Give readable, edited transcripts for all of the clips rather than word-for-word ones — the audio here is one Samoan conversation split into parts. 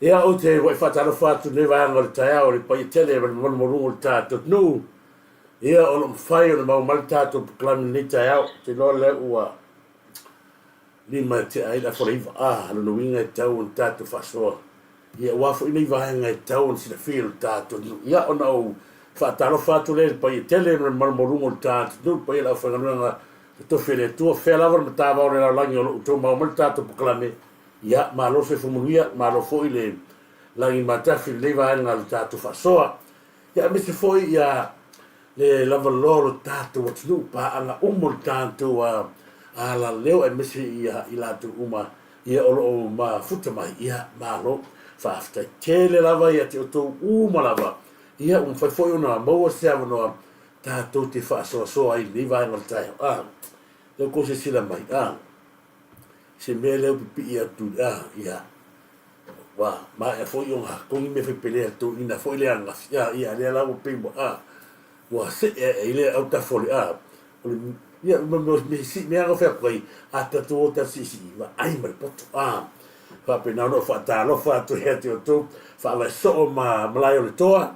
Ia, ou te wa'i faatalofa atu i lenei vaega o le taeao i le paia tele ma le mamalu maualuga o le tatou atunuu. Ia, o lo o mafai ona maua mai le tatou polokalame i lenei taeao. Ou te iloa lea ua 5 e tea ai le afa o le 9. A, lona uiga e tatau ona tatou faasoa. Ia, aua foi nei vaega e tatau ona silafia e lo tatou atunuu. Ia, ona ou faatalofa atu lea i le paia tele ma le mamalu maualuga o le tatou atunuu, le paia o le aufaigaluega totofi a le Atua, fea lava le matavao o le lalolagi o lo o outou maua mai le tatou polokalame. Ia, malo le soifua manuia, malo foi le lagi matafi i lenei vaega o le tatou faasoa. Ia, aemaise foi ia le lavaloa o lo tatou atunuu, paaga uma o le tatou alaleo aemaise ia i latou uma ia o lo o mafuta mai. Ia, malo, faafetai tele lava ia te outou uma lava. Ia, ua mafai foi ona maua se avanoa tatou te faasoasoa ai i lenei vaega o le taeao. A, lea ua outou silasila mai, a, se mea lea ua pipii atu, a, ia, ua maea foi ona togi mea faipelea a le toeaina foi lea ananafi, a, ia, lea la ua pei ua, a. Ua seʻe aʻe ai le autafa o le a, o le, ia, ma mea, me si, mea alofa aku ai, a tatou o tatou siisii, vaai ma le poto, a. Faapena ona ou faatalofa atu ia te outou, faavae soo ma malae o le toa,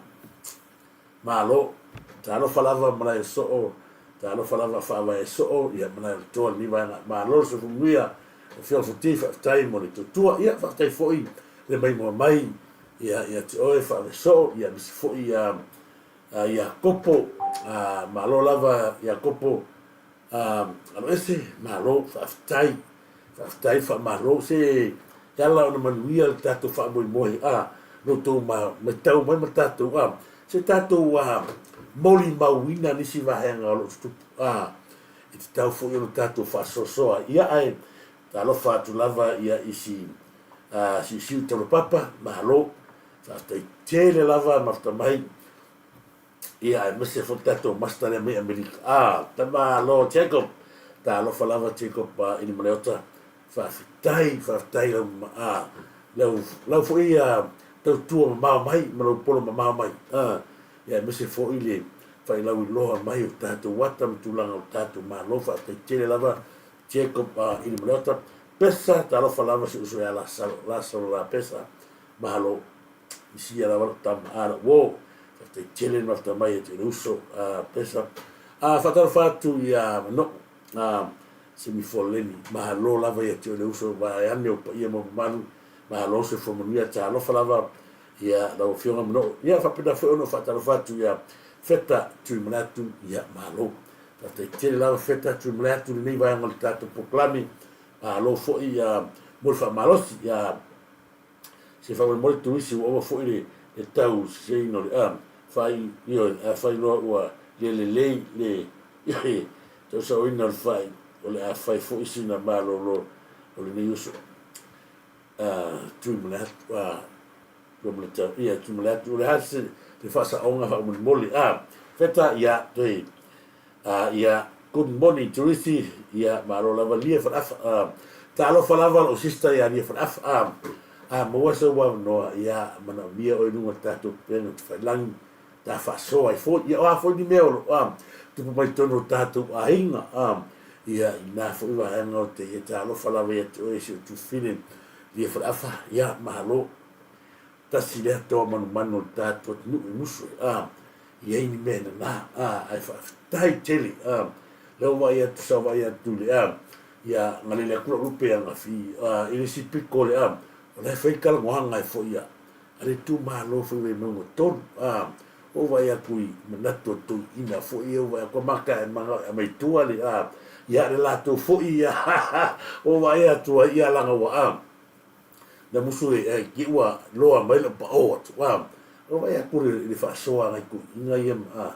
malo, talofa lava malae o soo, talofa lava faavae soo, ia malae o le toa lenei vaega, malo le soifua manuia, Afioga Futi, faafetai mo le tautua, ia faafetai foi le maimoa mai, ia ia te oe faavae soo, ia aemaise foi ia Iakopo, malo lava Iakopo, Aloese, malo, faafetai, faafetai, faamalo, se e ala ona manuia le tatou faamoemoe, a, lo outou matau mai ma tatou, a, se tatou molimauina nisi vaega o lo o tutupu, a, e tatau foi ona tatou faasoasoa, ia ae talofa atu lava ia i si siusiu taulapapa, malo, Faafetai tele lava Mafuta mai. Ia aemaise foi le tatou master lea mai Amerika. Ah, tamalo Jacob. Talofa lava Jacob i le Maleota. Faafetai, faafetai lau ah, lau lau foi ah, tautua mamao mai ma lau polo mamao mai. Ah, ia aemaise foi le failauiloa mai o tatou ata ma tulaga o tatou Malo. Faafetai tele lava Jacob i le Maleota. Pesa, talofa lava si uso ia Lasalo, Lasalo la Pesa. Malo. I sia lava lou tama. A lou uo. Faafetai tele le mafuta mai e te le uso a Pesa. A faatalofa atu ia Mano'u a Semifoleni. Malo lava ia te oe le uso vaeane o paia ma mamalu. Malo soifua manuia. Talofa lava ia lau Afioga Mano'u. Ia faapena foi ona ou faatalofa atu ia Feta Tuimanatu. Ia malo. Faafetai tele lava Feta Tuimanatu i lenei vaega o le tatou polokalame. Malo foi ia mo le faamalosi. Ia Se faamolemole turisi ua ova foi le le tau seseina o le a fai ioe afai loa ua le lelei le ioe tausaoina o le fai o le a fai foi sina malolo o lenei uso a tui ma le atu a tua ma le tau ia tui ma le atu o le a se le faasaoga faamolemole a feta ia toe A ia, good morning Turisi, ia malo lava Lia Faleafa, a talofa lava lou sister ia Lia Faleafa, a a maua sou avanoa, ia manaomia oe i luga o le tatou upega tafailagi, ta faasoa ai foi, ia o a foi ni mea o lo o a tupu mai totonu o tatou aiga, a ia i na foi vaega o te, ia talofa lava ia te oe si ou tuafafine Lia Faleafa, ia malo. Tasi lea toa manumanu o le tatou atunuu i musu e a i ai ni mea nana a ae faafetai tele a lea ua vaai atu sa vaai atu i le a ia galele atu lau lupe ia gafi a i le isi pito o le a o la e fai talanoaga e foi a a le itumalo foi Vaimauga 3 a ua vaai atu i manatu o toeaiina foi ia ua vaai atu a mata e manao e aumai tua le a ia le latou foi ia ua vaai atu ai ia laga ua a Na musu e ai ki ua loa mai lau pao atu a o vaai atu i le faasoa a nai toeaiina ia a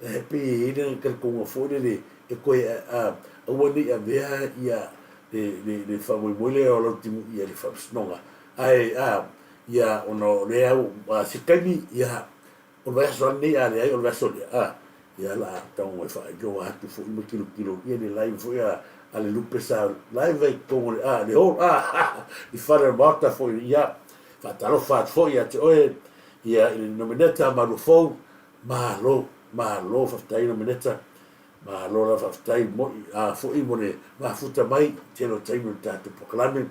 e pei e i ai le talitonuga foi lele e toe a aua ne i avea ia le le le faamoemoe lea o lau timuia i le faamasinoga ae a ia ona o lea ua se taimi ia O le vaiaso lava lenei, a leai o le vaiaso lea, a, ia la a tago e faailoa atu foi ma tilotilo ia le live foi a, a le lupe sa live ai i totonu o le, a, le hall, a, i fale o le Maota foi, ia, faatalofa atu foi ia te oe, ia, i le Nomeneta Maluafou, malo, malo faafetai Nomeneta, malo lava faafetai moi, a, foi mo le mafuta mai i tele o taimi o le tatou polokalame,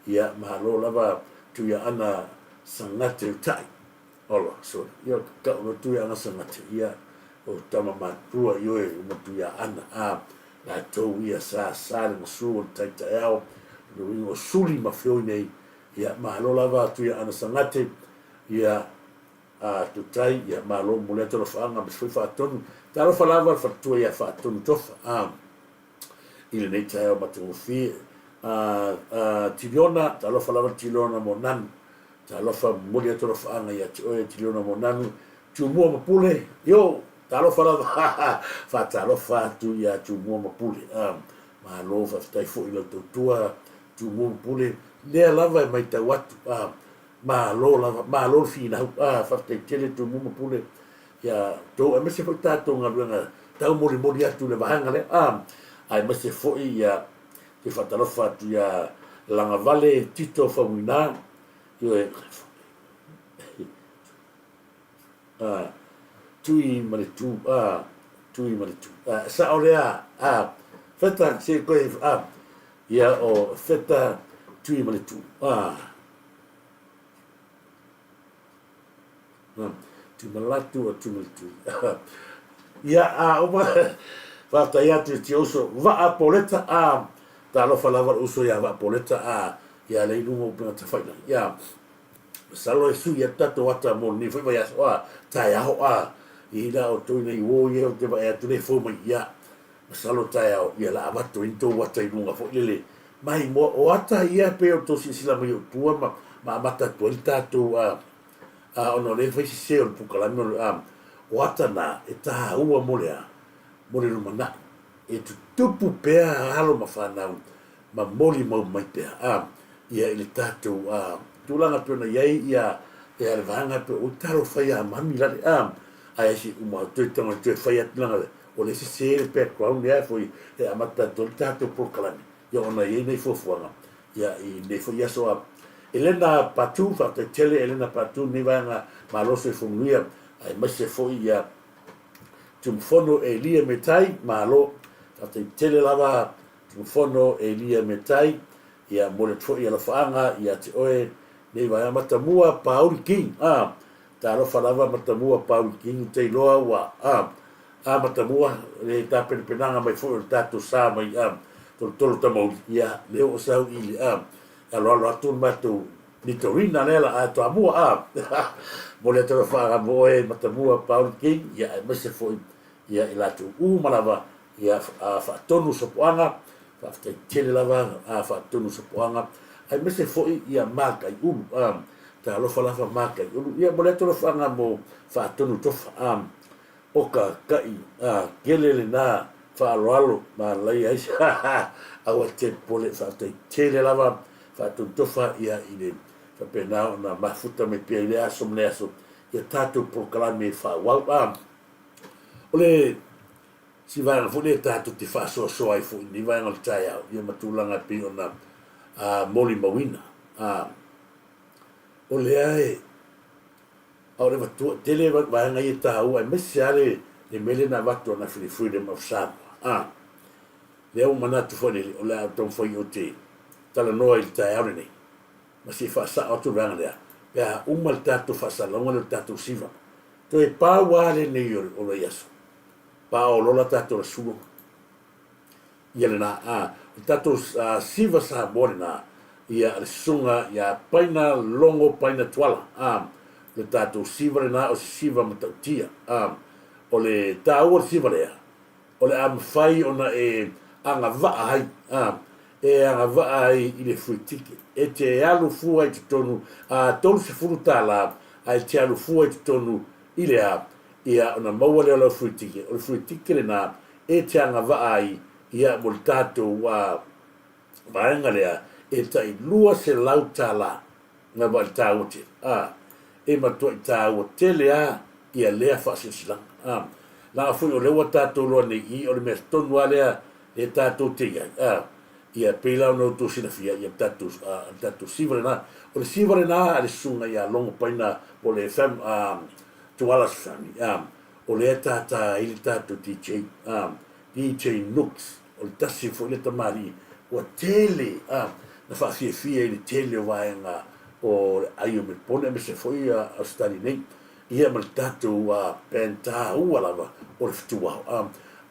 ia, malo lava Tuiaana Sagate Utai. Ola, sorry. Ia ka o tui anga sangate ia o tama matua i oe o matu ia ana a latou ia sa sa le masu o le taitaeao le uiga o suli ma feoi nei ia malo lava atu ia ana sangate ia a tutai ia malo mo lea talofaanga ma se foi faatonu talofa lava le faletua ia faatonu tofa a i lenei taeao matagofie. A, a, Tiliona, talofa lava le Tiliona mo Nanu. Talofa, momoli atu alofaaga ia te oe Tiliona mo Nanu. Tumua ma Pule, yo, talofa lava, faatalofa atu ia Tumua ma Pule. A, malo, faafetai foi i lau tautua, Tumua ma Pule, lea lava e matau atu, a, malo lava, malo le finau, a, faafetai tele Tumua ma Pule, ia outou aemaise foi tatou galuega taumolimoli atu i le vaega lea a aemaise foi ia te faatalofa atu ia Lagavale Tito Faumuina ioe a Tui ma le Tu, a, Tui ma le Tu. A, sao lea, a, Feta, se koe, a, ia o Feta, Tui ma le Tu, a. Tumalatu o Tumalatu. Ia, a uma, faafetai atu i si uso Vaa Poleta, a, talofa lava le uso ia Vaa Poleta, a, ia le i luga o upega tafailagi. Ia, masalo e sui atu tatou ata mo lenei foi vaiaso, a, taeao, a, i la outou nei uo ia ou te vaai atu le fou mai, ia, masalo taeao, ia la avatu ai ni tou ata i luga foi lele, mai moa, o ata ia pei o tou silasila mai ou tua ma, ma amata atu ai le tatou, a, a ona o lea e fai sese o le pukalame o le a o ata na e taua mo le a mo le lumanai e tutupu pea alo ma fanau ma molimau mai pea a ia i le tatou a tulaga pei ona i ai ia ia le vaega pe o talofa ia mami lale a ae se uma toe tago toe fai atu langa o le sese le background lea foi e amata atu ai le tatou polokalame ia ona i ai nei fuafuaga ia i lenei foi aso a Elena Patu, faafetai tele Elena Patu lenei vaega malo soifua manuia aemaise foi ia Tumufono Elia Metai, malo faafetai tele lava Tumufono Elia Metai, ia momoli atu foi alofaaga ia te oe lenei vaega Matamua Pauli King, a talofa lava Matamua Pauli King, ou te iloa ua a A Matamua, le tapenapenaga mai foi o le tatou sa mai a Tolotolo Tamauli, ia, lea ua sau i le a aloalo atu le matou Nitorina lea la a Toamua a momoli atu lau faaga mo oe Matamua Pauli King, ia aemaise foi ia i latou uma lava ia faatonu sopoaga, faafetai tele lava a faatonu sopoaga, aemaise foi ia Makaiulu a talofa lava Makaiulu, ia momoli atu lau faaga mo faatonu tofa a O ka kaʻi a kele lena faaaloalo ma alaia ai aua te popole faafetai tele lava faatotofa ia i le faapena ona mafuta mai pea i lea aso ma lea aso ia tatou polokalame e faaauau a o le si vaega foi lea tatou te faasoasoa ai foi i lenei vaega o le taeao ia ma tulaga e pei ona molimauina a o lea e A o le avatua, tele vaega ia e taua aemaise lava le le mea lea na avatu anafila i Freedom of Samoa. A, lea ua manatu foi lele o le a ou taumafai ou te talanoa i le taeao lenei ma se i faasao atu le vaega lea pe a uma le tatou faasalalauga lea o le tatou siva. Toe pau lava lenei o le vaiaso, paolola tatou lasua. Ia lena, a, o le tatou siva Samoa lena, ia le susuga ia Paina Logo Paina Tuala, a, o le tatou siva lena o se siva matautia, a, o le taua o le siva lea, o le a mafai ona e agavaa ai, a, e agavaa ai i le free ticket, e te alu fua i totonu, a, $30, ae te alu fua i totonu i le a, ia ona maua lea o lau free ticket, o le free ticket lena, e te agavaa ai ia mo le tatou vaega lea e tai $200 lava i le taua tele a e matuai taua tele a ia lea faasilasilaga a leaga foi o lea ua tatou iloa nei i o le mea tonu a lea e tatou te iai a ia pei la ona outou silafia ia tatou a tatou siva lena o le siva lena a le susuga ia Logo Paina po o le fam a Tuala's family a O lea e tātā ai le tatou DJ, ā, DJ Nooks, o le tasi foi lea tamalii ua tele, ā, na faafiafia i le tele o vaega o le ai o Melepone aemaise foi Ausetalia nei, ia ma le tatou, ā, band taua lava o le Fetuao. Ā,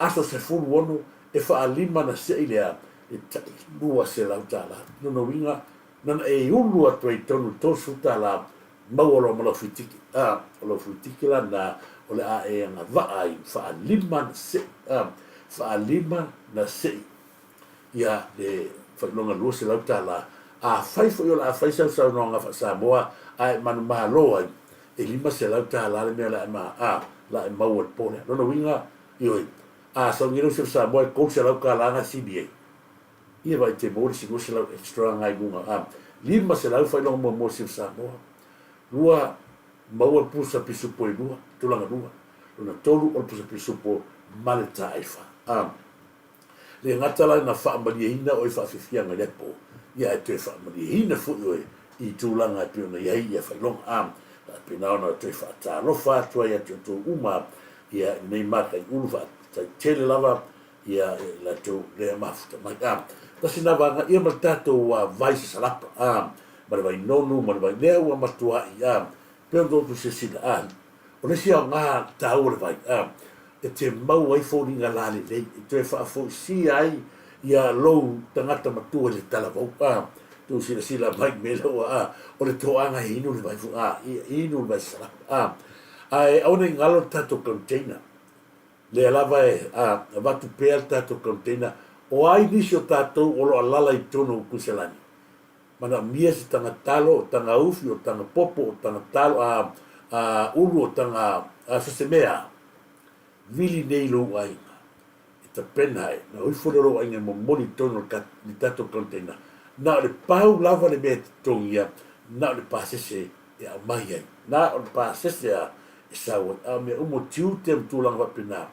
aso 16 e faalima na sei lea e tai $200. Lona uiga, nana e ulu atu ai i totonu i le $30 Maua loa ma lau fuitiki, a, o lau fuitiki la na o le a e agavaa ai faalima na sei, a, faalima na sei ia le faailoga $200. Afai foi o le a fai sau saunoaga faa-Samoa a e manumalo ai, e $500 le mea o le a e ma, a, la e maua i le po lea. Lona uiga, ioe, a sau nei lau Samoa e $300 na sili ai. Ia vaai te maua le isi 200 extra nga i luga a 500 faailoga muamua o Sir Samoa. Lua, maua le pusa pisupo e lua, tulaga lua. Lona tolu o le pusa pisupo ma le taaifa. A le gata la ina faamalieina oe faafiafiaga i le po, ia ae toe faamalieina foi oe i tulaga e pei ona i ai ia faailoga. A faapena ona toe faatalofa atu ai ia te outou uma. Ia, i lenei mataiulu faafetai tele lava ia i latou lea mafuta mai. A, tasi na vaega ia ma le tatou vai sasalapa, a, ma le vai nonu ma le vai lea ua matuai, a, pei ona outou silasila, a, o le isi aoga taua o le vai, a, e te maua ai foliga lalelei, e toe faafoisia ai ia lou tagata matua i le talavou, a, tou silasila mai i le mea lea ua, a, o le toaga e inu le vai foi, a, ia inu le vai sasalapa, a, ae aua ne i galo le tatou container. Lea lava e avatu pea le tatou container. O ai nisi o tatou o lo o alala i totonu o Kuiselani? Manaomia se taga talo, o taga ufi, o taga popo, o taga talo, a, a, ulu, o taga, a, so se mea. Vili nei i lou aiga. E tapena ai. Na o ifo lea o lou aiga e momoli i totonu o le tatou container. Na o le pau lava le mea e totogia, na o le pasese e aumai ai. Na o le pasese a e sau ai. A o mea uma o tiute ma tulaga faapena,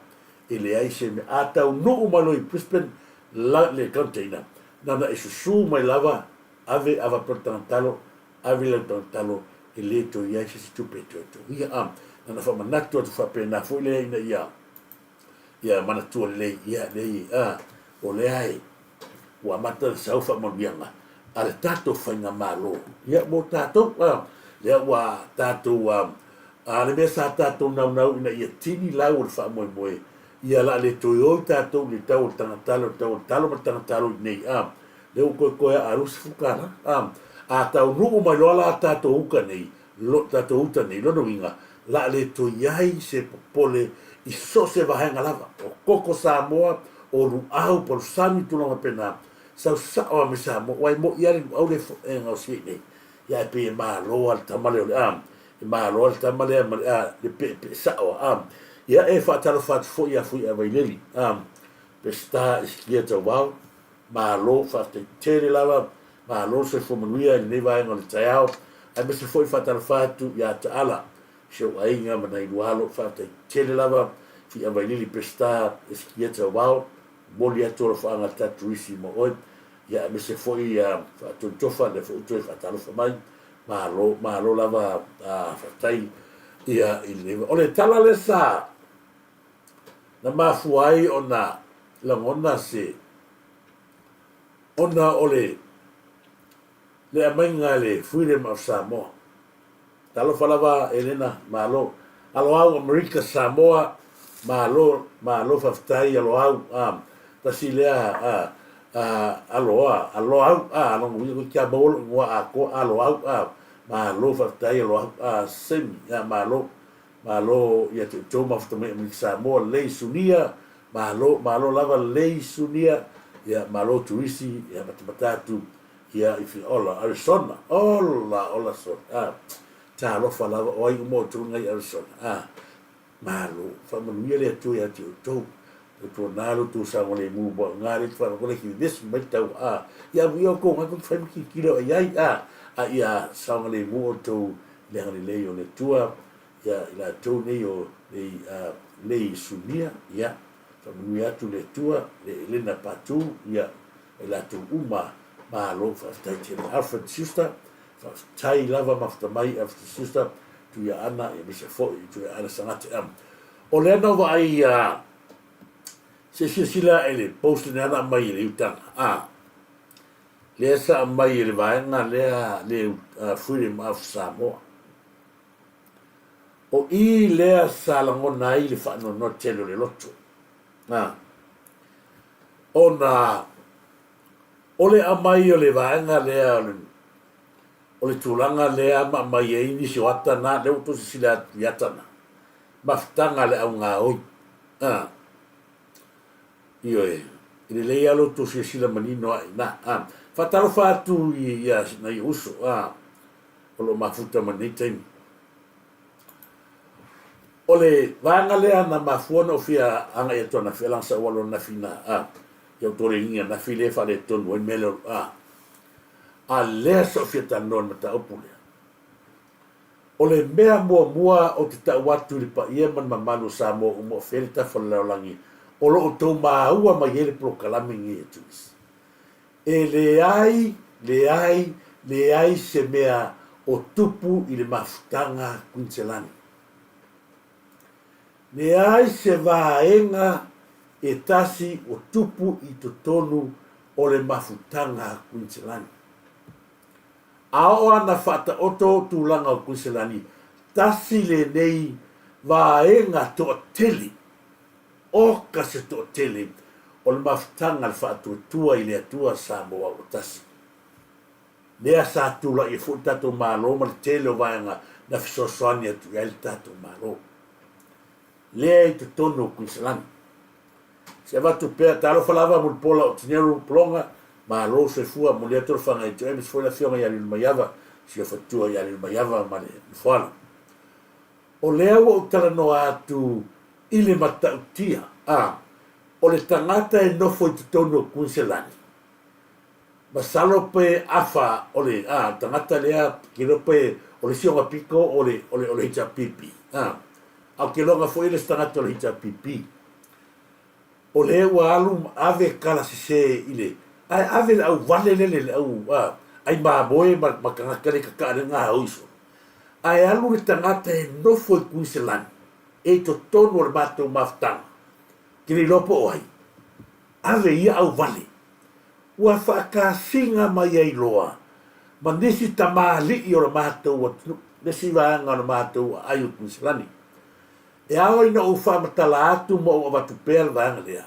e leai se mea. A taunuu mai loa i Brisbane la, le container, na ona e susu mai lava, ave, ave atu le tagatalo, ave lau tagatalo, e le toe i ai se isi tupe e toe togia. A, na ona faamanatu atu faapena foi lea ina ia, ia manatua lelei, ia, lei, a, o lea e, ua amata ona sau faamanuiaga a le tatou faigamalo ia mo tatou a lea ua tatou a a le mea sa tatou naunau ina ia tini lau o le faamoemoe ia la le toe o i tatou i le tau o le tagatalo le tau o le talo ma le tagatalo i nei a lea ua toe toe a $20 a a taunuu mai loa la tatou uka nei lo tatou uta nei lona uiga la le toe i ai se popole i so o se vaega lava o koko Samoa o luau palusami tulaga faapena sau sao lava mai Samoa aua e moi lava le luau lea e gaosi ai i inei ia ae pei e malo lava le tama lea o le a e malo lava le tama lea ma le a le peepee sao lava a ia e faatalofa atu foi ia Fui'a Vaileli a Peseta Esikia Tauvao Malo, faafetai tele lava, malo le soifua manuia i lenei vaega o le taeao, aemaise foi faatalofa atu ia Taala, si ou aiga ma nai lua alo, faafetai tele lava, Fiavailili Peseta Esikieta Wao, momoli atu alofaaga a le tatou isi mo oe, ia aemaise foi ia Faatolitofa, lea foi ua toe faatalofa mai, malo, malo lava, faafetai ia i lenei, o le tala lea sa na mafua ai ona lagona se ona o le le aumaiga e le Freedom of Samoa. Talofa lava Elena, malo. Aloau Amerika Samoa, malo, malo faafetai Aloau, a, tasi lea a, a, aloa, aloau, a, lona uiga koe kia maua lou igoa atoa, aloau, a, malo faafetai Aloau, a, Semi, a, malo. Malo ia te outou mafuta mai Amerika Samoa, lei sunia, malo, malo lava lei sunia, ia malo Turisi, ia matamata atu ia i Ola, Arizona, ola, ola sole, ah, talofa lava, o ai uma outou ngai Arizona, ah, malo, faamanuia le Atua ia te outou, tautuana lo outou saogalemu mo nga le whanau kore ki vesi mai tau, ah, ia amu ia outou ngai koe whai maki kilo ai ai, ah, a ia saogalemu outou le agalelei o le Atua ia i latou nei o lei a lei Sunia ia faamanuia atu le Atua le Elena Patu ia ma i latou uma malo faafetai tele Alfred Schuster faafetai lava mafuta mai Alfred Schuster Tuiaana ia aemaise foi i Tuiaana Sagate am o lea na ou vaai ia se silasila i le post lena na aumai e le Utaga a Lea sa aumai e le vaega lea le Freedom of Samoa. O i lea sa lagona ai le faanoanoa tele o le loto. A, ona o le aumai o le vaega lea o le, o le tulaga lea ma aumai ai nisi o ata na, lea ua outou silasila atu i ata na, mafutaga a le augaoi. A, Ioe, e lelei lava lo outou silasila manino ae i ina. A, faatalofa atu i ia nai ou uso, a, o lo o mafuta mai lenei taimi. O le vaega lea na mafua ona ou fia agai atu ananafi, leaga sa ou alu ananafi i ina, a, ia outou le igi ananafi lea e faaletonu ai le mea lea, a, a lea sa ou fia talanoa i le mataupu lea. O le mea muamua ou te tau atu i le paia ma le mamalu o Samoa uma o fea le tafa o le lalolagi o lo o outou maua mai ai le polokalame lenei a Tunis. E leai, leai, leai se mea o tupu i le mafutaga Kuiniselani. Leai se vaega e tasi ua tupu i totonu o le mafutaga a Kuiniselani. A oo ana faataoto tulaga o Kuiniselani, tasi lenei vaega toatele, oka se toatele o le mafutaga a le Faatuatua i le Atua Samoa ua Tasi. Lea sa tulai ai foi le tatou Malo ma le tele o vaega na fesoasoani atu i ai le tatou Malo. Lea i totonu o Kuiniselani. Se avatu pea, talofa lava Mulipola o Tineru Pologa, malo soifua, momoli atu alofaga ia te oe aemaise foi le afioga ia Lilomaiava, si ou faletua ia Lilomaiava ma le Nofoalo. O lea ua ou talanoa atu i le matautia, a, o le tagata e nofo i totonu o Kuiniselani, Masalo pe afa o le a tagata lea ke iloa pe o le isi ona pito o le o le o le HRPP a a ou te iloaina foi le isi tagata o le HRPP o lea ua alu ma ave kala sese i le ae ave le au vale lele le au a ai mamoe ma ma tagata le kakaa le gaoi solo ae alu le tagata e nofo i Kuiniselani e i totonu o le matou mafutaga ke le iloa po o ai ave ia au vale Ua faakasiga mai ai loa ma nisi tamalii o le matou atunuu, le isi vaega o le matou aai o Kuiniselani. E ao ina ou faamatala atu ma ou avatu pea le vaega lea,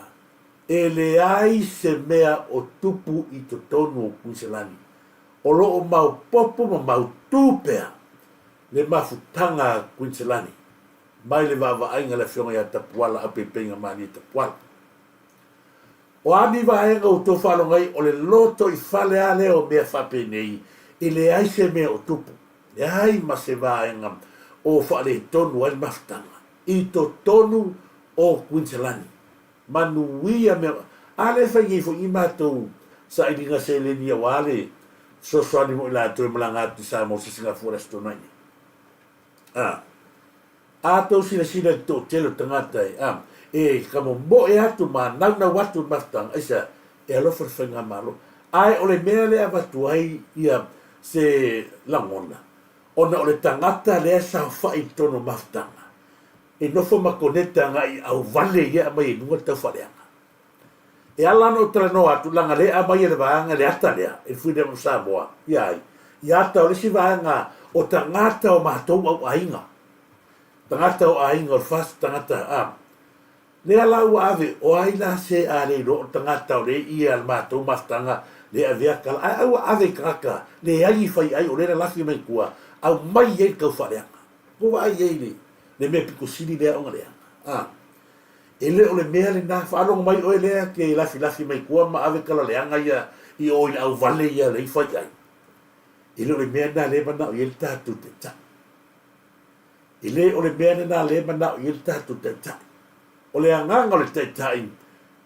e leai se mea o tupu i totonu o Kuiniselani o lo o maopopo ma mautū pea le mafutaga a Kuiniselani mai le vaavaaiga a le Afioga ia Tapuala Apeipeiga Malie Tapuala. O a ni vaega ua outou faalogo ai, o le lotoifale lava lea o mea faapenei, e leai se mea o tupu, leai ma se vaega o faaletonu ai le mafutaga i totonu o Kuiniselani. Manuia mea, a lea e fai nei foi ni matou sailiga seleni aua le fesoasoani mo i latou e malaga atu i Samoa i Sisigafua i le Aso Toonai nei. A. A tou silasila i le toatele o tagata e, a, e ka momoe atu ma naunau atu i le mafutaga, aisea? E alofa le Faigamalo. Ae o le mea lea e avatu ai ia se lagona, ona o le tagata lea e saofai i totonu o mafutaga, e nofo ma koneta agai i auvale ia e aumai ai i luga le taufaaleaga. E ala ona ou talanoa atu, leaga lea e aumai e le vaega le ata lea, e le Freedom of Samoa, ia ai? Ia ata o le isi vaega o tagata o matou au aiga, tagata o aiga o le FAST, tagata, a, lea la ua ave, o ai la se a le iloa o le tagata o lea i a le matou mafutaga lea e avea kala, ae ai ua ave i tagata leai ni faiai o lea e lalafi mai tua, aumai ai le taufaaleaga. Ua vaai i ai le, le mea pito sili lea ona leaga, a. E le o le mea lena, faalogo mai oe lea ke lafilafi mai tua ma ave kala leaga ia i o i le auvale ia lea i fai ai. E le o le mea lena lea e manao i ai le tatou Taitai. E le o le mea lena lea e manao i ai le tatou Taitai. O le agaga o le Taitai,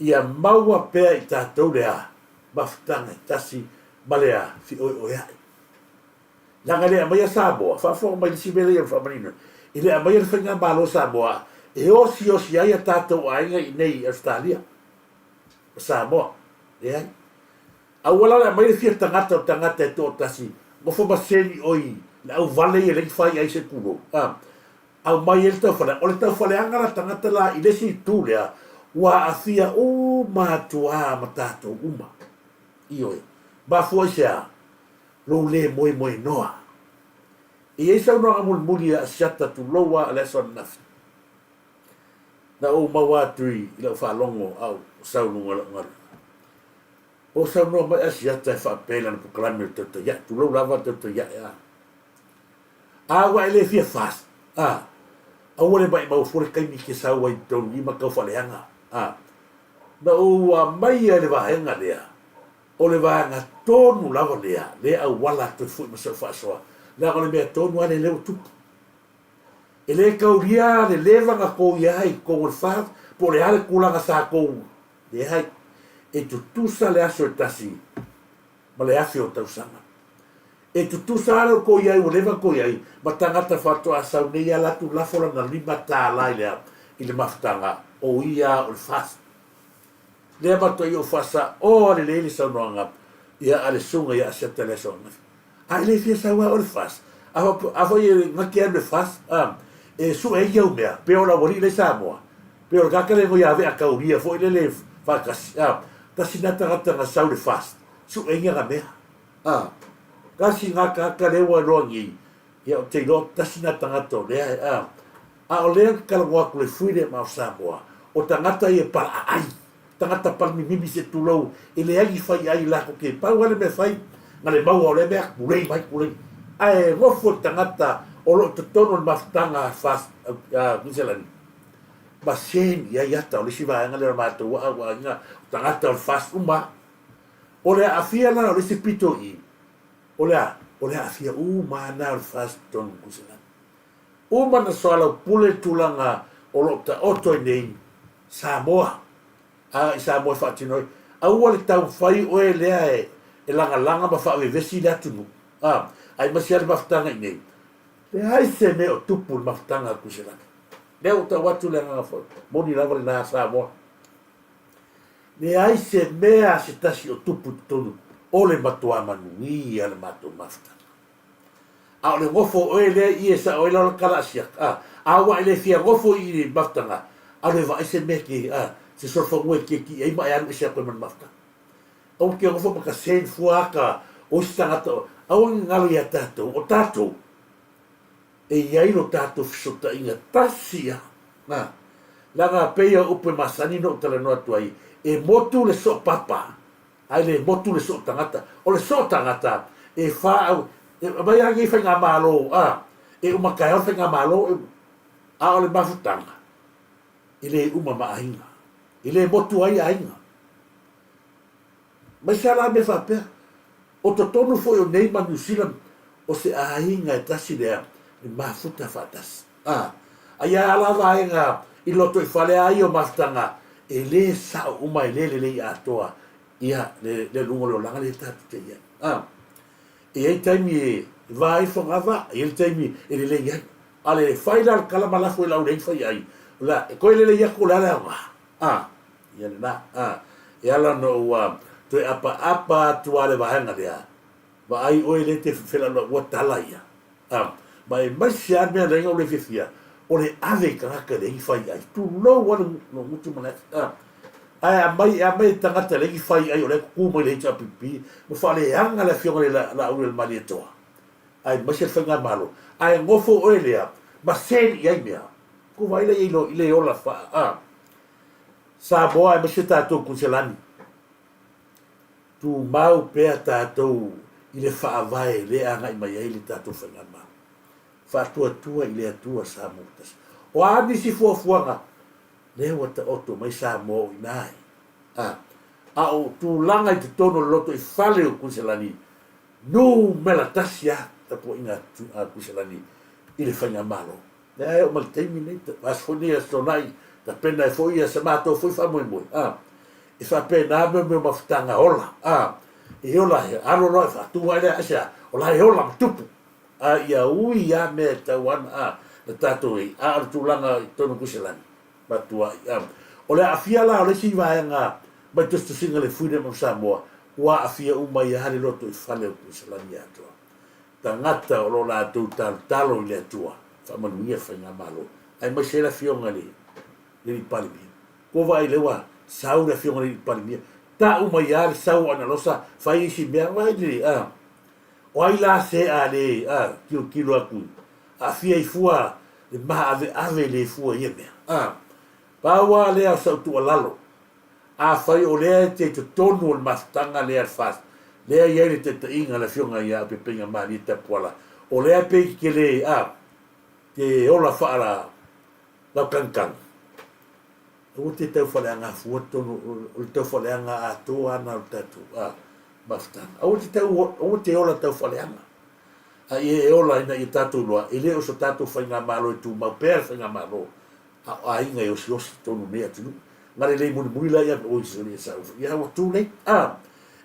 ia maua pea i tatou le a? Mafutaga e tasi ma le a? Fioeoeai. Leaga e le aumaia Samoa, faafofoga mai i le isi mea lea ia faamanino, e le aumaia le Faigamalo Samoa e osiosi ai a tatou aiga i inei i Ausetalia ma Samoa. Leai. Aua la le aumaia le fia tagata o tagata e toatasi, nofo ma seni oi le auvale ia lea fai ai se tulou. A, aumai ai le taufaleaga. O le taufaleaga la tagata la i le isi itu lea, ua aafia uma atu lava ma tatou uma. Ioe. Mafua i se a? Lou le moemoenoa. E i ai saunoaga mulimuli a Asiata tulou a le aso ananafi. Na ou maua atu i lau faalogo a o sau i luga o lau galuega. O saunoa mai Asiata e faapea i lana polokalame o le tautai ae, tulou lava le tautai ae a. A ua e le fia fast, a, aua le maimau fua le taimi e te sau ai i totonu i ma tau faaleaga, a. Na ou aumaia i le vaega lea, O le vaega tonu lava lea, lea auala atu ai foi ma sau faasoa, leaga o le mea tonu lava lea lea ua tupu. E le taulia le leva na tou i ai i totonu o le FAST, po o le a le tulaga sa tou leai. E tutusa le aso e tasi ma le afe o tausaga. E tutusa lava le tou i ai ua leva ona tou i ai ma tagata faatoa sau nei ala atu lafo lana $5 i le i le mafutaga, o ia o le FAST. Lea matuai ou faasaoa lelei le saunoaga ia a le susuga ia Asiata i le aso ananafi. A e le fia sau lava oe i le FAST, a foi e gati alu i le FAST, a, E sue ai au mea, pe o le aualii la i Samoa, pe o le tagata lea e ia avea taulia foi lele faatasi, a, tasi na tagata na sau i le FAST, sue ai ana mea, a, tasi na tagata lea ua iloa nei, ia ou te iloa tasi na tagata o lea, a, a o lea ou te talanoa atu i le Freedom of Samoa, o tagata ia e palaaai, tagata palemimimi se tulou, e leai ni faiai latou te pau lava le mea e fai na le maua o lea mea, tulei mai, tulei. Ae nofo le tagata o lo o i totonu o le mafutaga a Kuiselani, ma seni i ai ata o le isi vaega lea o le matou aa ua aiga, o tagata o le FAST uma lava. O le aafia la o le isi pito i i, o le a? O le aafia uma lava na o le FAST i totonu o Kuiselani. Uma na soalaupule le tulaga o lo o taoto ai nei Samoa, a i Samoa e faatino ai. Aua le taumafai oe lea e lagalaga ma faavevesi le atunuu, a, aemaise lava le mafutaga i inei. Leai se mea o tupu i le mafutaga a Kuiselani. Lea ua tau atu le agaga foi, moni lava lena Samoa. Leai se mea a se tasi o tupu i totonu o le matuā manuia le matou mafutaga. A o le nofo o oe lea i e sao ai la o le tala asiata, a, a ua e le fia nofo i i le mafutaga, alu e vaai se mea ke, a, se solofanua e tietie ai ma e alu ese atu ai ma le mafutaga. Aua te nofo ma ka send fua aka o isi tagata, aua ne galo ia tatou, o tatou, e i ai lo tatou fesootaiga tasi a, a, leaga pei o upu e masani na ou talanoa atu ai, e motu le soopapa, Ae le motu le soo tagata. O le soo tagata e fa au, e aumai lava nei faigamalo a, e uma taeao le faigamalo e uma. A o le mafutaga, e le uma ma aiga. E le motu ai aiga. Mai se ala mea faapea. O totonu foi o nei ma New Zealand, o se aiga e tasi lea, e mafuta faatasi. A, aia a la vaega i lotoifale a ia o mafutaga, e le sao uma, e le lelei atoa ia le le luga o le olaga lea tatou te i ai. A, e i ai taimi e va ai fogavaa, e i ai le taimi e lelei ai. A le fai la le tala ma lafo i lau leai fai ai, o le a, e toe lelei atu o le a le aoga. A, ia lena. A, e ala ona ua toe apaapa atu lava le vaega lea, Vaai oe lea e te felaulaua ua tala ia. A, ma e maise lava le mea leai na ou le fiafia, o le ave i tagata e leai ni fai ai. Tulou lava le lou gutu ma le ati. A, ae aumai, e aumai e tagata e leai ni fai ai o lea e tutu mai le HRPP ma faaleaga le afioga i le Laaulialemalietoa, aemaise le faigamalo. Ae nofo oe lea ma seni i ai mea. Kou vaai la i ai i le ola faa, a, Samoa aemaise tatou Kuiselani. Tumau pea tatou i le Faavae lea e agai mai ai le tatou faigamalo. Faatuatua i le Atua Samoa Tasi. O a nisi fuafuaga lea ua taoto mai Samoa o i ina ai? A, a o tulaga i totonu o le lotoifale o Kuiselani, numera tasi lava tapuaiga a Kuiselani i le faigamalo. Lea e oo mai le taimi nei, aso foi nei Aso Toonai, tapena ai foi ia se matou foi faamoemoe, a, e faapena mea mea o mafutaga ola, a, e ola, e alo loa e faatu ae lea, aisea, o la e ola ma tupu, a ia ui lava mea e tau ana, a, na tatou i ai, a o le tulaga i totonu o Kuiselani, matuai, a. O le aafia la o le isi vaega mai tusitusiga i le Freedom of Samoa, ua aafia uma ai lava le lotoifale o Kuiselani atoa. Tagata o lo latou talotalo i le Atua, faamanuia faigamalo, aemaise ai le Afioga i le Alii Palemia. Ua vaai lea ua sau le Afioga i le Alii Palemia, tau mai lava le sau o Analosa, fai isi mea, vaai le, a, o ai la se a le, a, tilotilo atu, aafia ai fua le maaveave le fua i ia mea. A, pau lava lea o sau tuualalo, Afai o lea e te i totonu o le mafutaga lea a le FAST, lea e i ai le taitaiga a le Afioga ia Aupepeina Malie Tapuala, o lea pei te le, a, te ola faalautagitagi, aua te taufaaleaga fua totonu o le taufaaleaga atoa lava na o le tatou, a, mafutaga. Aua te tau, aua te ola taufaaleaga. A ia e ola ina ia tatou iloa, e le o so tatou faigamalo e tumau pea le faigamalo, A o aiga e osiosi i totonu o nei atunuu. Na lelei mulimuli la ia, oi sole e sau foi. Ia ua too late. A,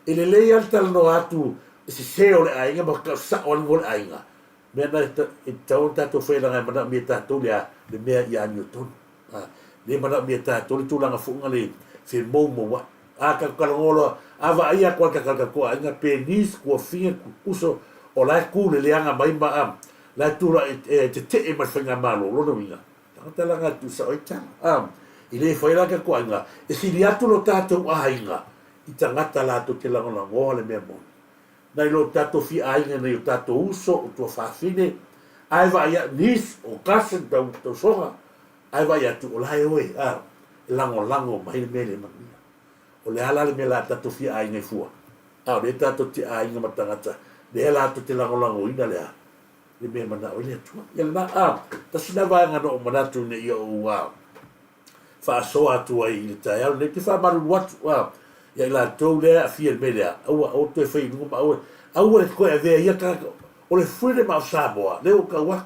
e lelei lava le talanoa atu i sese o le aiga ma tau sao aliga o le aiga. Mea na e tatau ona tatou fai leaga e manaomia e tatou le a, le mea ia amiotonu. A, le manaomia e tatou le tulaga foi na le femoumouai. A tatou talanoa loa, a vaaia atu lava e le tatou aiga, pe niece, tuafine, uso, o la e tu le leaga mai ma a. La e tulai e tetee mai le faigamalo, o lona uiga, tagata la na e tuusao ai tala. A, e le fai la tatou aiga, e sili atu lo tatou aiga i tagata latou te lagolagoa le mea moni, nai lo tatou fia aiga nai o tatou uso, o tuafafine, ae vaai atu, niece, o cousin, tausoga, ae vaai atu o la e o e, a, e lagolago mai le mea le manuia. O le a la le mea la tatou fia aiga ai fua? A o lea tatou te aiga ma tagata, lea latou te lagolagoina le a? Le mea e manao ai le Atua. Ia lena, a, tasi lena vaega na ou manatu ina ia ou a, faasoa atu ai i le taeao lenei. Ou te faamalulu atu, a, ia i latou lea e aafia i le mea lea, aua, aua toe fai i luga ma aua, aua le toe avea ia tagata. O le Freedom of Samoa, lea ua ou tau atu,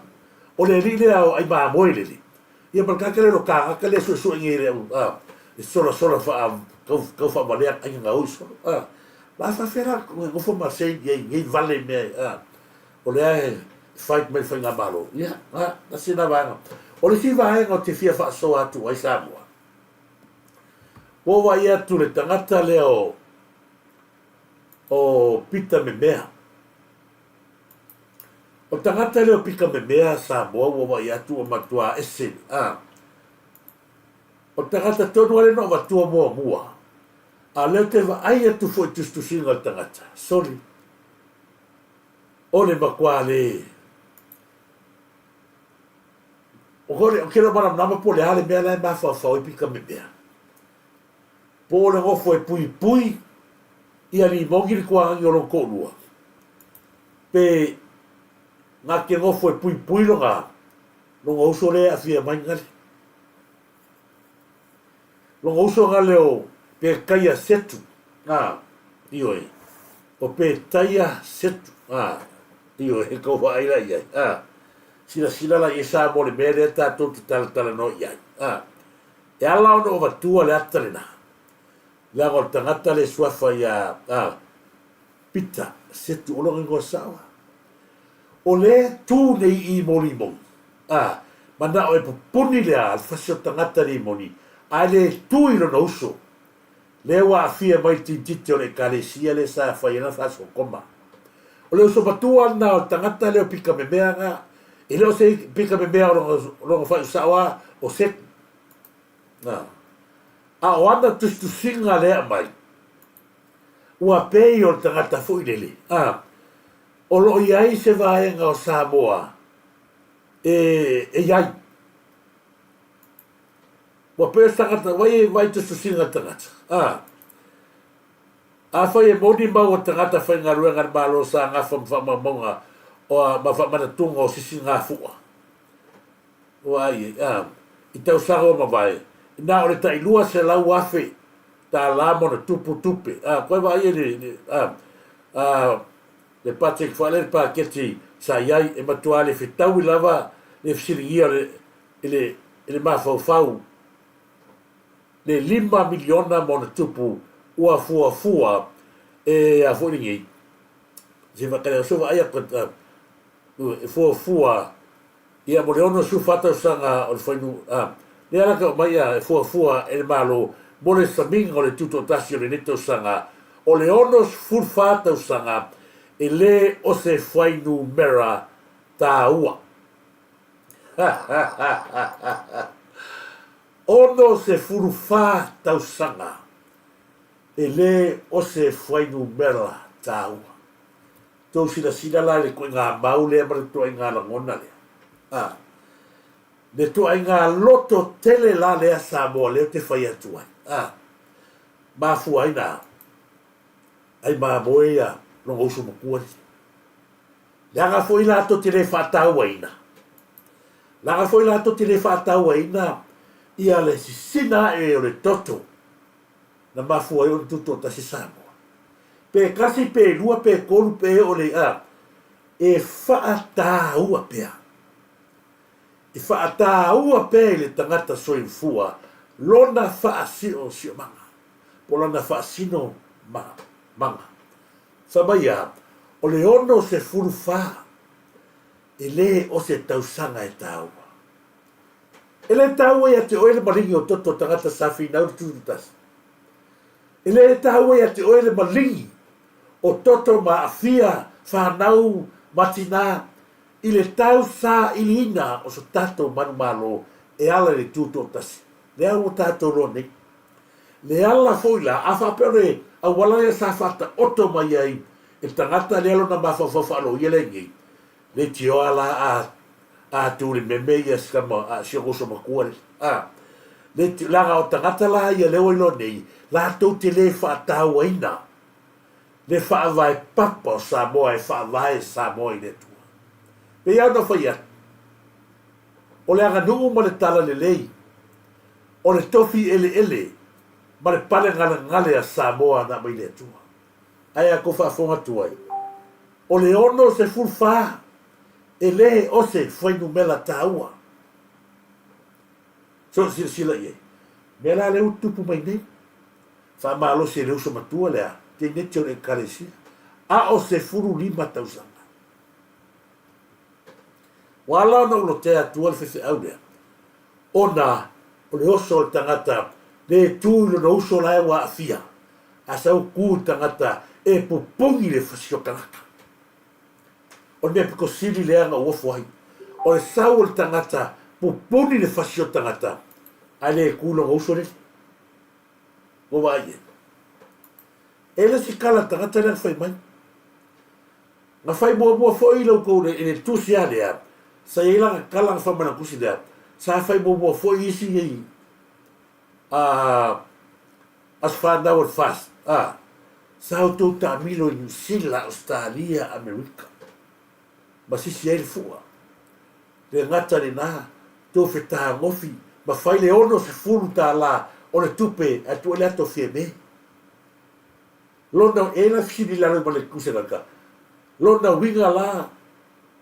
o le alii lea o Aimamoe lele, Ia ma le tagata lea o lo tagata lea suesue nei le au a le sola sola faa tau tau faavalea aiga gaoi solo a la faafefea la nofo ma sei i ai nei vale mea a o lea e fight mai le faigamalo ia a tasi lena vaega. O le isi vaega ou te fia faasoa atu ai Samoa, ua ou vaai atu i le tagata lea o o Pita Memea. O le tagata lea o pika memea Samoa ua vaai atu ua matua ese a. O le tagata tonu lava lea na ou avatua muamua, a o lea ou te vaai atu foi i tusitusiga o le tagata, soli, o le matua le, o le, ou te le o malamalama po o le a le mea la e mafaufau ai pika memea. Po o le nofo e puipui ia limoni le tuaagi o lona toalua, pe na te nofo e puipui lona lona uso lea e aafia mai gale. Lona uso gale o Petaia Setu, a, ioe, o Petaia Setu, a, ioe, e tau vaai la i ai, a, silasila la i ai Samoa i le mea lea tatou te talatalanoa i ai, a. E ala ona ou avatua le ata lena, leaga o le tagata le suafa ia a Pita Setu o lona igoa sao a. O lea e tu nei i mo limoni, a manao e pupuni le a le fasi o le tagata limoni, ae le tu i lona uso. Lea ua aafia mai le tinititi o le Ekalesia lea sa fai ai lana faasokoma. O le uso matua lena o le tagata lea o Pita Memea na, e le o se Pita Memea o lona faaiusao a o Setu. Na. A o ana tusitusiga lea e aumai, ua pei o le tagata foi lele, a, o lo o i ai se vaega o Samoa e, e i ai. Ua pei o se tagata, vai, vai tusitusiga a le tagata, a. Afai e moni mau o tagata faigaluega a le Malo sa gafa ma faamaumauga ma faamanatuga o sisigafua, ua ai ai, a, i tausaga ua mavae, na o le tai $200,000 ma ona tupu tupe, a, koe vaaia le, le, a, a, le budget foi lea, le paketi sa i ai, e matua le fetaui lava le fesiligia o le, i le, i le mafaufau le $5 miliona ma ona tupu ua fuafua e a foi lenei, se faatali vaai atu e fuafua ia mo le 64 tausaga o le fainu a lea la tau mai e fuafua e le Malo mo le samiga o le tutoatasi o lenei tausaga o le 64 tausaga e le o se fuainumera taua. 64 tausaga e le o se fuainumera taua. Tou silasila la i le ituaiga mau lea ma le ituaiga lagona lea. A, le ituaiga loto tele la lea Samoa lea ou te fai atu ai. A, mafua ai na ai mamoe ia lona uso matua lea. Leaga foi latou te le faatauaina, leaga foi latou te le faatauaina ia le sisina ae o le toto na mafua ai ona tutoatasi Samoa. Pe tasi, pe lua, pe tolu, pe oo le a, e faataua pea. E faataua pea i le tagata soifua lona faasiosiomaga, po o lana faasino maga. Fai mai a, o le 64 e le o se tausaga e taua. E le taua ia te oe le maligi o toto tagata sa finau le tututasi. E le taua ia te oe le maligi o toto ma aafia whanau ma tinā. I le tausailiina o so tatou manumalo e ala i le Tutoatasi, lea ua tatou iloa nei. Le ala foi la, a faapea o le auala lea sa faataoto mai ai e le tagata lea lona mafaufau faaloia lea nei, leitioa la a a tu i le meme ia si tama a si ona uso matua lea. A, leiti, leaga o tagata la ia lea ua iloa nei, latou te le faatauaina le faavae papa o Samoa e faavae Samoa i le Atua. Pei lava ona fai atu, o le aganuu ma le talalelei, o le tofi eleele ma le pale galegale a Samoa na aumai le Atua. Ae a kou faafofoga atu ai, o le 64 e le o se fuainumera taua. So silasila i ai. Mea la lea ua tupu mai nei. Faamalosi e le uso matua lea, teineti o le Ekalesia, a o 15 tausaga. Ua ala ona ou lotea atua le faifeau lea, ona o le oso o le tagata le tu i lona uso la e ua aafia, a sau ku i le tagata e pupuni le fasi o tagata. O le mea pito sili lea na ou ofo ai, o le sau o le tagata pupuni le fasi o tagata, ae le tu i lona uso lele. Ua vaai i ai. E le si kala tagata lea na fai mai. Na fai muamua foi la outou i le tusi lava lea, sa i ai lana tala na fai mai lana tusi lea, sa fai muamua foi isi nei aso fanau o le FAST, sa outou taamilo i Niu Sila, Ausetalia, Amerika, ma sisi ai le fua. Le gata lena, tou fetagofi ma fai le $60 o le tupe ae tuu ai le ato Fiame. Lona, e i ai la fesili i lalo ma le tusi a le Lona uiga la,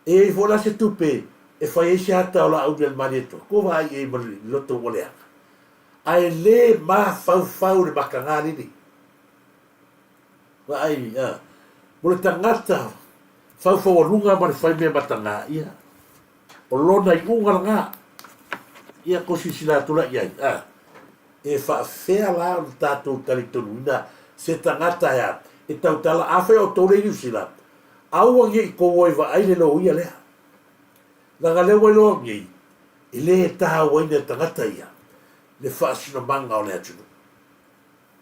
e i ai foi la se tupe e fai ai se ata o Laauli a le Malietoa, ko vaai i ai ma le loto ua leaga. Ae le mafaufau le mataga lele. Vaai, a, mo le tagata faufaualuga ma le fai mea mataga, ia, o lona iuga lena. Ia, ko silasila atu la i ai, a, e faafefea la ona tatou talitonuina se tagata ea e tautala, afai o outou lea i Niu Sila, aua ne i tou o e vaai le loia lea. Leaga lea ua iloa nei, e le tauaina e tagata ia le faasinomaga o le atunuu.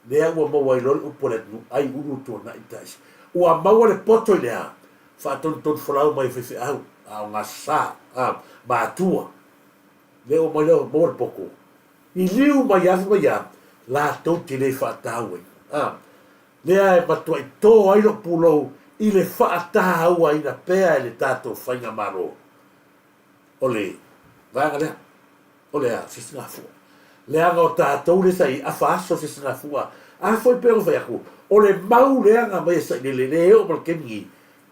Lea ua maua ai loa le upu a le atunuu, ai ulu tuanai taisi. Ua maua le poto i le a? Faatonutonu folau mai e faifeau, a o gasa, a, matua. Lea ua mai lea ua maua le poto. Liliu mai afe mai a, latou te le faatauaina. A, lea e matuai tō ai lou pulou i le faatauaina pea e le tatou faigamalo o le vaega lea. O le a? Sisigafua. Leaga o tatou lea sa i afa aso sisigafua. A foi pei ona fai atu, o le mau lea na aumai e Sailele, lea e oo mai le taimi nei,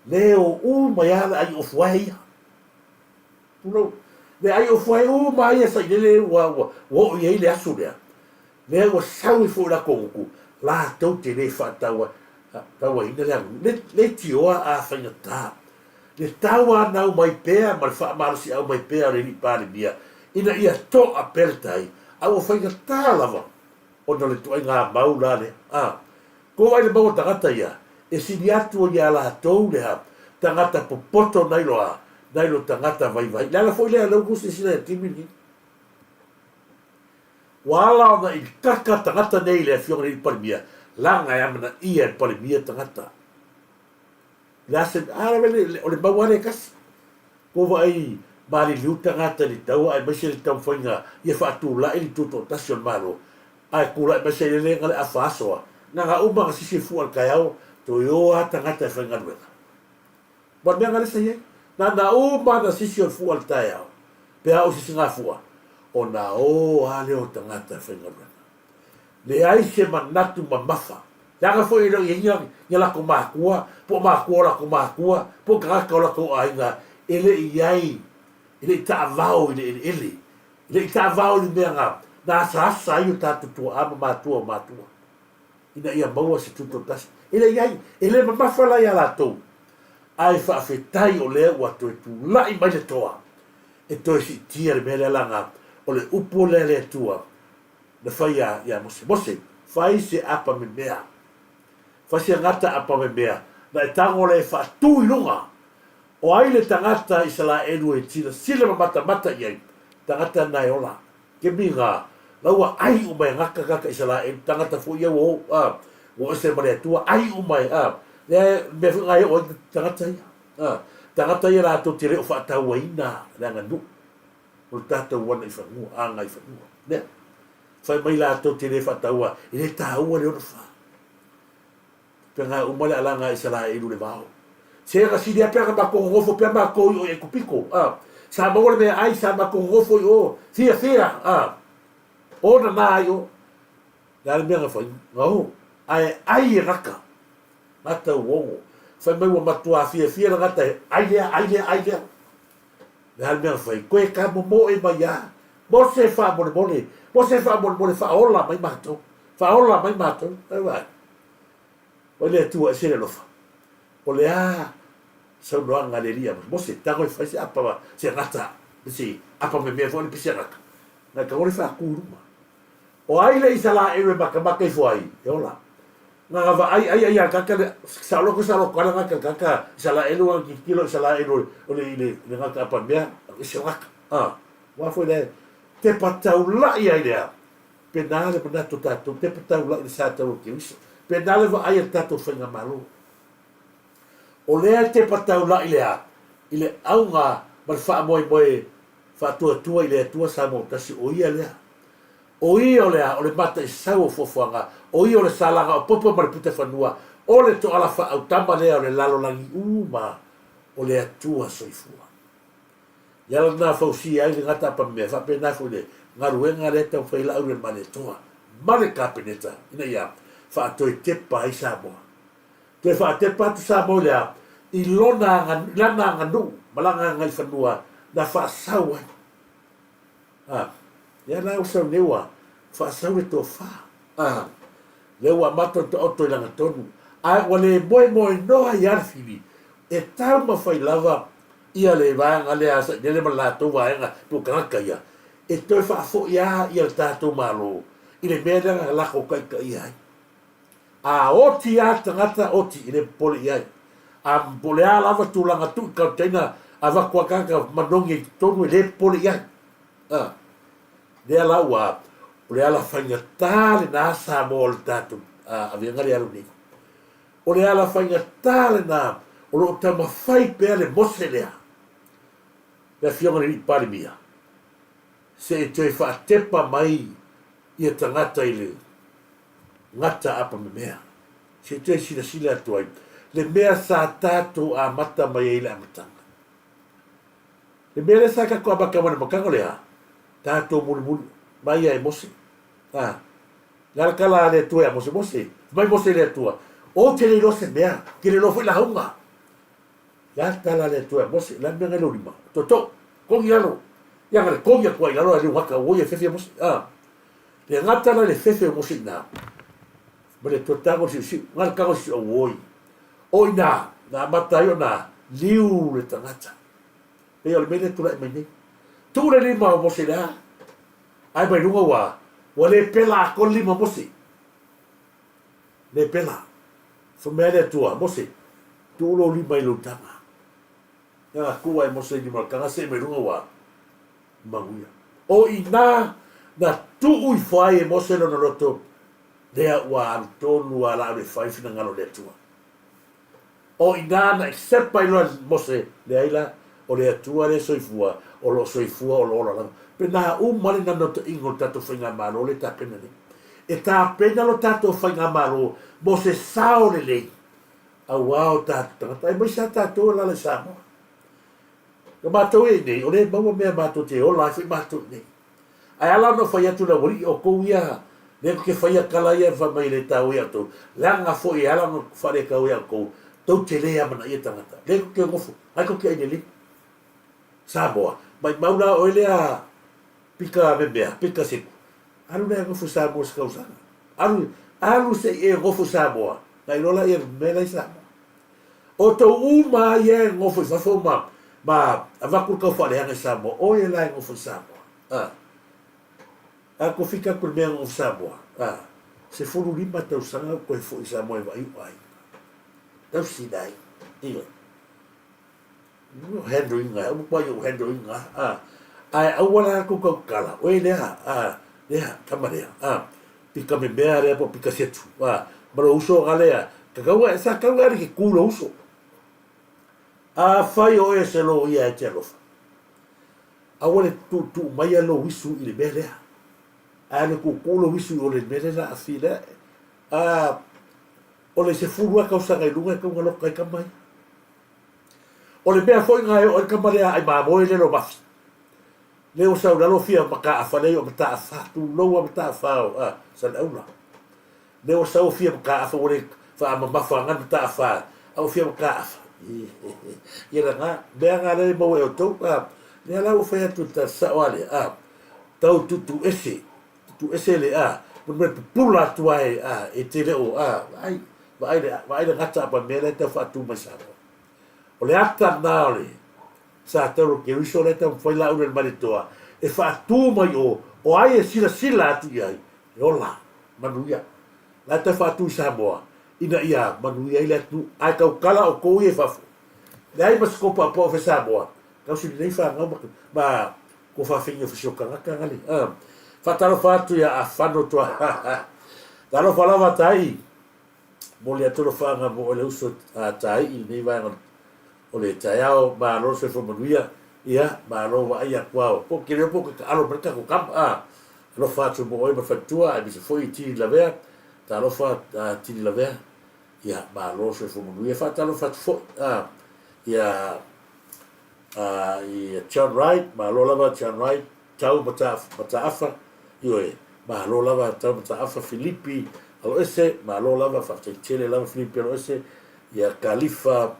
lea e o uma ai lava le ai ofuae ia. Tulou. Le ai ofuae uma lava ia Sailele ua, ua, ua oo i ai le aso lea, lea ua sau ai foi i latou gutu, latou te le faataua, tauaina le aganuu. Le, leitioa a faigata. Le tauanau mai pea ma le faamalosiau mai pea o le Alii Palemia ina ia toa pea le tai, a ua faigata lava ona o le ituaiga mau la lea. A kou ai le mau a tagata ia, e sili atu ai ia latou le a tagata popoto nai lo a, nai lo tagata vaivai. Le ala foi lea lea ua silasila i le taimi lenei. Ua ala ona i kaka tagata nei i le Afioga i le Alii Palemia, leaga e amanaia e le Palemia tagata. Le a se, a le, o le mau lava lea e tasi. Ua vaai maliliu tagata i le taua aemaise le taumafaiga ia faatulai le tutoatasi o le Malo, ae tulai mai se lele na le afa aso a, na na uma na sisi fua i le taeao, toe o lava tagata e faigaluega. Ma le mea na lea sa i ai, na na uma na sisi o le fua i le taeao, pe a o sisi na fua, ona o lava lea o tagata e faigaluega. Leai se manatu mamafa. Leaga foi e le o i ai ni a latou matua, po o matua o latou matua, po o tagata o latou aiga e le i ai, e le i taavao i le eleele, e le i taavao i le mea na, na asaasa ai o tatou tuaa ma matua o matua, ina ia maua se tutoatasi. E le i ai, e le mamafa la iā latou, ae faafetai o lea ua toe tulai mai le toa e toe siitia le mea lea leaga o le upu lea a le Atua na fai ia, ia Mose. Mose, fai se apa memea. Fai se gata apa memea, na e tago lea e faatu i luga. O ai le tagata Isalaelu e silasila ma matamata i ai, tagata na e ola. Ke miga, la ua ai uma e gaka gaka Isalaelu, tagata foi ia ua o, a, ua ese ma le Atua, ai uma e, a, lea mea foi na e oo ai tagata ia, a, tagata ia latou te le o faatauaina le aganuu o le tatou ana i fanua, aga i fanua. Lea, fai mai latou te le faataua, e le taua le 64. Pena uma le alaga a Isaraelu i le vao. Se na sili a pe ana matou nonofo pea matou i o i Aikupito, a. Sa maua le meaai, sa matou nonofo i o, fiafia, a. O nana ai o. Le a le mea na fai? Na o. Ae ai e gata. Gata ua ono. Fai mai ua matuā fiafia le gata e ai lea, ai lea, ai lea. Le a le mea na fai? Koe ka momoe mai a. Mose faamolemole, Mose faamolemole faaola mai matou. Faaola mai matou. Ai vaai. Oi le Atua ese le alofa. O le a saunoaga a le Alii ia Mose, tago e fai se apa se gata, se apa memea foi le pisi gata. Na tago le faatu i luma. O ai le Isalaelu e makamaka ifo ai, e ola. Na na vaai ai ai a gata le saoloko saoloko ala gata gata Isalaelu a tilotilo Isalaelu o le i le gata apa mea, ese o gata. Ah, wa foi le tepa taulai ai lea. Pēnā le manatu o tatou, tepa taulai le sa tau o Keriso. Pēnā le vaai a le tatou faigamalo. O lea e tepa taulai le a? I le auga ma le faamoemoe faatuatua i le Atua Samoa Tasi, o Ia lea. O Ia o le a? O le mataisau o fuafuaga, o Ia o le salaga o popo ma le puta fanua, o le toala faaautama lea o le lalolagi uma o le Atua Soifua. Le ala lena fausia ai le gata apamea, faapena foi le galuega lea e taumafai ai Laaulialemalietoa ma le Kapeneta ina ia faatoe tepa ai Samoa. Toe faatepa atu Samoa i le a? I lona aga, i lana aganuu ma lana agaifanua na faasau ai. A, lea la ua sau nei ua faasau le tofa. A, lea ua amata ona taoto i lagatonu, ae ua le moemoenoa ai lava le fili e taumafai lava ia le vaega lea a Sailele ma le latou vaega po o tagata ia, e toe faafoi lava ia le tatou Malo i le mea lea na latou taitaia ai. A oti lava le tagata, oti, e le popole i ai. A po o le a lava tulaga tuu i container, avatu lava tagata manogi i totonu e le popole i ai. A, lea la ua, o le ala faigata lena Samoa o le tatou avega lea alu nei. O le ala faigata lena o lo o taumafai pea le Mose lea, le Afioga i le Alii Palemia, se i toe faatepa mai ia tagata i le gata apamemea, se i toe silasila atu ai le mea sa tatou amata mai ai i le amataga. Le mea lea sa tatou amata mai i le amataga o le a? Tatou mulimuli mai ia e Mose. A, le ala tala a le Atua ia Mose, Mose, fai mai Mose i le Atua, Ou te le iloa se mea, ou te le iloa foi lauga. Le a le tala a le Atua ia Mose, o le a le mea na i lou lima? Tootoo, kogi i lalo. Ia na le kogi atu ai i lalo a le gata, ua ia fefe Mose. A, le gata la i le fefe o Mose i ina, ma le Atua tago le siusiu, na le tago le siusiu, auoi. O i ina, na amata ai ona liu le tagata. Pei o le mea lea e tulai mai nei. Tuu le lima o Mose i le a? Ae mai luga ua, ua le pela atoa le lima o Mose. Le pela. Fai mai le Atua, Mose, tuu lou lima i lou taga. Na tuu ai Mose i lima o le taga, see mai luga ua manuia. O i ina na tuu ifo ai e Mose lona loto, lea ua alu tonu a laau le fai finagalo o le Atua. O i ina na accept ai loa e Mose, leai la, o le Atua lea e soifua, o lo o soifua, o lo o ola lava. Pena uma le nanautaiga o le tatou faigamalo lea e tapena nei. E tapena lo tatou faigamalo mo se sao lelei aua o tatou tagata, aemaise lava tatou e alaala i Samoa. O matou ia i inei, o lea e maua mea matou te ola ai foi matou i inei. Ae ala ona ou fai atu i le aualii, o tou ia, lea tou te faia tala ia fai mai e le taua ia outou, leaga foi e ala ona faaletaua ia outou, tou te le amanaia tagata. Lea tou te nofo, ai tou te ai lelei. Samoa, maimau la oe lea pika memea, pika seku. Alu lea e nofo i Samoa se tausaga. Alu, alu se i e nofo i Samoa, na iloa laia mea la i Samoa. O tou uma lava ia e nofo i fafo ma, ma avatu le taufaaleaga i Samoa, oe la e nofo i Samoa. A. A ko fika atu le mea nofo Samoa. A. 15 tausaga ou toe foi i Samoa e vaai ou aiga. Tausi nai. Ioe. Handle ina, aua matua i ou handle ina, a. Ae aua la tou tautala, oe lea, a, lea, tama lea, a, pika memea lea po o pika setu, a, ma lou uso na lea, tatau ona, sa tatau ona e te tu i lou uso. Afai o oe o se loia e te alofa, aua le tuutuu maia lou isu i le mea lea. Ae alu e tuutuu lou isu i o le mea lea la afi lea. A, o le 12 tausaga i luga e tatau ona loka ai tama ia. O le mea foi lena e oo ai le tama lea aai mamoe lea lomafi. Lea ua sau i lalo fia mataafa lea i o mataafa, tulou a mataafa o a Saleaula. Lea ua sau fia mataafa ua le faamamafa ana mataafa, a ua fia mataafa. Ia lena, mea na lea e maua e outou, a, lea la ua fai atu le tala sao a lea, a, tau tuutuu ese, tuutuu ese le, a, mo le mea pupula atu ai, a, e te le o, a, vaai, Vaai le, vaai le gata apa mea lea e tau faatu mai Samoa. O le ata lena o le Sa Tauro Keriso lea e taumafai la ule mai le toa e faatu mai o, o ai e silasila atu i ai, e ola, manuia. La e tau faatu i Samoa ina ia manuia ai le atunuu. Ae tautala outou ia i fafo, leai ma se tou paopao e fai Samoa, tausi lelei fanau ma, ma kou faafeina o fasi o tagata gale. Faatalofa atu ia Afano toa. Talofa lava tai. Momoli atu alofaaga mo oe le uso a Taii i lenei vaega o le taeao. Malo le soifua manuia. Ia, malo vaai atu ao. Po o te leo po o te taalo mai le tatou tama. A, alofa atu mo oe ma le faletua aemaise foi i Tili Lavea. Talofa a Tili Lavea. Ia, malo le soifua manuia. Faatalofa atu foi a, ia, a, i John Wright. Malo lava John Wright. Tau Mataafa, ioe, malo lava Tau Mataafa, Filipi Aloese, malo lava, faafetai tele lava Filipi Aloese, ia Kalifa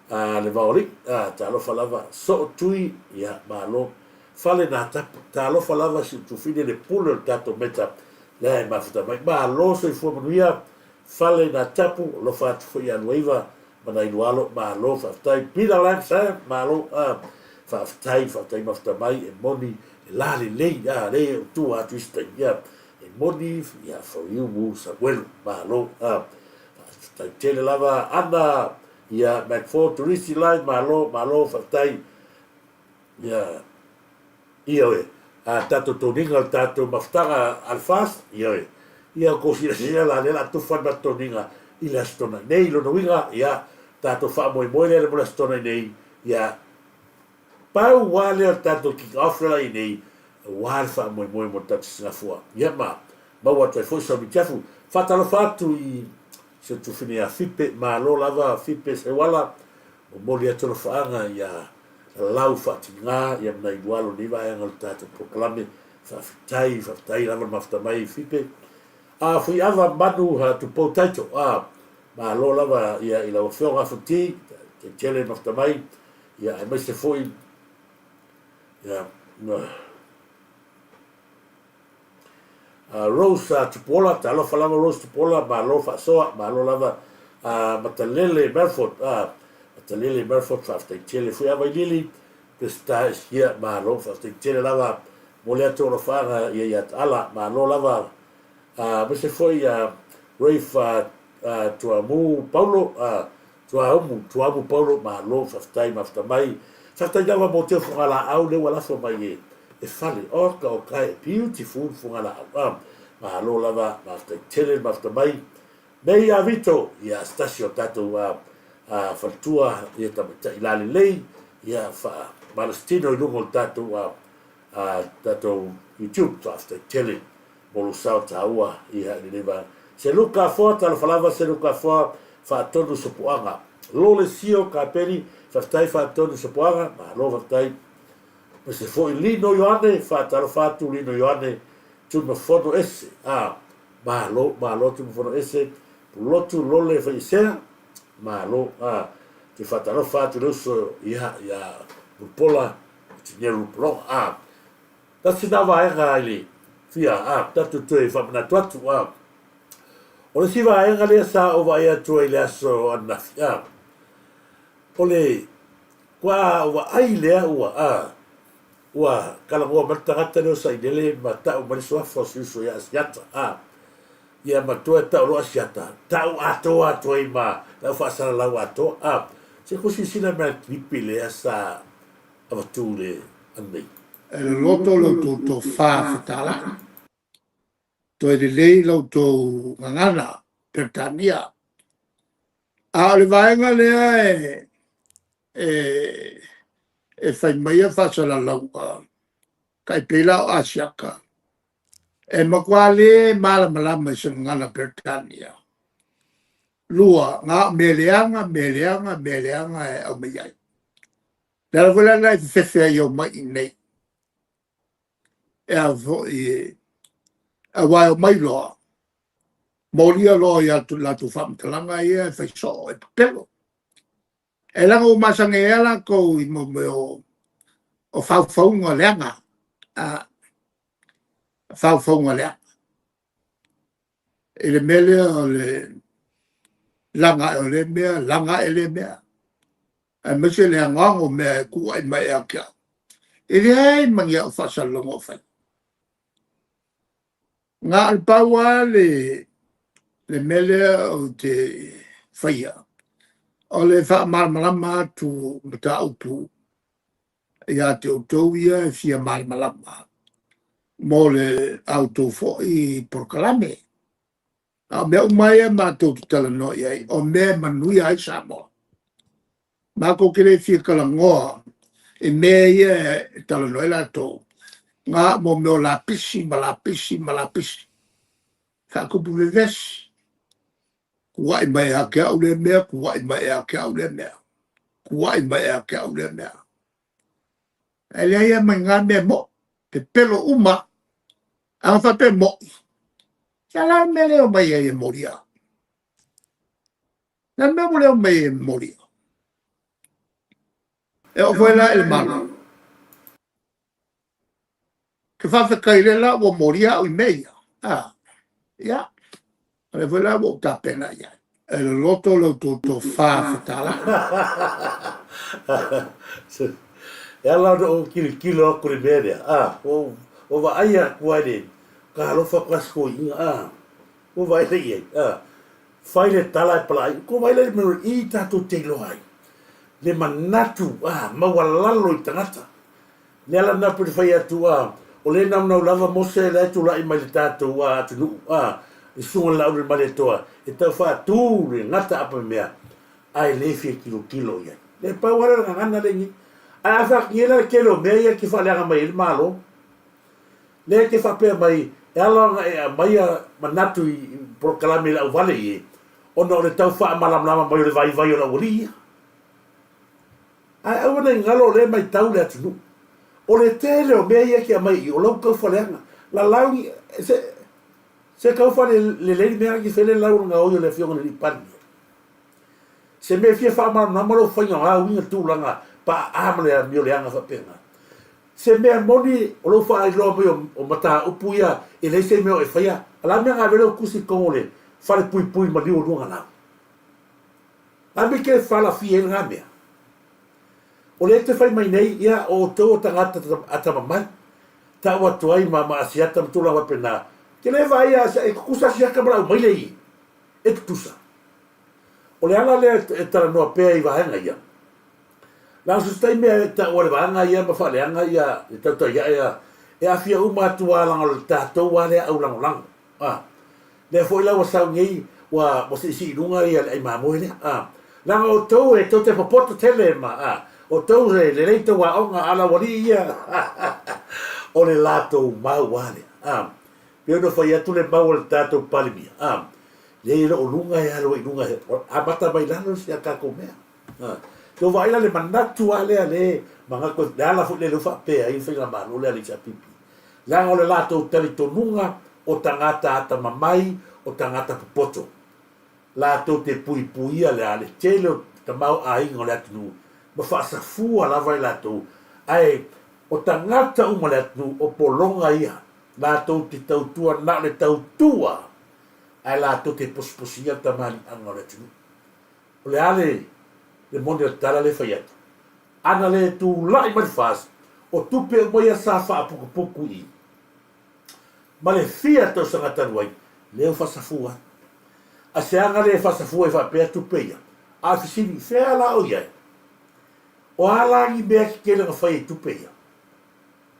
a le Vaoalii, a, talofa lava, Soo Tui, ia, malo, Fale Natapu, talofa lava si ou tufine le pule o le tatou meta lea e mafuta mai, malo soifua manuia, Fale Natapu, alofa atu foi ia Luaiva ma nai lua alo, malo faafetai Peter Lang Sam, malo a, faafetai, faafetai mafuta mai, e moni, e la lelei, a, le o tua atu isi taimi, ia, e moni, ia, Foriumu Samuelu, malo a, faafetai tele lava, Ana, ia, Mac Four, Turisi Lai, malo, malo, faafetai, ia, Ioe, a tatou toniga o le tatou mafutaga a le FAST, ioe, ia kou silasila la lea la tufa le matou toniga i le Aso Toonai nei, lona uiga, ia, tatou faamoemoe lea mo le Aso Toonai nei, ia, pau lava lea o le tatou kick off lea la i nei, aua le faamoemoe mo le tatou Singafua, ia ma maua atu ai foi sau mitiafu. Faatalofa atu i si ou tufine ia Fipe, malo lava Fipe Seuala, momoli atu alofaaga ia Lau faatiga ia ma nai lualo nei vaega o le tatou polokalame. Faafetai, faafetai lava le mafuta mai Fipe. A Fuiava Manu ha Tupou Taito, a malo lava ia i lau afioga Futi, te tele le mafuta mai, ia aemaise foi ia Rose Tupuola, talofa lava Rose Tupuola, malo faasoa, malo lava Matalele Melford, Matalele Melford, faafetai tele foi Availili, Peseta Eskia, malo, faafetai tele lava mo le atu alofaaga ia ia Taala, malo lava, aemaise foi Rafe Tuamu Paulo, Tuaumu, Tuaumu Paulo, malo, faafetai mafuta mai. Faafetai lava mo teu fogalaau lea ua lafo mai e e fale. Oka oka e beautiful fogalaau. Ah, malo lava, faafetai tele le mafuta mai. Nei a Vito, ia se tasi o tatou a a faletua ia tamaitai lalelei, ia faa malositino i luga o le tatou a a tatou YouTube. Faafetai tele mo lou sao taua ia i lenei vaega. Seluka Afoa, talofa lava Seluka Afoa, faatonu sopoaga. Lole Sio Kapeni, faafetai faatonu sopoaga, malo faafetai. Aemaise foi Lino Ioane, faatalofa atu Lino Ioane, Tumafono ese, a, malo, malo Tumafono ese, Pulotu Lole Faiesea, malo, a, te faatalofa atu le uso ia, ia Mulipola, Tineru Pologa, a, Tasi na vaega i le fia a tatou toe faamanatu atu a. O le isi vaega lea sa ou vaai atu ai i le aso ananafi a, o le kua ou vaai lea ua a, ua talanoa mai le tagata lea o Sailele ma tau mai le suafa o si uso ia Asiata a. Ia matua e tau loa Asiata, tau atoa atu ai ma lau faasalalau atoa a. Se ko silasila mai le kilipi lea sa avatu le ananei. E loloto la outou tofa fetalai, toe lelei la outou gagana Peretania. A o le vaega lea e fai mai ia faasalalauga, tai pei la o Asiata, e matua le malamalama i se gagana Peretania. Lua, na o mea leaga, mea leaga, mea leaga e aumai ai. Le ala foi lena e fefefe ai e omai i inei. E a foi, aua e omai loa, molia loa i a latou faamatalaga ia e fai soo, e pepelo. E leaga ua masani ai lava latou i mea o faufauga leaga. Faufauga leaga. I le mea lea o le laga ae o lea mea, laga ae lea mea. Aemaise le anoano o mea e tuuai mai ia te au. E leai ma ni au faasalalauga o faia. Na o le pau lava le mea lea ou te faia, o le faamalamalama atu o mataupu ia te outou ia e fia malamalama mo le a outou foi polokalame. A o mea uma ia matou te talanoa i ai, o mea e manuia ai Samoa. Matou te le fia talanoa i mea ia e talanoa ai latou, na mo mea o lapisi ma lapisi ma lapisi. Faatupu vevesi. Tuuai mai ia te au lea mea, tuuai mai ia te au lea mea. Tuuai mai ia te au lea mea. Ae leai lava ma ni na mea mo'i. Pepelo uma. A na faapea mo'i, ia la le mea lea e omai ai e molia. Le mea ua le omai e molia. E oo foi la i le Malo. Ke faafetai lea la ua molia au i mea ia. Ia, o lea foi la ua ou tapena i ai. E loloto la outou tofa fetalai. E ala ona ou tilotilo atu i le mea lea, ua vaai atu ai le talofa atu a si toeaina, ua vaai lea i ai, fai le tala e palaai, ua vaai lea i le mea i tatou te iloa ai, le manatu maualalo i tagata. Le ala lena pei ona fai atu, o lea e naunau lava Mose la e tulai mai le tatou atunuu, le susuga i le Laaulialemalietoa e tau faatu le gata apamemea, ae le fia tilotilo i ai. Le pau lava lea o le gagana lea i inei. Ae a faatini ai la le tele o mea ia e te faaleaga mai ai le Malo, lea e te faapea mai e ala ona e aumaia manatu i polokalame i le auvale i e, ona o le tau faamalamalama mai o le vaivai o le aualii ia. Ae aua ne i galo o lea e matau le atunuu. O le tele o mea ia e te aumai i i, o lau taufaleaga. Lalau ni, se, se taufalelelei le mea lea e fai le lau o le gaoi o le Afioga i le Alii Palemia. Se mea e fia faamalamalama lou faiga o a uiga tulaga paaa ma le amio leaga faapena. Se mea moni o lou faailoa mai o mataupu ia e leai se mea o e faia, a o le a le mea na ave ai lau tusi i totonu o le fale puipui maliu o Luagalau? A mea ke falafia ai lena mea? O lea e te fai mai nei, ia, o outou o tagata atamamai, tau atu ai ma, ma Asiata ma tulaga faapena. Ke le vaai a, e tutusa Asiata ma le aumaile i, e tutusa. O le ala lea e talanoa pea i vaega ia. Leaga so se taimi e taua le vaega ia ma faaleaga ia le tautaiae a, e aafia uma atu lava leaga o le tatou lava lea aulagolago. A, lea foi la ua sau nei, ua, ua siisii i luga ia le ai mamoe lea. A, leaga outou e tou te popoto tele ma, a, outou e lelei tou aoga, a o le aualii ia, o le latou mau lava lea. A, pei ona fai atu le mau a le tatou Palemia, a, leai e le o luga e alu ai i luga, e amata mai lalo si a tatou mea. A, tou vaai la le manatu lava lea le manatu, le ala foi lea lea ua faapea ai le faigamalo lea a le HRPP. Leaga o le latou talitonuga o tagata atamamai, o tagata popoto. Latou te puipuia le a le tele o tamaoaiga o le atunuu ma faasafua lava i latou, ae o tagata uma o le atunuu o pologa ia, latou te tautua na o le tautua, ae latou te posiposiina le tamaliiaga o le atunuu. O le a le le moni o le tala lea e fai atu? Ana le tulai mai le FAST, o tupe uma ia sa faaputuputu i ma le fia tausaga talu ai, lea ua faasafua ai. A se aga le faasafua ai faapea tupe ia? A o le fesili, fea la o i ai? O a la ni mea tetele na fai e tupe ia?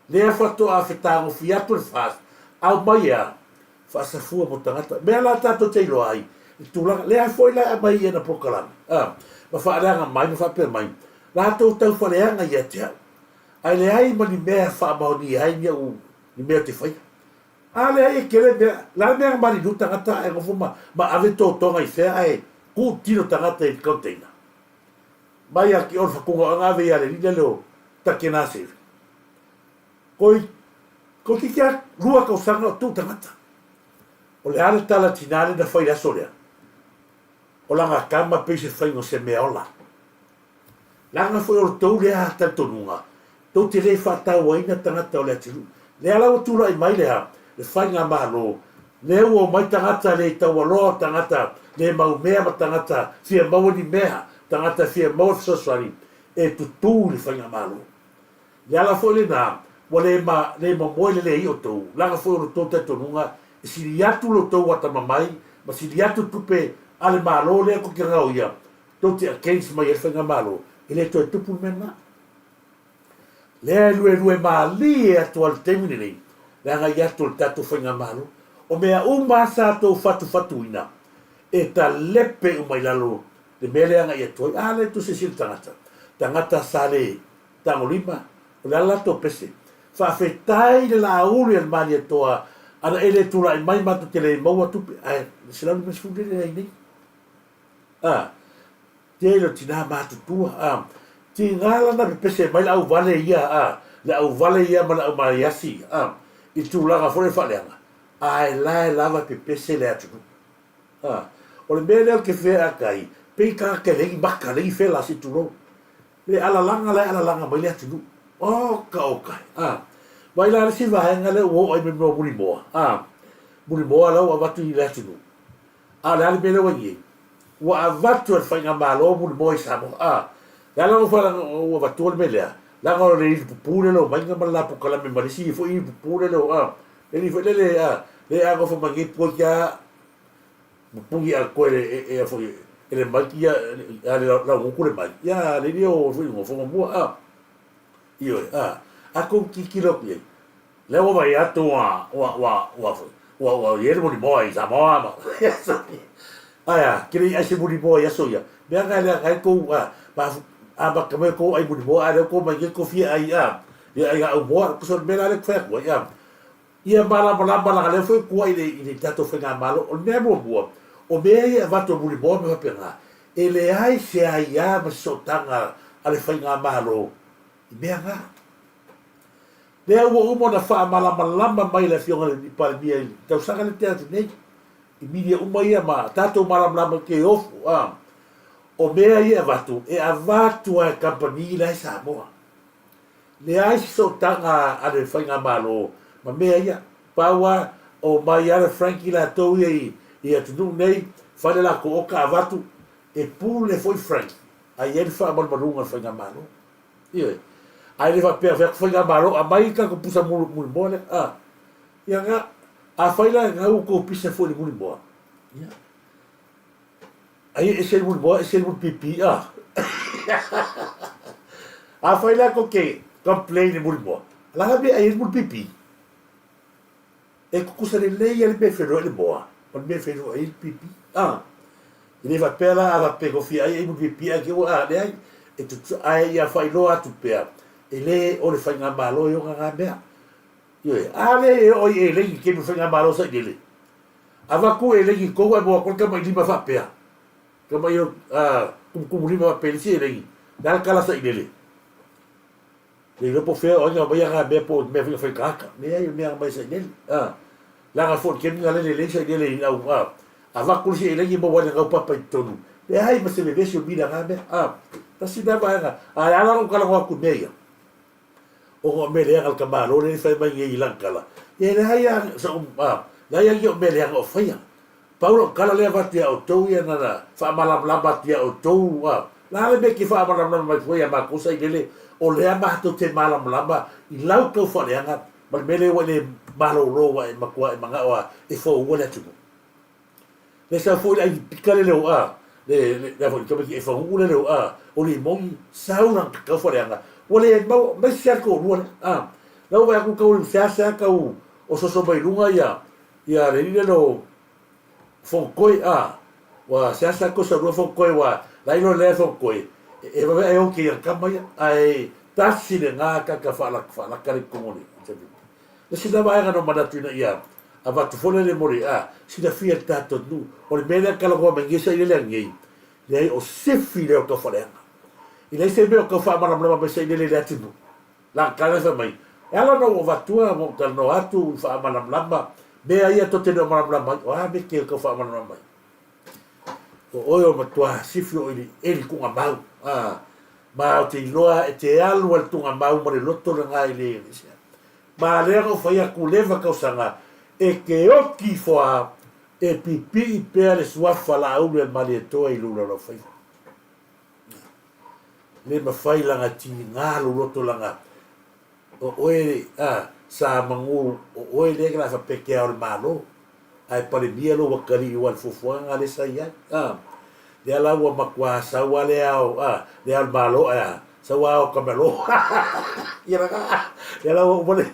Lea faatoa fetagofi atu le FAST, aumai a faasafua mo tagata. Mea la tatou te iloa ai le tulaga lea foi la e aumai i ana polokalame, a, ma faaleaga mai ma faapea mai, latou taufaaleaga ia te au, ae leai ma ni mea e faamaonia ai ni au ni mea ou te faia. A leai e tele mea, o le a le mea na maliliu tagata ae nofo ma, ma ave totoga i fea ae tuu tino tagata i le container. Mai a ki o le whakunga o ave ia le lile leo take nā sevi. Koi, ko ki kia rua tausaga o tuu tangata. O le a le tala tinā le na whai le aso lea. O langa kama pei se whainga o se mea ola. Leaga foi o le tou lea talitonuga, tou te le faatauaina tagata o le atunuu. Lea la ua tulai mai le a? Le faigamalo, lea ua omai tagata le taualoa, tagata le maumea ma tagata fia maua ni mea, tagata fia maua le fesoasoani e tutū i le faigamalo. Le ala foi lena ua le ma le momoe lelei outou, leaga foi o lo tou talitonuga e sili atu lo tou atamamai ma sili atu tupe a le Malo lea tou te gaoia, Tou te against mai ai le faigamalo, e le toe tupu le mea lena. Lea e luelue malie atu lava i le taimi lenei, le agai atu o le tatou faigamalo. O mea uma lava sa tou fatufatuina, e talepe uma i lalo le mea lea e agai atu ai. A lea tou silasila i tagata, tagata sa le tagolima, o le a le latou pese? Faafetai i le laauli a le Malietoa, ana e le tulai mai matou te le maua tupe, ae $150 lea e leai nei. A, tele o tinā matutua, a, tiga lana pepese mai le auvale ia, a, le auvale ia ma le aumaiasi, a, i tulaga foi lea faaleaga, ae la e lava pepese le atunuu. A, o le mea lea ou te featai ai, pei tagata e leai ni maka, leai ni fela, se i tulou. Le alalaga la e alalaga mai le atunuu. Oka oka e, a. Vaai la le isi vaega lea ua oo ai ma le mea o Mulimoa, a, Mulimoa la ua avatu i le atunuu. A o le a le mea lea ua i ai? Ua avatu e le Faigamalo mulimoa i Samoa. A, le a la ua fai ua avatua le mea lea? Leaga o le ilipupu lele o maiga ma le la pokalame ma le isi foi ilipupu lele o, a, le alii foi lele, a, le a nofo mai nei pua ki a pupuni a koe le, e, e, foi, e le mai ki a, a le laugutu le mai. Ia, le alii o foi ngo fonga mua, a. Ioe, a, a kou tilotilo atu i ai, Lea ua vaai atu ua, ua, ua, ua, ua, ua i ai le mulimoa i Samoa ma Ae a, ke le i ai se mulimoa i aso ia. Mea na e leaga ai kou, a, ma, amata mai kou ai mulimoa, a lea kou mai nei kou fia ai, a, ia ai ga'au moa, kusa o le mea la lea ou te fai atu ai, a. Ia malamalama leaga lea foi ua i le, i le tatou faigamalo, o le mea muamua, o mea ia e avatu e mulimoa ma faapena, e leai se aia ma se sootaga a le faigamalo i mea na. Lea ua uma ona faamalamalama mai le Afioga i le Palemia i le tausaga lea tea atu nei, i media uma ia ma tatou malamalama i ke ofu, a, o mea ia e avatu, e avatu lava e kamupani la i Samoa. Leai se sootaga a le Faigamalo ma mea ia. Pau lava, omai lava le Frankie latou ia i, i atunuu nei, fai le latou oka avatu, e pule foi Frankie, a i ai le faamalumaluga a le Faigamalo. Ioe. Ae le faapea fai atu faigamalo aumai tatou pusa mulimoa lea. A. Ia na, afai la e gau tou pisa foi i le mulimoa, ia, ai e ese le mulimoa ese le mulipipi, a. Afai la tou te complain i le mulimoa, o le a la le mea e ai ai le mulipipi? E tutusa lelei lava le mea e feiloai le moa ma le mea e feiloai ai le pipi. A, e le faapea la a faapea e fia ai ai mo le pipi ae te ua, a, leai. E tutusa, ae ia faailoa atu pea, e le o le faigamalo e ona na mea. Ioe, a lea e oo i eleni i taimi o le faigamalo sa i lele. Avatu eleni i totonu ae maua atu le tama i lima faapea. Tama i, a, kumukumulima faapea i le isi eleni. Le a le tala sa i lele? Le iloa po o fea o ai na aumaia na mea po o mea foi na fai tagata. Leai, o mea na aumai e Sailele. A, leaga foi i le taimi na lele lelei Sailele i lau, a, avatu le isi elegi e maua ai le gaupapa i totonu. Leai ma se vevesi o mila na mea. A, tasi lena vaega. A e ala ona ou talanoa atu i mea ia, ona o mea leaga a le tamāloa lea e fai mai nei i lana tala, ia e leai lava sa ou, a, leai lava ni au mea leaga o faia. Pau lau tala lea avatu ia outou ia na na faamalamalama atu ia outou a la le mea ke faamalamalama mai fua ia matou sailele o lea matou te malamalama i lau tau faaleaga ma le mea lea ua e le malolo ua e matua e manao a e foua le atunuu. Le sau foi le ai pika le leo a Le le le foi tamaiti e fagugu le leo a o le moni sau na kau faleaga ua le mau mai se ko lua a lau vai aku kau sea sea kau o soso mai lunga ia ia le le lo fongkoi a ua sea sea ko sa lua fongkoi ua lai lo le fongkoi e va e o ke ia kama ia ai tasi le ngā kaka whaalaka whaalaka le kongo le le sina vaega no manatu ina ia avatu foi le mole a silafia le tatou atunuu o le mea lea kalagoa mai nei sailele anei leai o sifi lea o tau faleaga i leai se mea o tau faamalamalama mai sailele i le atunuu la kala fai mai e ala ona ou avatua ma ou talanoa atu i faamalamalama mea ia tou te le o malamalama ai o a mea ke o tau faamalamalama mai o oe o matua sifi o ili eli tuugamau a ma ou te iloa e te alu a le tuugamau ma le loto lena i le Ma lea na ou fai atu leva tausaga e te oti ifo a e pipii pea le suafa Laauli a le Malietoa i lou laulaufaiva. Le mafai lana tiga lou loto lana o oe a sa manu o oe lea la faapea ke ao le Malo ae palemia lou atalii ua le fuafuaga na lea sa i ai a lea la ua matua sau a le ao a le ao le Malo ae a sau a ao kamelo ia la lea la ua uma le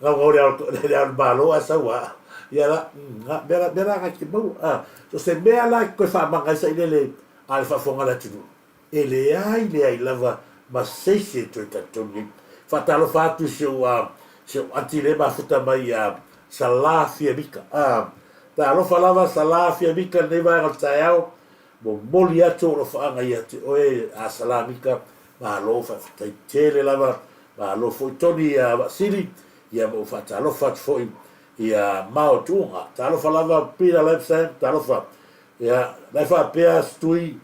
gaugau le ao le ao le Malo ae sau a ia la mea la mea la na te maua a so se mea la e toe faamaga ai sailele a le faafofoga a le atunuu E leai leai lava ma seisi e toe talitonu ai. Faatalofa atu i si ou si ou aunty lea e mafuta mai ia Sala Fiamika. Talofa lava Sala Fiamika i lenei vaega o le taeao, momoli atu ou alofaaga ia te oe a Sala Mika, malo faafetai tele lava, malo foi Tony ia Vaasili, ia ma ou faatalofa atu foi ia Mao Tuuga. Talofa lava Peter Lamsam, talofa. Ia, la e faapea Stui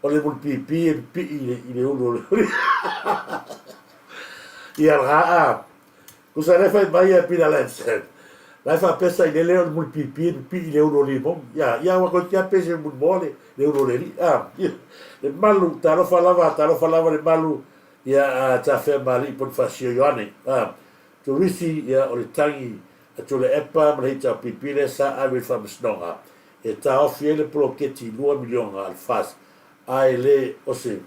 O le mulipipi e pipii i le ulu o le uli. Ia la a. Kusa le fai mai e pila le sen. La fa pesa i lele o le mulipipi e pipii i le ulu o le limoni. Ia, ia ua koe kia pese muli moa le, le ulu o le li. A, ia, le malu, talofa lava, talofa lava le malu, ia, a, ta fea ma li Bonifasio Ioane. A, turisi, ia, o le tangi, a tule epa ma le hita o pipi le sa ave i le faamasinoga. E taofi ai le poloketi $2 miliona a le FAST ae le o se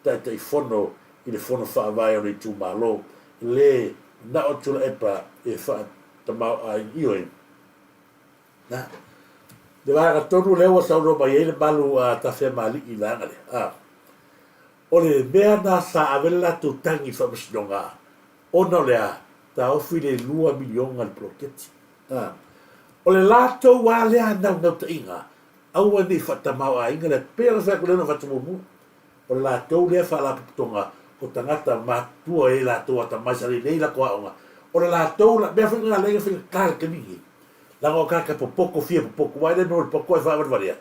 Taitaifono i le Fono Faavae o le itumalo le manao Tuilaepa e faatamaoaiga. Ioe, na le vaega tonu lea ua saunoa mai ai le malu a Tafeamalii i le vaega lea. A o le mea na sa ave le latou tagi i le faamasinoga ona o le a taofi le $2 miliona i le poloketi. A o le latou lava lea naunautaiga, aua ne i faatamaoaiga le atu. Pei ona fai atu lea na avatu muamua, o le latou lea faalapotopotoga o tagata matutua e latou atamai sa lelei latou aoga. O le latou la, mea foi na ala ai ona faigata le taimi lenei, leaga o tagata popoto, fia popoto, aua e le mea o le poto ae faavalevalea,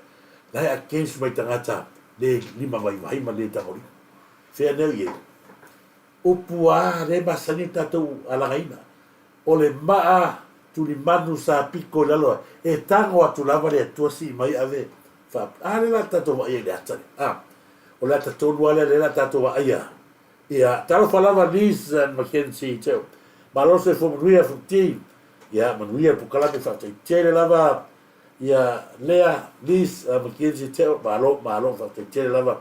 la e against mai tagata le limavaivai ma le tagolima. Fea nei o i ai? Upu a lea e masani ona tatou alagaina, o le maa tulimanu sa piko i lalo e tago atu lava le Atua sii mai ave faa a lea la tatou vaaia i le ata lea a o le ata tonu a lea lea la tatou vaaia ia talofa lava Liz and Mackenzie Teo malo soifua manuia Futi ia manuia le polokalame faafetai tele lava ia Lea Liz Mackenzie Teo malo malo faafetai tele lava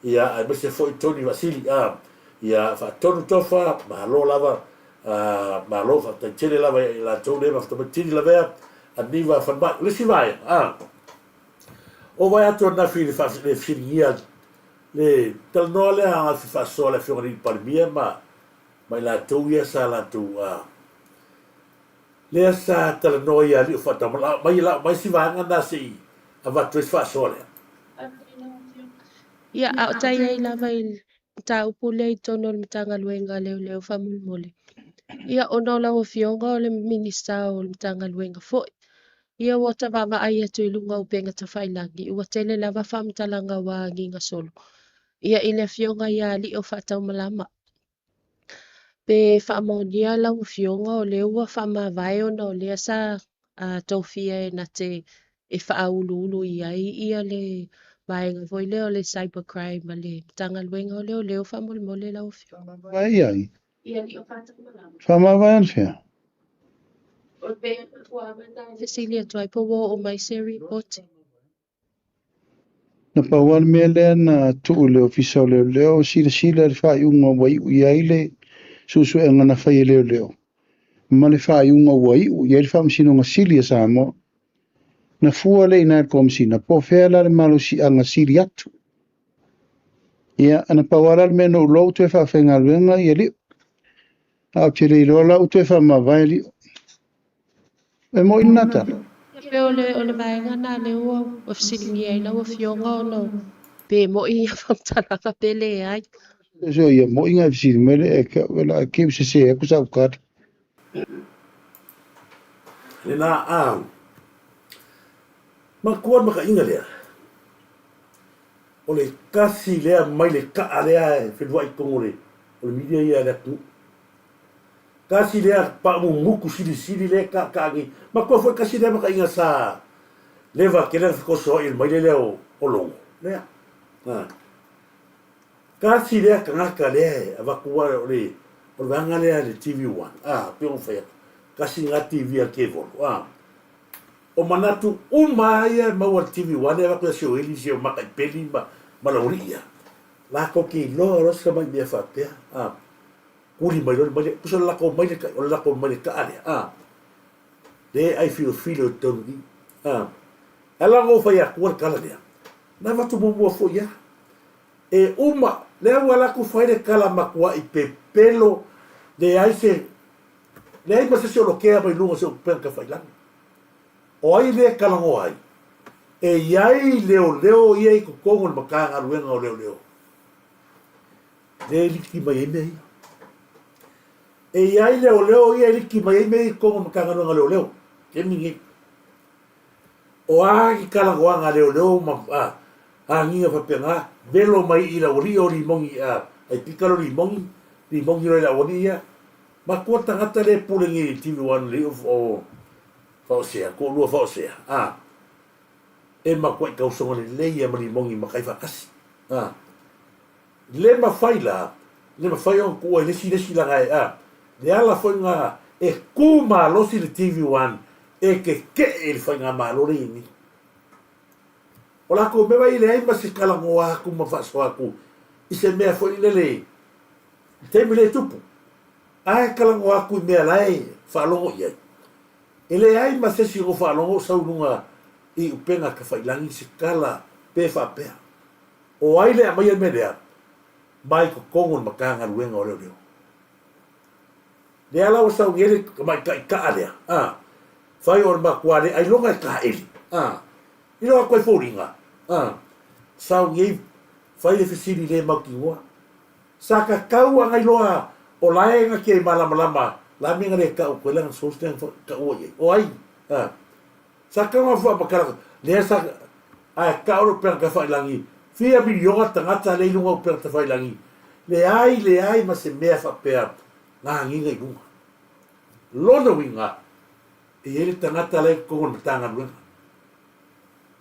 Ia, aemaise foi Tony Vasili, a, ia, faatonu tofa, malo lava, a, malo, faafetai tele lava ia i latou lea mafuta mai, Tini Lavea, Aniva Falemai. O le isi vaega, a, o vae atu ananafi i le, faa, le fesiligia, le talanoa lea a gafi faasoa le Afioga i le Palemia ma, ma i latou ia sa latou, a, lea sa talanoa ia alii o Faatama, la mai, la mai si vaega na se i avatu ai se faasoa lea. Ia, a o tai ai lava i le mataupu lea i totonu o le Matagaluega a Leoleo faamolemole. Ia, ona o lau Afioga o le Minisita o le Matagaluega foi. Ia, ua ta vaavaai atu i luga o upega tafailagi, ua tele lava faamatalaga ua agiga solo. Ia, i le Afioga ia Alii o Faataumalama. Pe faamaonia lau Afioga o lea ua faamavae ona o lea sa tofia e na te e faauluulu i ai ia le vaega foi lea o le cyber crime a le Matagaluega o Leoleo faamolemole lau Afioga. Faamavae ai. Faamavae anafea? O le pei ona fesili atu ai po ua oo mai se ripoti. Na pau lava le mea lea na tuu i le Ofisa o Leoleo, silasila i le faaiuga ua iu i ai le suesuega na fai e leoleo, ma le faaiuga ua iu i ai le Faamasinoga Sili a Samoa. Na fua lea i ina i le Komesina, po o fea la le malosiaga sili atu. Ia, na pau lava la le mea na ou iloa ua toe faafaigaluega ia Lio. Ae ou te le iloa la ua toe faamavae Lio. E moni lena tala? Ia pei o le o le vaega lena lea ua ua fesiligia ai lau Afioga ona pe moi ia faamatalaga pe leai. So ia moi nga e fesili mai le e ke la ke u sese aku sa ukali. Lena a makua makaʻiga lea o le kasi lea mai le kaʻa lea e feluaʻi i totonu o le o le media ia a le atunuu. Kasi lea paʻamumuku silisili lea e kaʻakaʻa nei. Matua foi kasi lea makaʻiga sa leva tele ona fetosoaʻi i le maile lea o Logo. Lea. A. Kasi lea tagata lea e avatu a o le o le vaega lea le TV1. A, pei ona fai atu. Kasi lena TV a le kevolo. A. O manatu uma lava ia e maua i le TV1 e avatu ia Sioeli, si o Makaipeli ma ma Laulii ia. Latou te iloa loa se tamai mea faapea. A. Kuli mai loa le maile, tusa o le latou maile o le latou maile kaa lea, a, lea e ai filofilo i totonu i i, a. E ala ona ou fai atua le tala lea, na avatu muamua foi a. E uma, lea ua alu atu fai le tala matuai pepelo, leai se, leai ma se isi o lotea mai luga o si ou upega tafailagi. O ai lea e talanoa ai? E i ai leoleo ia i totonu o le Matagaluega o Leoleo. Lea e liki mai ai mea ia. E i ai leoleo ia e liki mai ai mea ia i totonu o le Matagaluega o Leoleo, taimi lenei. O a ni talanoaga a leoleo ma a, agiga faapena, velo mai i le aualii o limogi a, ai pika lo limogi, limogi loa i le aualii ia. Matua tagata lea e pule nei i le TV1 le o Faosea, toalua Faosea, a, e matuai tausoga lelei ia ma limogi ma kai faatasi. A. Le mafai la, le mafai ona tuua i le isi le isi laga e a le ala foi na e tu malosi le TV One e keke'e i le faigamalo lea i ai nei. O latou mea vai e leai ma se talanoa atu ma faasoa atu i se mea foi lele i le taimi lea e tupu. Ae talanoa atu i mea la e faalogo i ai. E leai ma se isi o faalogo o sau i luga i upega tafailangi se tala pe faapea. O ai le aumaia le mea lea? Mai totonu o le Matagaluega o Leoleo. Lea la ua sau nei le tamaitai kaa lea, a, fai o le matua le ailoga e taeli, a, iloa atu ai foliga, a, sau nei fai le fesili le mautinoa. Sa tatau ana iloa o la e na te malamalama la mea na le tau atu ai lana source lea na taua i ai. O ai? A. Sa tau na faamatala lea sa ae tau le upega tafailagi fia miliona tagata lea i luga o upega tafailagi leai leai ma se mea faapea gagiga i luga. Lona uiga e i ai le tagata la i totonu o le Matagaluega.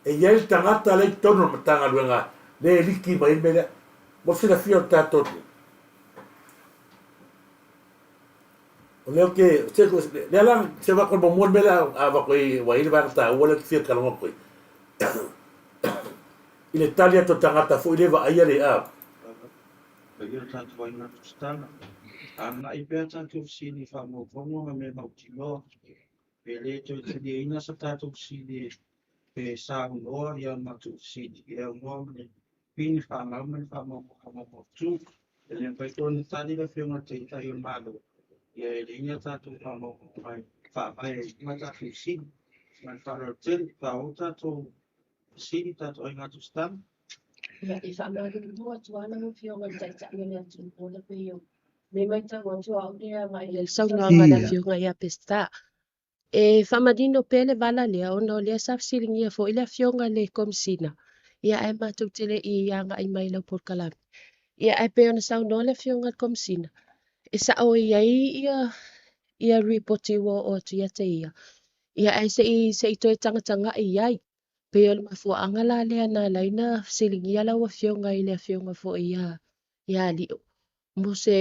E i ai le tagata la i totonu o le Matagaluega lea e liki mai ai le mea lea. Mo le silafia o le tatou atunuu. O lea ou te, lea la, se avatu ai muamua le mea lea a avatu ai, ua i ai le vaega taua lea ou te fia talanoa atu ai. I le tali atu a le tagata foi lea e vaaia le a. Paia o tatou aiga tusitala, agai pea tatou fesili i faamaumauga ma mea mautinoa, pe le toe taliaina sa tatou fesili pe saunoa ia matou fesili e aunoa ma le pini fanau ma le faamaumauga mautu. E le mafai foi ona tali le Afioga i le Taitai o le Malo, ia e leai ni a tatou faamaumauga e faavae ai i luga tatou fesili. Ma le faaaloalo tele, faaauau tatou fesili, tatou aiga tusitala. Ia, e faamalulu atu lava lau Afioga i le Taitai o le atunuu ona pei o le matau atu a au lea agai i le saunoaga a le Afioga ia Peseta. E faamanino pea le vala lea ona o lea sa fesiligia foi le Afioga i le Komesina, ia ae matou te le i agai mai i lau polokalame. Ia ae pei ona saunoa le Afioga i le Komesina, e sao e i ai ia ia ripoti ua oo atu ia te ia, ia ae se i se i toe tagatagai i ai. Pei o le mafuaaga la lea na ala ai ona fesiligia lau Afioga i le Afioga foi ia ia Ali'u mo se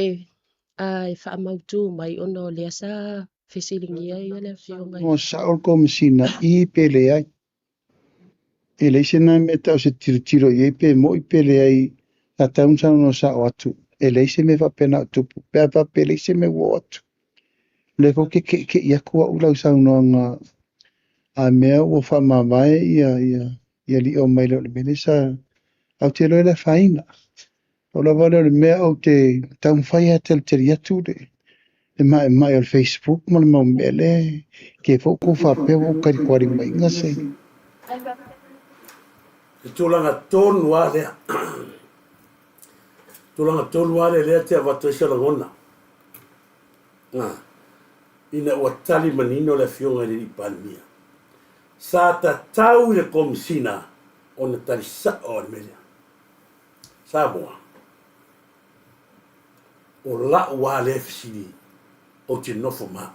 e faamautu mai ona o lea sa fesiligia ia le Afioga i Mo sao le Komesina i pe leai. E leai se na mea e tau o se tilotilo i ai pe mo'i pe leai, sa tatau ona saunoa sa'o atu, e leai se mea faapena o tupu, pe a faapea e leai se mea ua oo atu. O lea foi ou te ke'ike'i atu au i lau saunoaga a mea ua faamavae ia alii o mai le mea lea sa, ae ou te iloa e le afaina. Pau lava lea o le mea ou te taumafai lava e talitali atu le maemae o le Facebook ma le mau mea lea i te i foi ua outou faapea ua ou talitualimaina se. Le tulaga tonu lava lea. Tulaga tonu lava lea lea te avatu ai se lagona. Ina ua tali manino le Afioga i le Alii Palemia, sa tatau i le Komesina ona tali sa'o i le mea lea. Samoa, o la'u lava lea fesili ou te nofo ma au.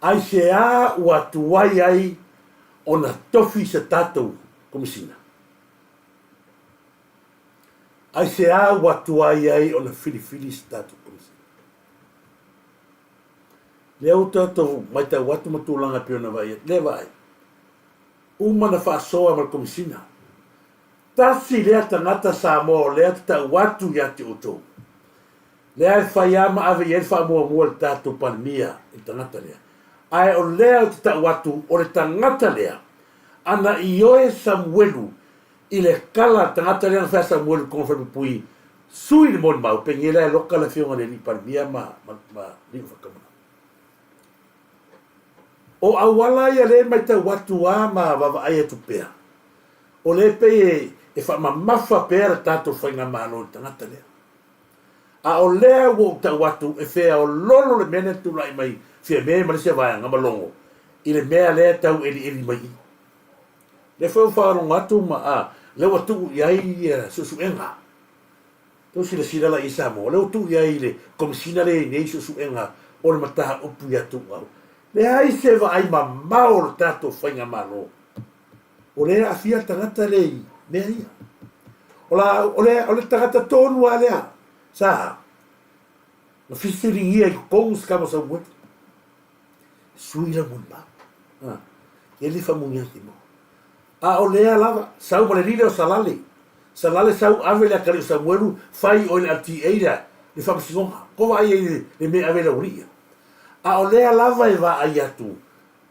Aisea ua tuai ai ona tofi se tatou Komesina? Aisea ua tuai ai ona filifili se tatou Komesina? Lea ua tatou matau atu ma tulaga e pei ona vaai atu. Lea vaai. Uma na faasoa ma le Komesina. Tasi lea tagata Samoa o lea tatau atu ia te outou. Lea e fai lava ma ave i ai le faamuamua i le tatou Palemia i le tagata lea. Ae o lea ou te tau atu o le tagata lea ana ioe Samuelu i le kala a le tagata lea na fai a Samuelu i Koga Faipupui sui le molimau pei la e loka le afioga i le alii Palemia ma ma Liu Fakamana. O auala ia lea e matau atu a ma vaavaai atu pea, o lea e pei e faamamafa pea le tatou faigamalo i le tagata lea. A o lea ua ou tau atu e feaololo le mea lea na tulai mai Fiame ma le isi vaega ma Logo i le mea lea e tau elieli mai i. Lea foi ua faalogo atu ma a, lea ua tuu i ai suesuega. Tou silasila la i Samoa, lea ua tuu i ai le Komesina lea e i ai nei suesuega o le mataupu ia Tuuau. Leai se vaai mamao o le tatou faigamalo. O lea e aafia le tagata lea i mea ia. O la, o le, o le tagata tonu lava lea sa na filifiligia i totonu se tama Samueli. Sui la molimau. Ah, e le faamanuia atu mo. A o lea lava, sau ma le lile o Salale. Salale sau ave le atalii o Samuelu, fai oe le LTA lea, le faamasinoga. Ko vaai ai le mea e ave i le aualii ia. A o lea lava e vaai atu,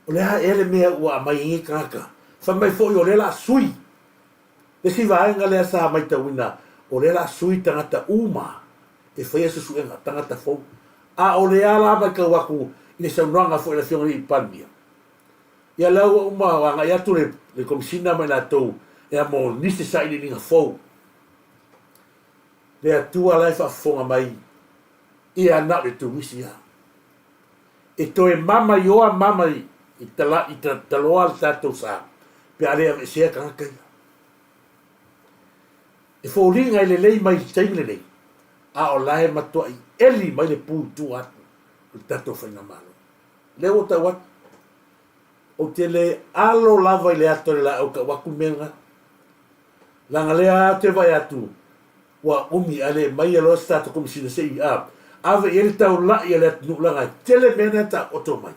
o le a ea le mea ua aumai ai nei tagata? Fai mai foi o lea o le a sui. Le isi vaega lea sa matauina, o lea o le a sui tagata uma e faia suesuega, tagata fou. A o lea la matau atu i le saunoaga foi a le Afioga i le Palemia, ia lea ua uma agai atu le Komesina ma i latou e amo nisi sailiiliga fou. Le Atua la e faafofoga mai, ia na o le turisi lava. E toe mama ioa mama i tala i taloa le tatou sa pe a le aveesea tagata ia. E foliga e lelei mai i le taimi lenei, a o la e matuai eli mai le pu i tua atu o le tatou faigamalo. Lea ua tau atu, ou te le alo lava i le ata o le laau tau atu le mea lena. Leaga lea ou te vaai atu, ua umi ae le maia loa se tatou Komesina se i ave i ai le taulai a le atunuu leaga e tele mea na e taoto mai.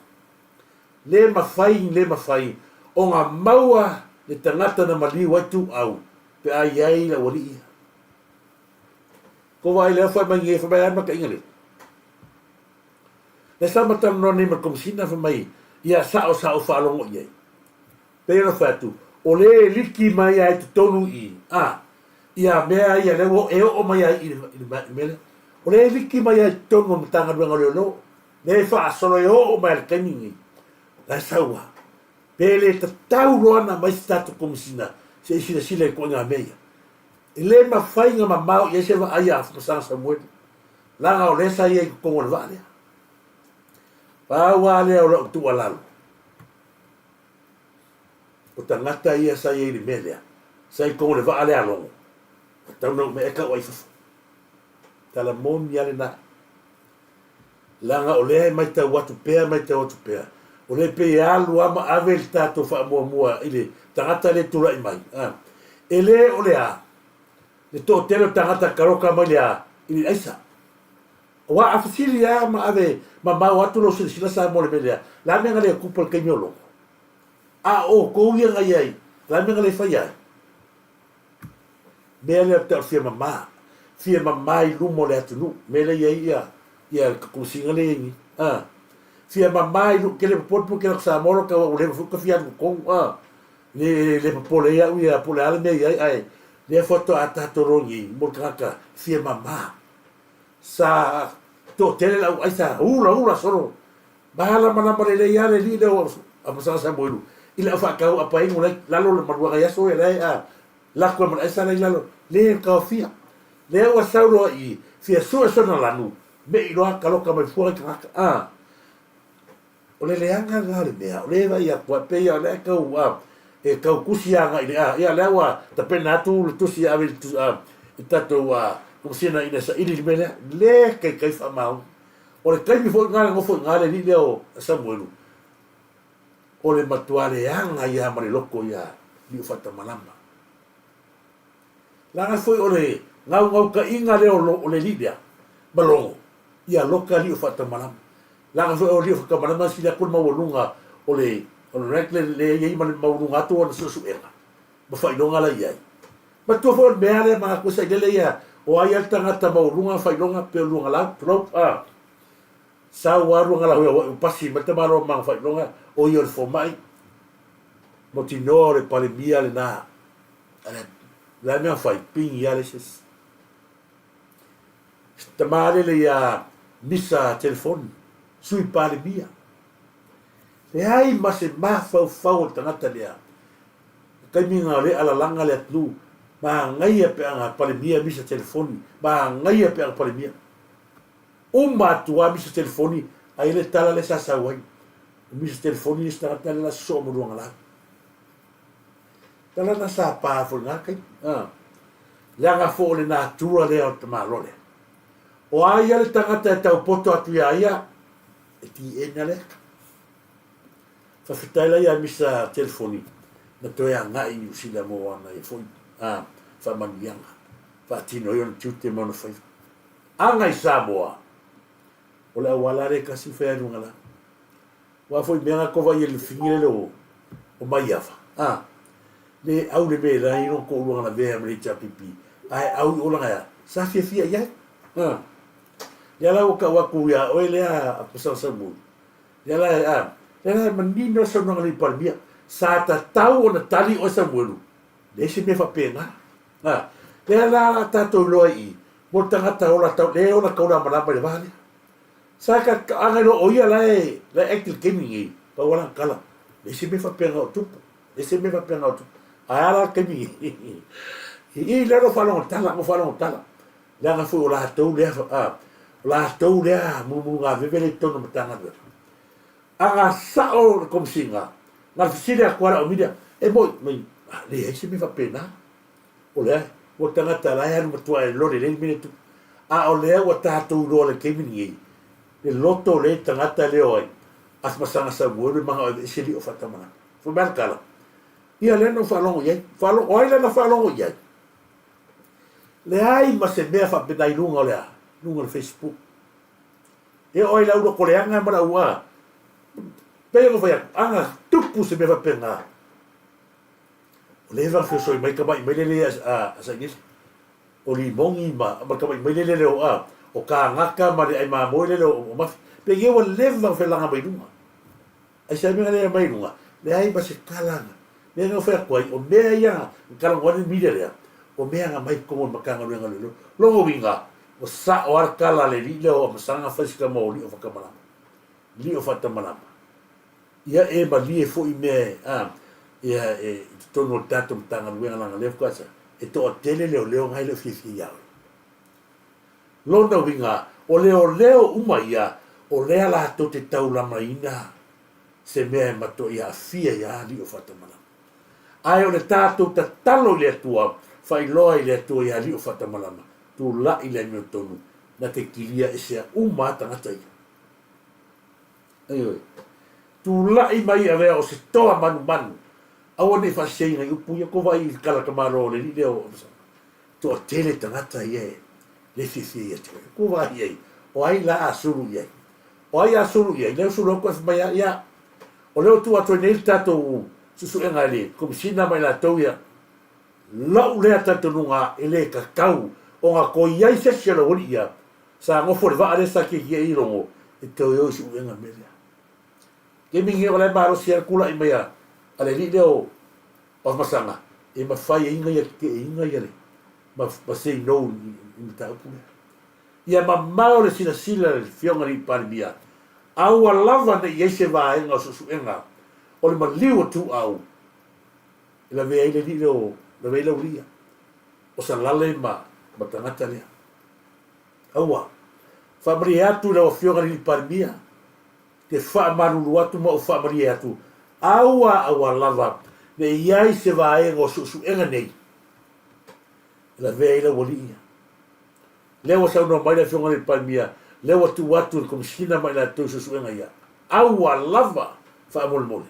Le mafai le mafai ona maua le tagata na maliu ai Tuuau pe a i ai le aualii ia. Ko vaai lea fai mai nei, fai mai a le mataina lea. Lea sa ma talanoa nei ma le Komesina fai mai ia sa'o sa ou faalogo i ai. Pei ona fai atu, o lea e liki mai ai totonu i i, a, ia mea ia lea ua e oo mai ai i le, i le mea lea. O lea e liki mai ai totonu o le Matagaluega o Leoleo, lea e faasolo e oo mai i le taimi lenei, la e sau lava. Pe le tatau loa ona aumai se tatou Komesina se i silasila i ituaiga mea ia. E le mafai ona mamao i ai se vaai a Masaga Samueli, leaga o lea sa i ai i totonu o le vaa lea. Pau lava lea o lau tuualalo, O tagata ia sa i ai i le mea lea, sa i totonu o le vaa lea a Logo, ua tatau ona umea e tau ai i fafo. Tala moni lava lena. Leaga o lea e matau atu pea, matau atu pea, o lea e pei e alu lava ma ave le tatou faamuamua i le tagata lea e tulai mai. A, e le o le a, le toatele o tagata taloka mai le a, i le aisa. Aua a fesili lava ma ave mamao atu lou silasila Samoa i le mea lea, le a mea na le tupu ai i le taimi o Logo? A o outou ia na i ai, O le a le mea na le faia ai? Mea lea o le fia mama, fia mama i luma o le atunuu, mea lea i ai ia, ia le komesina lea i ai nei. A, fia mama i luma, ke le popole po ke la Samoa lo ka ua leva foi ka fia alu totonu, a, le, le popole ai au ia po o le a le mea i ai, ae lea faatoa tatou loa nei mo le tagata fia mama. Sa toatele le au ai sa ula ula solo Malamalama lelei lava le alii lea o Amasaga Samuelu i le au faatau apainu la i lalo o le maluaga i aso ia la e a lako ai ma le aisa la i lalo le taofia. Lea ua sau loa i fia sue sona lanu mei loa taloka mai fua i tagata a. O le leaga lena o le mea o lea e vaai atu a pei a o lea e tau a e tau tusi agai i le a ia lea ua tapena atu le tusi e ave i le a i tatou a Komesina ina saili le mea lea le taitai faamaoni. O le taimi foi lena na nofo i ina le alii lea o Samuelu, o le matua leaga ia ma le loto ia Niufaatamalama. Leaga foi o le gaugaukaiga lea o le alii lea ma Logo, ia loka Niufaatamalama. Leaga foi o Niufaatamalama e sili atu le maualuga o le o le rank lea e i ai ma le maualuga atu o ana suesuega ma faailoga la e i ai. Matua foi o le mea lea manatu e sailele ia o ai a le tagata maualuga failoga pe o Luagalau tulou a sau a Luagalau e ua pasi mai le tamaloa ma failoga o ia o le fomai mautinoa o le palemia lena ale la mea fai pingi a le se tama lele ia misa telefoni sui palemia leai ma se mafaufau o le tagata lea Taimi na le alalaga le atunuu, manaia pe ana Palemia misa telefoni, manaia pe ana Palemia. Uma atu lava misa telefoni, ai le tala lea sa sau ai. O misa telefoni le isi tagata lea la sosoo ma Luagalau. Tala na sa pa foi lena taimi. Ah. Leaga foi o le natura lea o le tamaloa lea. O a ia le tagata e taupoto atu ia ia, e TN lea. Faafetai la ia Misa Telefoni na toe agai i Niu Sila mo ana ia foi faamanuiaga, faatino ai ona tiute ma ona faiva. Aga i Samoa, o le auala lea e tasi fai aluga la. Aua foi mea na kova ia le fini lele o o Maiava, a le au le mea la i lona toalua na lavea ma le HRPP, ae au i olaga ea, sa fiafia i ai. A, lea la ua tau atu ia oe lea a Pasana Samuel, Lea la, a, lea la e manino le saunoaga a le Palemia, sa tatau ona tali oe Samuelu, leai se mea faapena. A, lea la a tatou iloa i i, mo le tagata ola tau, lea e ola taulamalama i le va lea. Sa ka, a na iloa o ia la e, la e act i le taimi nei, pau lava lana tala, leai se mea faapena o tupu, leai se mea faapena o tupu. Ae a la le taimi nei? I i lea na ou faalogo tala, na ou faalogo tala. Leaga foi o latou lea, a, o latou lea mulumulugaveve lea i totonu o Matagaluega. A na sao le Komesina, na le fesili atu lava le aumilia, e moi, mai, a, leai se mea faapena. O lea, ua tagata la e alu matua e lole lelei le mea lea e tupu. A o lea ua tatou iloa i le taimi lenei, le loto o le tagata lea o ai, Afamasaga Samuelu e manao e aveese lio faatamalama. Fai mai le tala, ia lea na ou faalogo i ai. Faalogo, o ai lea na faalogo i ai? Leai ma se mea faapena i luga o le a? Luga o le Facebook. E oo ai lau loto leaga ma lau a. Pei ona fai atu, ana tupu se mea faapena, ua leva ona feosoi mai tamai maile lea a Sainisi, o Limogi ma ma tamai maile lea o a, o Kagaka ma le ai mamoe lele o Mafi. Pei ia ua leva ona felaga mai luga. Aisea mea lea mai luga? Leai ma se tala na. Mea na fai atu ai, o mea ia na talanoa ai le media lea, o mea na mai totonu o le Matagaluega o Leoleo. Lona uiga, ua sao lava le tala a le alii lea o Amasaga fai se tama o Lio Fatamalama. Lio Fatamalama. Ia e malie foi mea a, ia e, i totonu o le tatou Matagaluega leaga lea faatoa sa, e toatele leoleo na e le o fiafia ia oe. Lona uiga, o leoleo uma ia, o lea latou te taulamaina se mea e matoia aafia ia Alii o Faatamalama. Ae o le tatou tatalo i le Atua, faailoa i le Atua ia Alii o Faatamalama, tulai i le amiotonu, na te kilia esea uma a tagata ia. Ioe. Tulai mai avea o se toa manumanu, aua ne i faaseseina i upu ia, ko vai i le kala tamaloa o le alii lea o Absaloma. Toatele tagata ia e le fiafia ia te oe. Kua vaai i ai, o ai la a sulu i ai? O ai a sulu i ai? Lea ua sulu atu e fai mai ia, ia, o lea ua tuu atu ai nei le tatou suesuega e le Komesina ma i latou ia, lou lea talitonuga e le tatau ona toe i ai se isi o le aualii ia sa nofo i le vaa lea sa tietie i Logo e toe o i suesuega i le mea lea. Taimi lenei o la e malosi lava le tulai mai a le alii lea o Afamasaga e mafai ai ona ia teteeina ia le ma say no i le mataupu lea. Ia mamao le silasila i le Afioga i le Palemia, aua lava ne i i ai se vaega o suesuega o le maliu o Tuuau e lavea ai le alii lea o lavea ai le aualii ia o Salale ma ma tagata lea. Aua. Faamalie atu i lau Afioga i le Palemia, te faamalulu atu ma ou faamalie atu, aua aua lava ne i i ai se vaega o suesuega nei e lavea ai le aualii ia. Lea ua saunoa mai le Afioga i le Palemia, lea ua tuu atu i le Komesina ma i latou i suesuega ia. Aua lava faamolemole.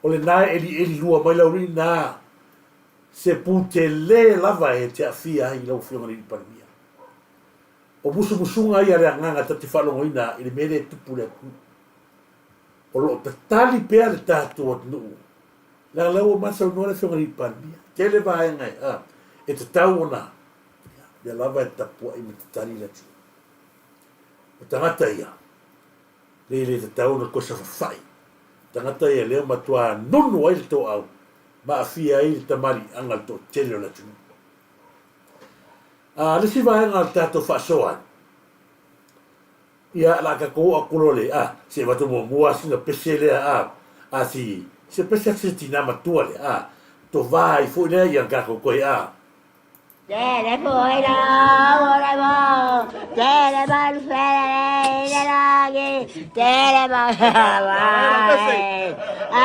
O lena e elieli lua mai le aualii na se pu tele lava e te aafia ai i lau Afioga i le Palemia. O musumusuga ia a le agaga ta te faalogoina i le mea lea e tupu i le atunuu. O lo o tatali pea le tatou atunuu Leaga lea ua masaunoa le Afioga i le Palemia, tele vaega e, a, e tatau ona, ia, lea lava e tapuai ma tatali le atunuu. O tagata ia, le le tatau ona toe safafai. Tagata ia lea matua nunu ai le toau ma aafia ai le tamaliiaga le toatele o le atunuu. A, le isi vaega o le tatou faasoa ai, Ia, la tatou oo atu loa le, a, se avatu muamua sina pese lea, a, a si, se pese atu se tinā matua lea, a, tovā ai foi lea ia tatou toe, a. Tele foi la o le mo, tele malu fele le lagi, tele mai, a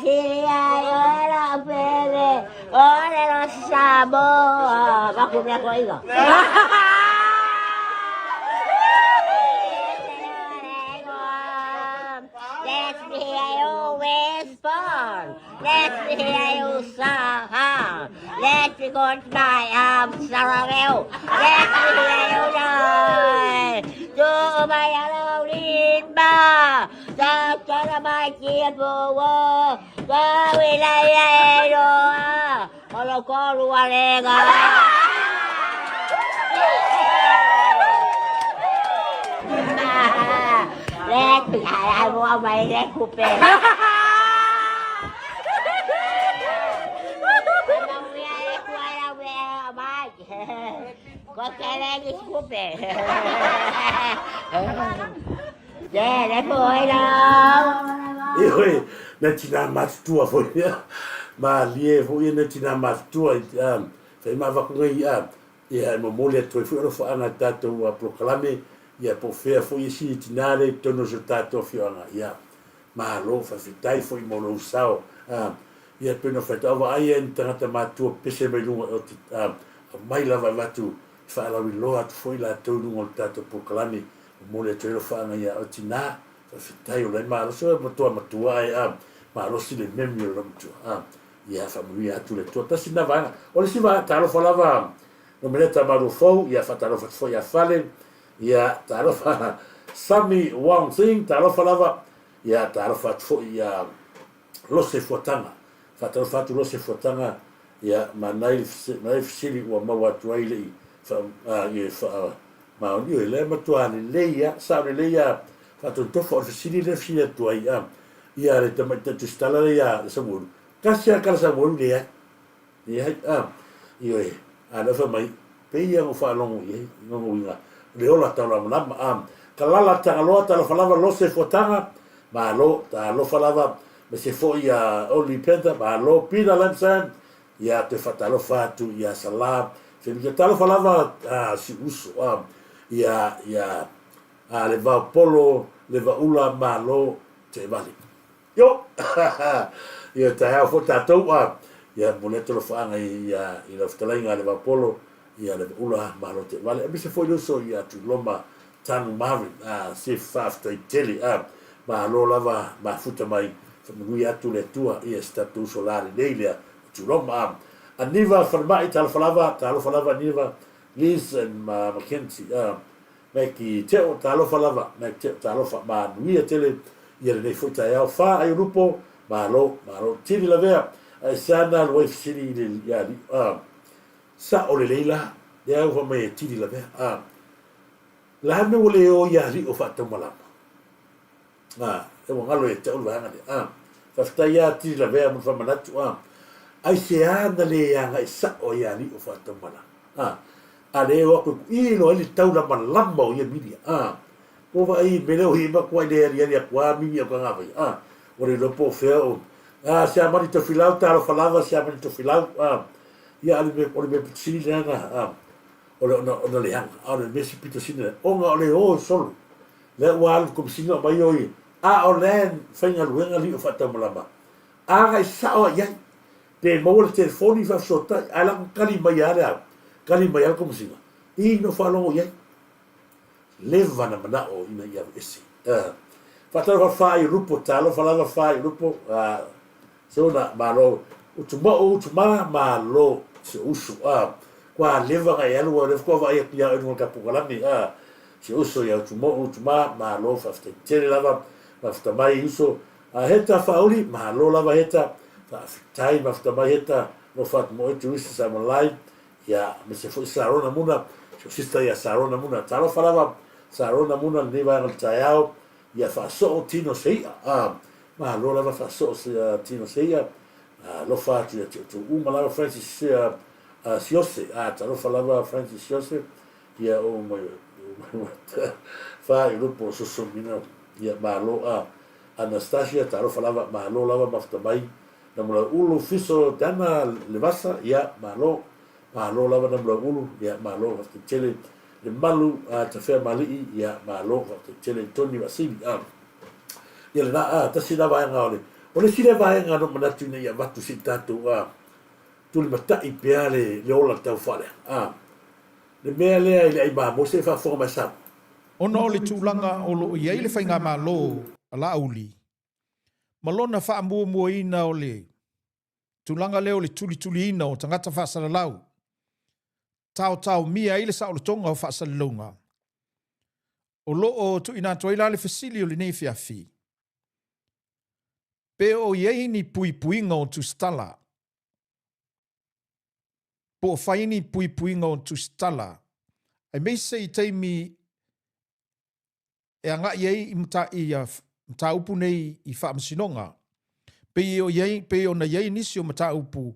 sili ai o la fele, o le lo Samoa, ma ku mea koiga. Let me hear you whisper. Let me hear you sigh. Let me go to my arms around you. Let me hear you die. Do my alone ba. Da da mai chia po da we la ya do. O lo kolu alega. Let ai mua mai le kupe. Ko kele ni kupe. Le foi la. Ioe, nai tinā matutua foi ia, malie foi ia nai tinā matutua i fai ma avatu nei a, ia e momoli atu ai foi alofaanga i tatou polokalame, ia po o fea foi isi tinā lea i totonu o si o tatou afioaga, ia, malo, faafetai foi mo lou sao, a, ia pei ona fai atu, a vaai ai ni tagata matua pese mai luga o te, a, aumai lava e avatu e faalauiloa atu foi latou i luga o le tatou polokalame, Momoli atu ai alofaanga ia oe tinā, faafetai o la e malosi oe matua matua ae a malosi le memi o le matua a ia faamanuia atu le Atua. Tasi lena vaega. O le isi vaega, talofa lava Nomeneta Maluafou, ia faatalofa atu foi ia Fale, ia talofa Sami Wong Sing, talofa lava, ia talofa atu foi ia Lose Fuataga. Faatalofa atu Lose Fuataga, ia manai manai fesili ua maua atu ai le i fa, a, fa, Maoni, ioe, lea e matua lelei a, sao lelei a faatotofa, o le fesili lea e fesili atu ai a, ia le tamaitai tusitala lea ia Samuelu, tasi a kala Samuelu leai, leai a, ioe, a lea fai mai, pei ia na ou faalogo i ai, lona uiga, o le ola taulamalama a, Kalala Tagaloa, talofa lava Lose Fuataga, malo, talofa lava, me se foi ia Oli Penta, malo, Pina Lamsan, Ia toe faatalofa atu ia Sala Femita talofa lava a si uso a ia ia a le vaopolo le vaula malo teevale yo ia taeao foi tatou a ia momoli atu alofaaga ia i lau fetalaiga le vaopolo ia le vaula malo teevale aemaise foi le uso ia Tuiloma Tanu Marvin a se faafetai tele a malo lava mafuta mai faamanuia atu le Atua ia si tatou uso la lelei lea Tulou ma Aniva Falemai talofa lava talofa lava Aniva Liz and ma Mackenzie Mackie Teo talofa lava Mac Teo talofa manuia tele ia lenei foi taeao fa Aiolupo. Malo, malo. Tili lavea, ae sa na alu ai fesili i le ia alii, a, Sa'o lelei la, lea ua fai mai e tili lavea, a, la mea ua le o ia alii o faataumalama? A, e ua galo ia te au le vaega lea, a, Faafetai a tili lavea mo le faamanatu, a, Aisea na le agai sa'o ai ia alii o faataumalama? A, a le o aku i ku i loa ai le taulamalama o ia milia, a, Ko vaai i mele o hima kua i le aliali aku a mimi o ka ngawai a ua le iloa po o fea o a Siamani Tofilau talofa lava Siamani Tofilau a ia a le mea o le mea pito sili lea na a o le ona ona leaga a o le mea si pito sili lea ona o le o solo lea ua alu komisina o mai o i a o lea faigaluega li o faataumalama agai sao ai ai pe maua le telefoni faafesootai ae lako kali mai a le a kali mai a le komisina i no faalogo i ai Leva na manao ina ia aveese. Faatalofa Faaiulupo, talofa lava Faaiulupo, se ona malo utumao utuma malo se uso kua leva na e alu lea faatoa vaai atu ia oe i luga o le tatou polokalame se uso ia utumao utuma malo faafetai tele lava mafuta mai uso Heta Faauli malo lava Heta faafetai mafuta mai Heta no Faatumoe Turisi Samalai Ia, aemaise foi Sarona Muna, si ou sister ia Sarona Muna. Talofa lava Sarona Muna lenei vaega o le taeao, ia faasoo tino se i'a. A, malo lava faasoo se, tino se i'a. Alofa atu ia te outou uma lava Francis Siose. A, talofa lava Francis Siose, ia o mai, fa i lupo o soso mina, ia malo. A, Anastasia, talofa lava, malo lava mafuta mai. Namulauulu Fiso Dana Levasa, ia, malo, malo lava Namulauulu, ia, malo, faafetai tele le malu a Tafea Malii, ia, malo, faafetai tele Tony Vaasili, a. Ia lena, a, tasi la vaega o le, o le isi lea vaega na ou manatu ina ia avatu se i tatou, a, tulimatai pea le, le ola tau faaleaga, a. Le mea lea i le ai mamoe, se i faafofoga mai Samoa. Ona o le tulaga o lo o i ai le Faigamalo a Laauli, ma lona faamuamuaina o le tulaga lea o le tulituliina o tagata faasalalau, taotaomia ai le saolotoga o faasalalauga. O lo o tuuina atu ai la le fesili o lenei afiafi, pe o i ai ni puipuiga o tusitala, po o fai ni puipuiga o tusitala, aemaise i taimi e agai ai i mataupu nei i faamasinoga, pei o i ai, pei ona i ai nisi o mataupu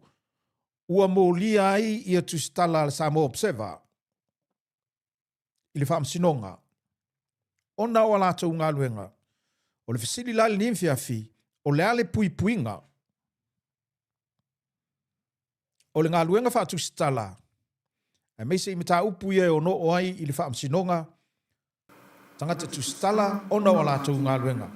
ua molia ai ia tusitala a le Samoa Observer i le faamasinoga ona o a latou galuega. O le fesili la i lenei afiafi, o le a le puipuiga o le galuega faatusitala aemaise i mataupu ia e ono oo ai i le faamasinoga tagata tusitala ona o a latou galuega.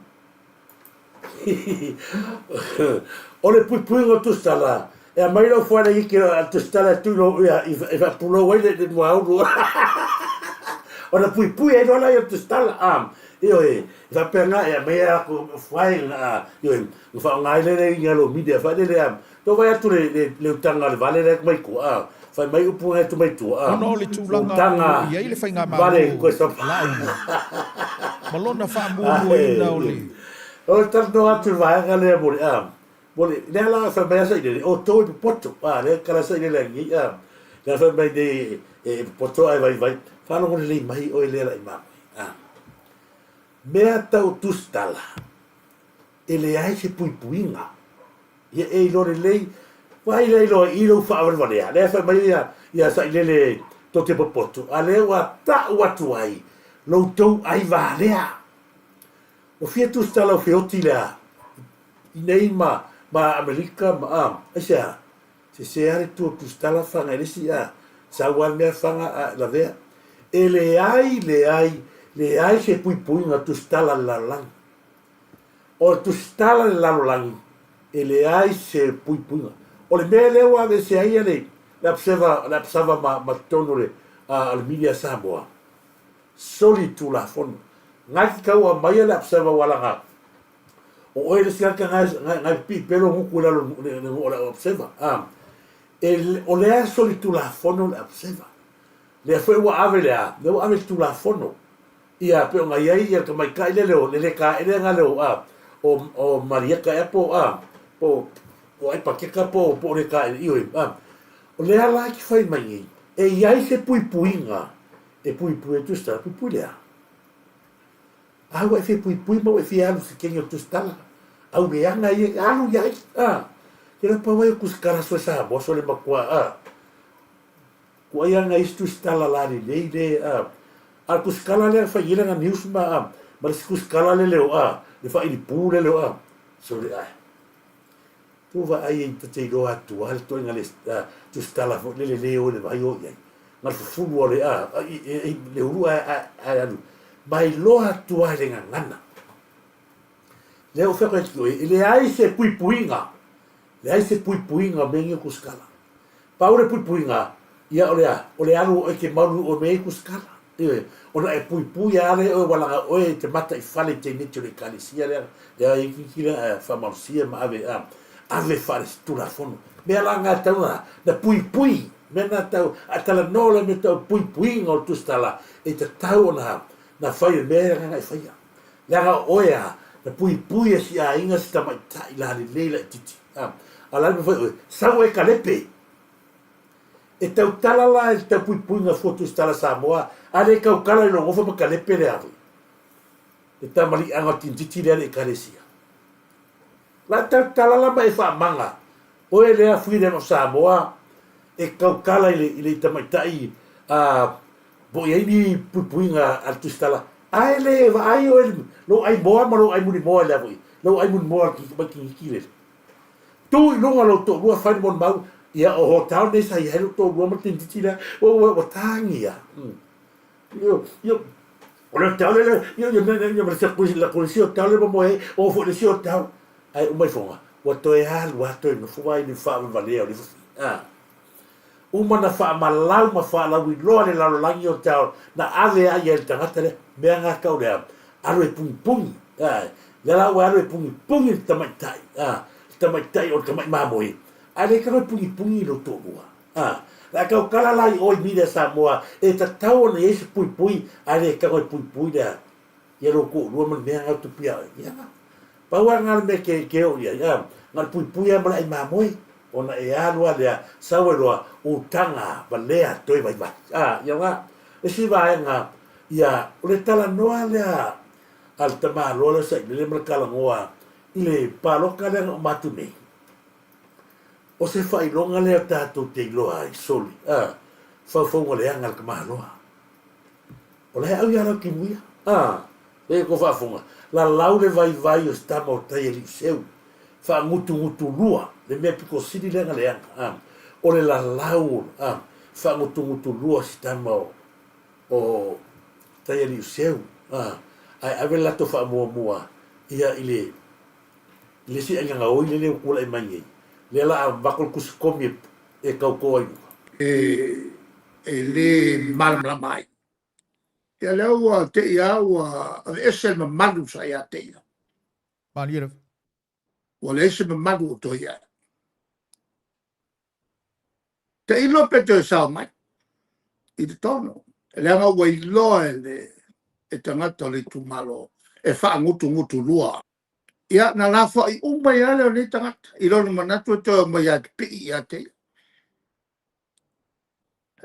O le puipuiga o tusitala, e aumai lau fuaina iki a tusitala e tui lou ia e faapulou ai le muaulu ona puipui ai loa lea o tusitala a ioe e faapena e aumai a latou fuaina a ioe na faaaoga ai lea i lou media foi lele a Tou vaai atu le le utaga a le vale lea mai tua a fai mai upu ngai tu mai tua a Ona o le tulaga o lo o i ai le vale Faigamalo koe sa a Laauli ma lona faamuamuaina o le. O le talanoa atu i le vaega lea mo le a mo le lea la fai mai a Sailele o tou e popoto a lea kala Sailele angi a lea fai mai nei e popoto ae vaivai faalogo lelei mai oe lea la i mamoe a mea tau tusitala e leai se puipuiga. Ia e iloa lelei, vaai lea iloa i lou faavalevalea, lea e fai mai ia, ia Sailele tou te popoto, a lea ua tau atu ai lo outou ai valea. Ua fia tusitala o feoti lea i nei ma, ma Amerika ma, a, aisea? Sese a le tua tusitala fana i le isi, a, sau a le mea fana a lavea. E leai, leai, leai se puipuiga tusitala i le lalolagi. O le tusitala i le lalolagi, e leai se puipuiga. O le mea lea ua aveese ai le le Observer, le Observer ma, ma totonu o le, a, le media a Samoa, soli tulafono. Ngai te tau aumaia le Observer ua laga, o oe le isi tagata ngai, ngai, ngai pipii pea lou gutu i lalo le, le, o le Observer. A, e, o lea soli tulafono le Observer. Lea foi ua ave le a, lea ua ave le tulafono. Ia, pei ona i ai ia le tamaitai lea le o, le le taele na le o, a, o, o Marieka ea po o a, po o ai Pakeka po o po o le ka ioe, a. O lea la ki whai mai nei, e iai se puipuiga e puipui ai Tusitala, puipui lea. A ua e fia puipui ma ua e fia alu i se kenge o Tusitala, au leaga ia, alu iai, a. Te reo pau ai o Tusitala soe Samoa sole matua, a. Kua ia nga isi tusitala la lelei le a a le tusikala lea fai i lana news ma a ma le isi tusikala le leo a le faili pu le leo a sole ae tu vaai ai ta te iloa atu a le toenga le tusitala foi lele le o le vai o i ai nga le fufulu o le a le ulu a a alu mai loa atu a le gagana lea o fea ki oe e leai se puipuiga leai se puipuiga me ngi tusikala Pau le puipuiga, ia o le a? O le alu o oe ke maunu oe me ku skala. Ioe, ona e puipui a le oe walaga oe i te mata i fale i teineti o le ekalesia lea, lea e kiki lea a whamalosia ma ave a, ave whaale tulafono. Mea la ngā tau na, na puipui, mea nā tau, a tala no le mea tau puipuiga o le tusitala, e te tau ona na whai o mea e ngā e whaia. Leaga o oe a, na puipui e si aiga si tamaitai la lelei la i titi. A, a la mea whai oe, sau e kalepe. E tautala la i le taupuipuiga fua tusitala Samoa, a le kaukala i lou ofa ma kalepe le ave. Le tamaliiaga o tinititi lea le Ekalesia. La tautala la ma e faamaga, oe lea Freedom of Samoa, e kaukala i le, i le tamaitai a po i ai ni puipuiga a le tusitala, ae le vaai oe lou ai moa ma lou ai mulimoa i le ave, lou ai mulimoa mai kiniki lele. Tu i luga o lou toalua fai le molimau, ia o hotel nei sa i ai lou toalua ma le teinititi lea, ua, ua, ua tagia. Mm. Io, io, o le hotel le, io, io, io, io, ma le la ko le si hotel le mo e, o fo le si hotel. Ai uma ifonga, ua toe alu a toe nofo ai le whaawavalea o le fufi. Ah. Uma na whaamalau ma whaalauiloa le lalolagi o te ao, na ave ai e le tagata lea, mea ngā kau lea, alu e pungipungi, ā, lea la ua alu e pungipungi le tamaitai, ā, le tamaitai o le tamai mamoe, ae le kau e pungipungi i lou toalua, ā, le a kaukala la i o i Media Samoa, e tatau ona i ai se puipui, ae le kau e puipui lea, ia lou toalua ma le mea ngā tupu iā oe, ia, pau lava ngā le mea ke, ke oo i ai, ā, ngā le puipui lava ma le ai mamoe, ona e alu a lea, sau ai loa, utaga valea toe vaivai. Ā, ia wā, isi vaega, ia, o le talanoa lea a le tamāloa lea o Sailele ma le Kalagoa i le pāloka lea na uma atu nei, o se faailoga lea tatou te iloa ai, soli, ā, faufauga leaga a le tamāloa. O la e au ia lau timuia. A, e ko faafofoga, lalau le vaivai o se tama o tai e Liuseu, faagutugutulua, le mea pito sili lea na leaga, a, o le lalau, a, faagutugutulua o se tama o, o tai e Liuseu, a, ae ave le latou faamuamua ia i le, i le isi aiga gaoi lele ua tulai mai nei, lea la a avatu le tusi komi e, e tauto ai luga. E, e le malamalama ai. Ia lea ua te i a ua aveese le mamalu sa ia te ia. Malie lava. Ua leai se mamalu o toe ia. Te ilo pe toe sao mai i totonu. Leaga ua iloa e le e tagata o le itumalo e faagutugutu lua. Ia, na lafoai uma ai lava lea o nei tagata i lona manatu e toe omai ia te pii ia te ia.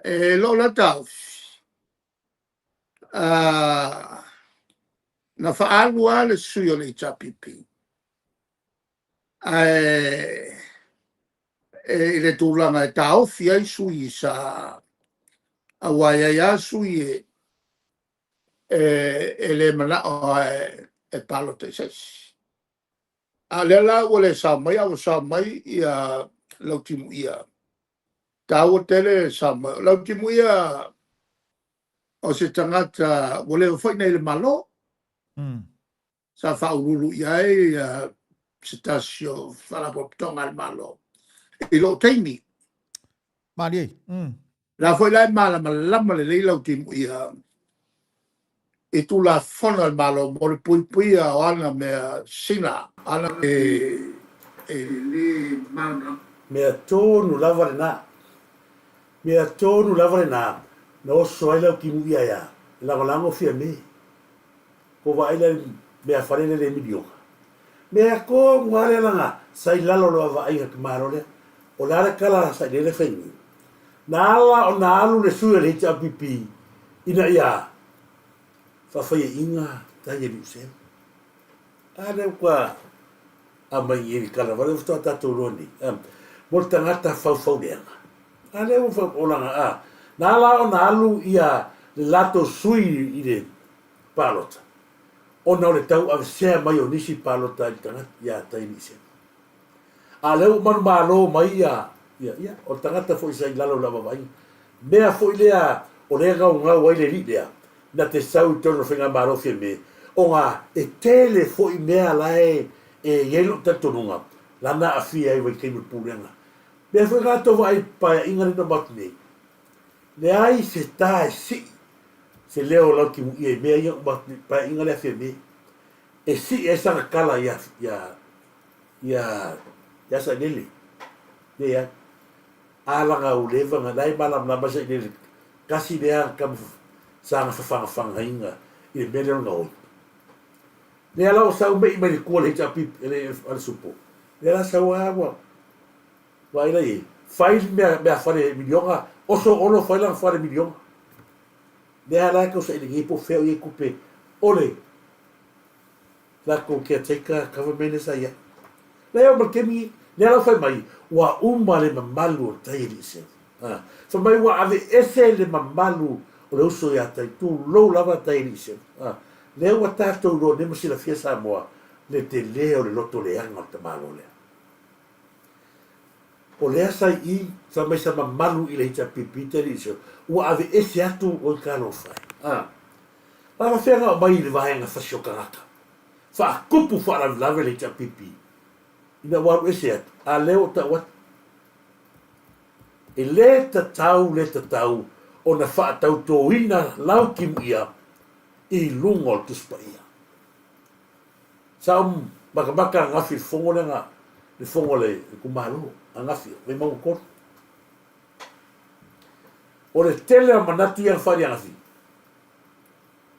E loo la taofi, na faaalu lava le sui o le HRPP, ae e, i le tulaga e taofi ai sui sa aua e i ai lava sui e, e, e le manao e, e palota i se isi. A lea la ua le sao mai, a ua sao mai ia Lautimuia. Taua tele le sao mai. O Lautimuia o se tagata ua leva foi nei le Malo. Sa faauluulu i ai se tasi o Faalapotopotoga a le Malo i lou taimi. Malie. La foi la e malamalama lelei Lautimuia i Tulafono a le Malo mo le puipuia o ana mea sina, ana e e le malamalama. Mea tonu lava lena. Mea tonu lava lena na oso ai Lautimuia ia e lagolago Fiame. Ko vaai la i mea fale lele miliona. Mea tonu lava lea laga sa i lalo o le vaavaaiga a le tamaloa lea. O le a le tala sa i lele faigī? Na ala ona alu le sui o le HRPP ina ia faafaiaiga tai e Niuseu. A lea ua aumai nei le tala vale faatoa tatou iloa nei mo le tagata faufauleaga. A lea ua faaolaga a na ala ona alu ia le latou sui i le palota ona o le tauavesea mai o nisi palota i le tagata ia Tainiise. A o lea ua manumalo mai ia, ia, ia, o le tagata foi sa i lalo o lau vaavaaiga. Mea foi lea o lea e gaugau ai le alii lea, na te sau i totonu o le faigamalo Fiame, ona e tele foi mea la e e i ai lou talitonuga, la na aafia ai vaitaimi o le pulega. Mea foi na tou vaai i paeaiga lea na uma atu nei, leai se ta e sii se leo o Lautimuia i mea ia na uma atu nei, paeaiga lea a Fiame, e sii ai sana tala ia, ia, ia, ia Sailele. Leai. A laga ua leva na, la e malamalama ai Sailele, tasi lea tama sa na fafagafagaina i le mea lea o le gaoi. Lea la ua sau mei mai le tua le HRPP, le, le supo. Lea la sau a ua, vaai la i ai, fai le mea, mea fale miliona, oso Olo fai lana fale miliona. Lea la e tau saili nei po o fea o i ai tupe o le latou caretaker government lea sa i ai. Lea e oo mai le taimi lea la ua fai mai, ua uma le mamalu o le tai e Liiseu. Ha. Fai mai ua aveese le mamalu o le uso ia tai, tulou lava tai e Liiseu. Ha. Lea ua tatou iloa nei ma silafia Samoa le tele o le loto leaga o le tamaloa lea. O lea sa i i, fai mai sa mamalu i le HRPP te alii seo, ua aveese atu oi talofa e. A. Faafefea na aumai i le vaega fasi o tagata? Faatupu faalavelave le HRPP ina ua alu ese atu, a lea ua tau atu. E le tatau le tatau ona faatautoina Lautimuia i luga o le Tusi Paia. Sa ou matamata ananafi i le fono lea na, le fono a le itumalo ananafi, Vaimauga 3. O le tele o manatu ia na faaali ananafi,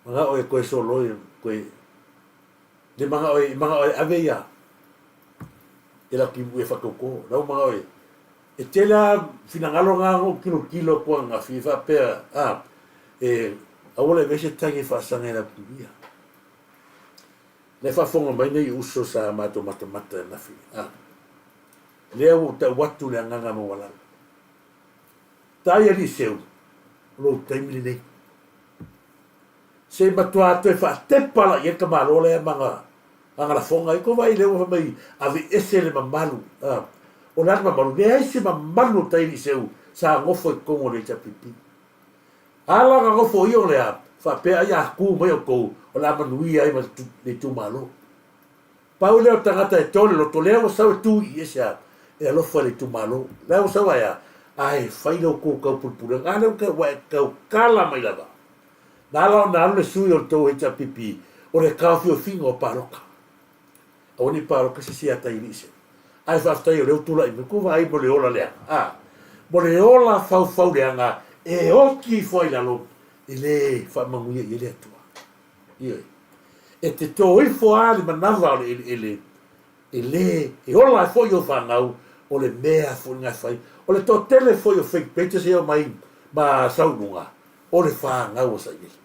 manao e toe soloi, toe, le manao e, manao e ave ia, e lau timu e faatauto, lau manao e, e tele lava finagalo na na ou tilotilo atu ananafi e faapea, a, e, aua le avea se tagi e faasaga i lau timu ia. Lea faafofoga mai nei uso sa matou matamata ananafi. A. Lea ua ou tau atu le agaga maualalo. Tai alii seu, o lou taimi lenei. Se i matua toe faatepa la i ai le tamaloa lea ma ana, ana lafoga ai. Ko vaai lea ua fai mai aveese le mamalu. A. O le a le mamalu? Leai se mamalu o tai alii seu sa nofo i totonu o le HRPP. Ala na nofo ia o le a faapea ai a ku mai outou o le a manuia ai ma le itumalo. Pau lea o le tagata e to le loto lea ua sau e tu i ese a e alofa i le itumalo. Lea ua sau ae a ae fai la outou taupulepulega a lea ua e tautala mai lava. Na ala ona alu le sui o le tou HRPP o le taofiofiga o palota. Aua ne i paloka se isi ia Tailiise. Ae faafetai o lea ua tulai mai. Kou vaai mo le ola leaga, a. Mo le ola faufau leaga e oti ifo ai i lalo, e le faamanuia i ai le Atua. Ioe. E te tō ifo lava le manava o le eleele, e le, e ola ai foi ou fanau, o le mea foi lena e fai. O le toatele foi o fake pages ia e omai ma sau i luga, o le fanau a Sailele.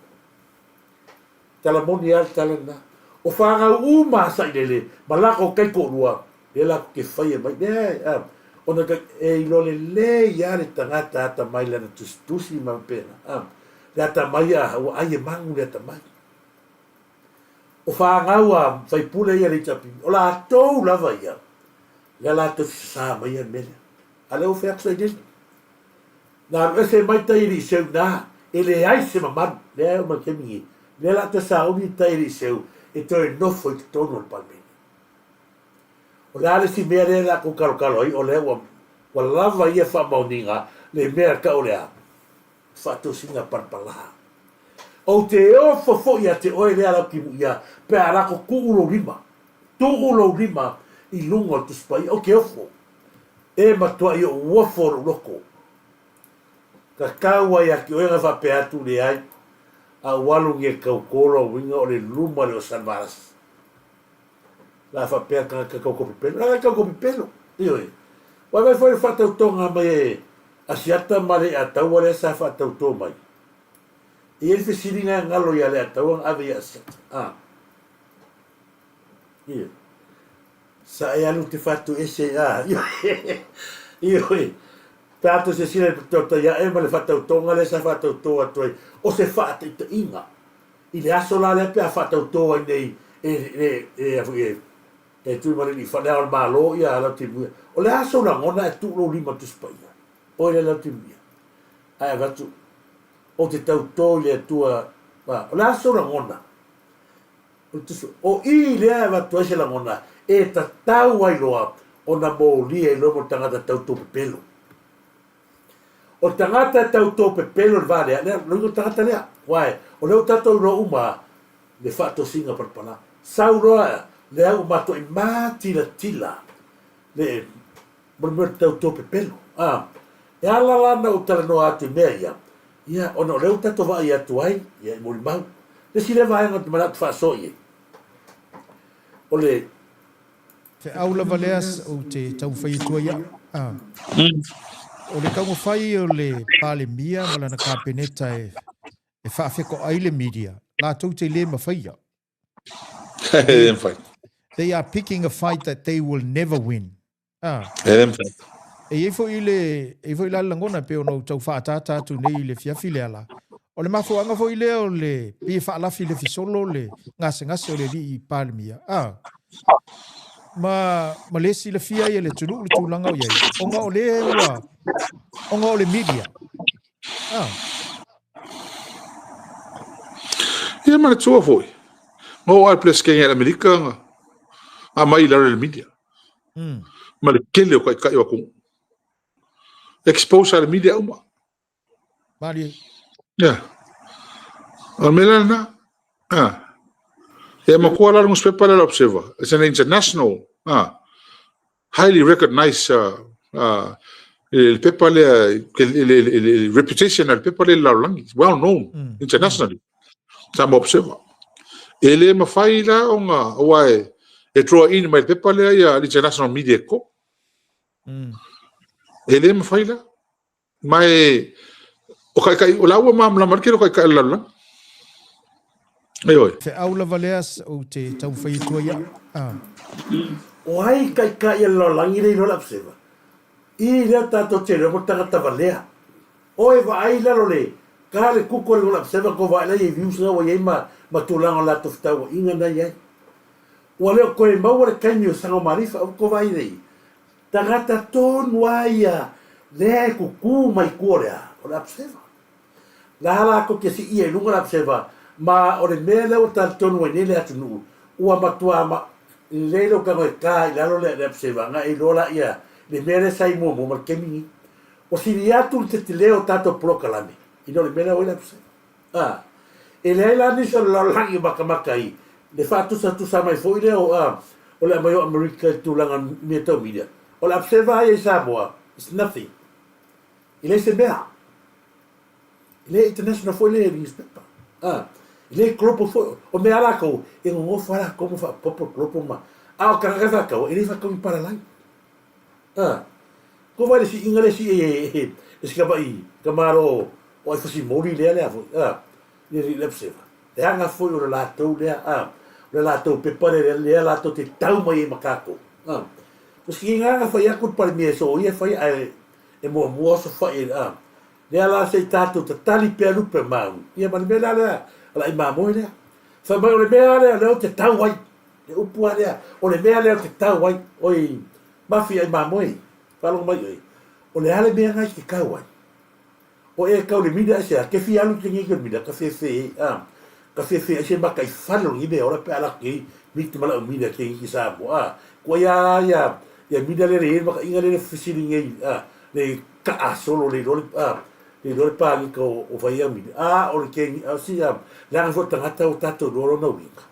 Tala moni lava le tala lena. O fanau uma a Sailele ma latou taitoalua, lea latou te faia mai, leai, a, ona ka, e iloa lelei lava le tagata atamai i lana tusitusi ma faapena, a, le atamai a, ua ai e manu le atamai. O fanau a faipule ia le HRPP, o latou lava ia, lea latou te sasa maia le mea lea. A lea ua fai atu Sailele. Na alu ese mai tai Eliseu ina, e leai se mamalu, lea e oo mai le taimi nei, lea la toe sauni tai Eliseu e toe nofo i totonu o le Palemene. O le a le isi mea lea la tou talotalo ai, o lea ua, ua lava ia faamaoniga le mea e tau o le a? Faatosina palapala. Ou te ofo foi ia te oe lea Lautimuia pe a lako tuu lou lima, tuu lou lima i luga o le Tusi Paia. Ou te ofo. E matuai ou ofo o lou loto. Tatau ai ia te oe ona faapea atu, Leai, a ou alu nei e tau tolo uiga o le luma lea o Salvalasi. La faapea tagata tau pepelo. La tau pepelo. Ioe. Vaivai foi le faatautoga mai e Asiata ma Leiataua lea sa faatauto mai. E i ai le fesiliga e galo ia Leiataua na ave ia Asiata. A. Ioe. Sa e alu te fatuese a. Ioe. Ioe. Pe a toe silasila i le tautai ae ma le faatautoga lea sa faatauto atu ai, o se faataitaiga i le aso la lea pe a faatauto ai nei e e e e e Tuimalealiifano, Le Ao o le Malo ia Lautimuia. O le a sou lagona ae tuu lou lima Tusi Paia? Oe lea Lautimuia. Ae avatu, ou te tauto i le Atua. O le a sou lagona? O le Tusi, o i lea e avatu ai se lagona e tatau ai loa ona molia i loa mo le tagata tauto pepelo. O le tagata e tauto pepelo i le va lea, lea, lona uiga o le tagata lea. Uae, o lea ua tatou iloa uma le faatosiga palapala. Sau loa lea ua matuai matilatila le mo le mea o le tauto pepelo. A, e ala la ona ou talanoa atu i mea ia, ia, ona o lea ua tatou vaai atu ai, ia, i molimau. Le isi lea vaega ou te manatu faasoa i ai, o le. Feau lava lea ou te taumafai atu ai au. A, o le taumafai o le Palemia ma lana Kapeneta e e faafetoai le media, latou te le mafaia. E le mafai. They are picking a fight that they will never win. Ah. E le mafai. E i ai foi le, e i ai foi la le lagona pei ona ou tau faaataata atu nei i le fiafi lea la. O le mafuaaga foi lea o le pei e faalafilafi solo le gasegase o le alii Palemia. Ah. Ma, ma le silafia ai e le atunuu le tulaga o i ai, ona o lea ua, ona o le media. Ah. Ia manatua foi, na oo lava le Peresetene a le Amerika na aumai i lalo i le media. Ma le tele o taitai o atunuu. Expose lava e le media uma. Malie. Ia. O le mea la lena. Ah. E matua la le newspaper lea o le Observer. It's an international ah, highly recognized uh, uh, le pepa lea, le reputation a le pepa lea i le lalolagi, well known mm. internationally. Mm. Samoa Observer. E le mafai la ona, aua e, e draw in mai le pepa lea ia international media ko. E le mafai la. Ma e, o kai o la ua malamalama le tele o taitai o le lalolagi. Ioe. Feau lava lea ou te taumafai atu ai au. Ah. O ai taitai o le lalolagi lea i loa le Observer? I lea tatou te iloa mo tagata valea. Oe vaai i lalo le ka le kuko le gola Observer ko vaai la i views na ua i ai ma ma tulaga o latou fetauaiga na i ai. Ua le o toe maua le taimi o Saga Maalifa ko vaai nei. Tagata tonu a ia lea e kuku mai tua o le a? O le Observer. La latou te siia i luga le Observer ma o le mea lea ua talitonu ai nei le atunuu ua matua ma lelei lou tago e ta i lalo le Observer na e iloa laia le mea lea sa i muamua ma le taimi nei. Ua sili atu le tetele o tatou polokalame i lo le mea lea ua i le Observer. A, e leai la nisi o le lalolagi o makamaka ai le faatusatusa mai foi lea o, a, o le aumai o Amerika i le tulaga mea tau media. O le Observer lava ia i Samoa, it's nothing. E leai se mea. E le international foi le newspaper. A, e le global foi. O mea a latou, e nonofo lava latou ma faaopoopo le global ma, a o tagata e faatau, e le faatau ni palalagi. A, ko wai le siiga le sii e, e si tamai tamalo o ai fasimoli lea lea foi, a, le le observer. Le aga foi o le latou lea, a, o le latou pepa lea, lea latou te tau mai ai ma tatou. A, ko si nga nga fai atu le Palemia e soia fai ae e muamua oso fai, a, lea la se i tatou tatali pea lupe mau. Ia ma le mea la lea, a la i mamoe lea. Fai mai o le mea lea lea ou te tau ai. Le upu a lea, o le mea lea ou te tau ai, oi, Mafi ai mamoe, faalogo mai oe, o le a le mea na i te tau ai? O e kau le mina aisea, ke fia alu te ngei mina, ka fefe, a, ka fefe ai se maka i fale o lenei mea ola pe a la kei mi te mala o mina ke ki Samoa, a, kua ia ia, ia mina le le maka inga le le fesili ngei, a, le ka a solo le lole, a, le lole pa ngi ka o vai a mina, a, o le ke a, si a, le anga fo tangata o tatou loa lona uiga.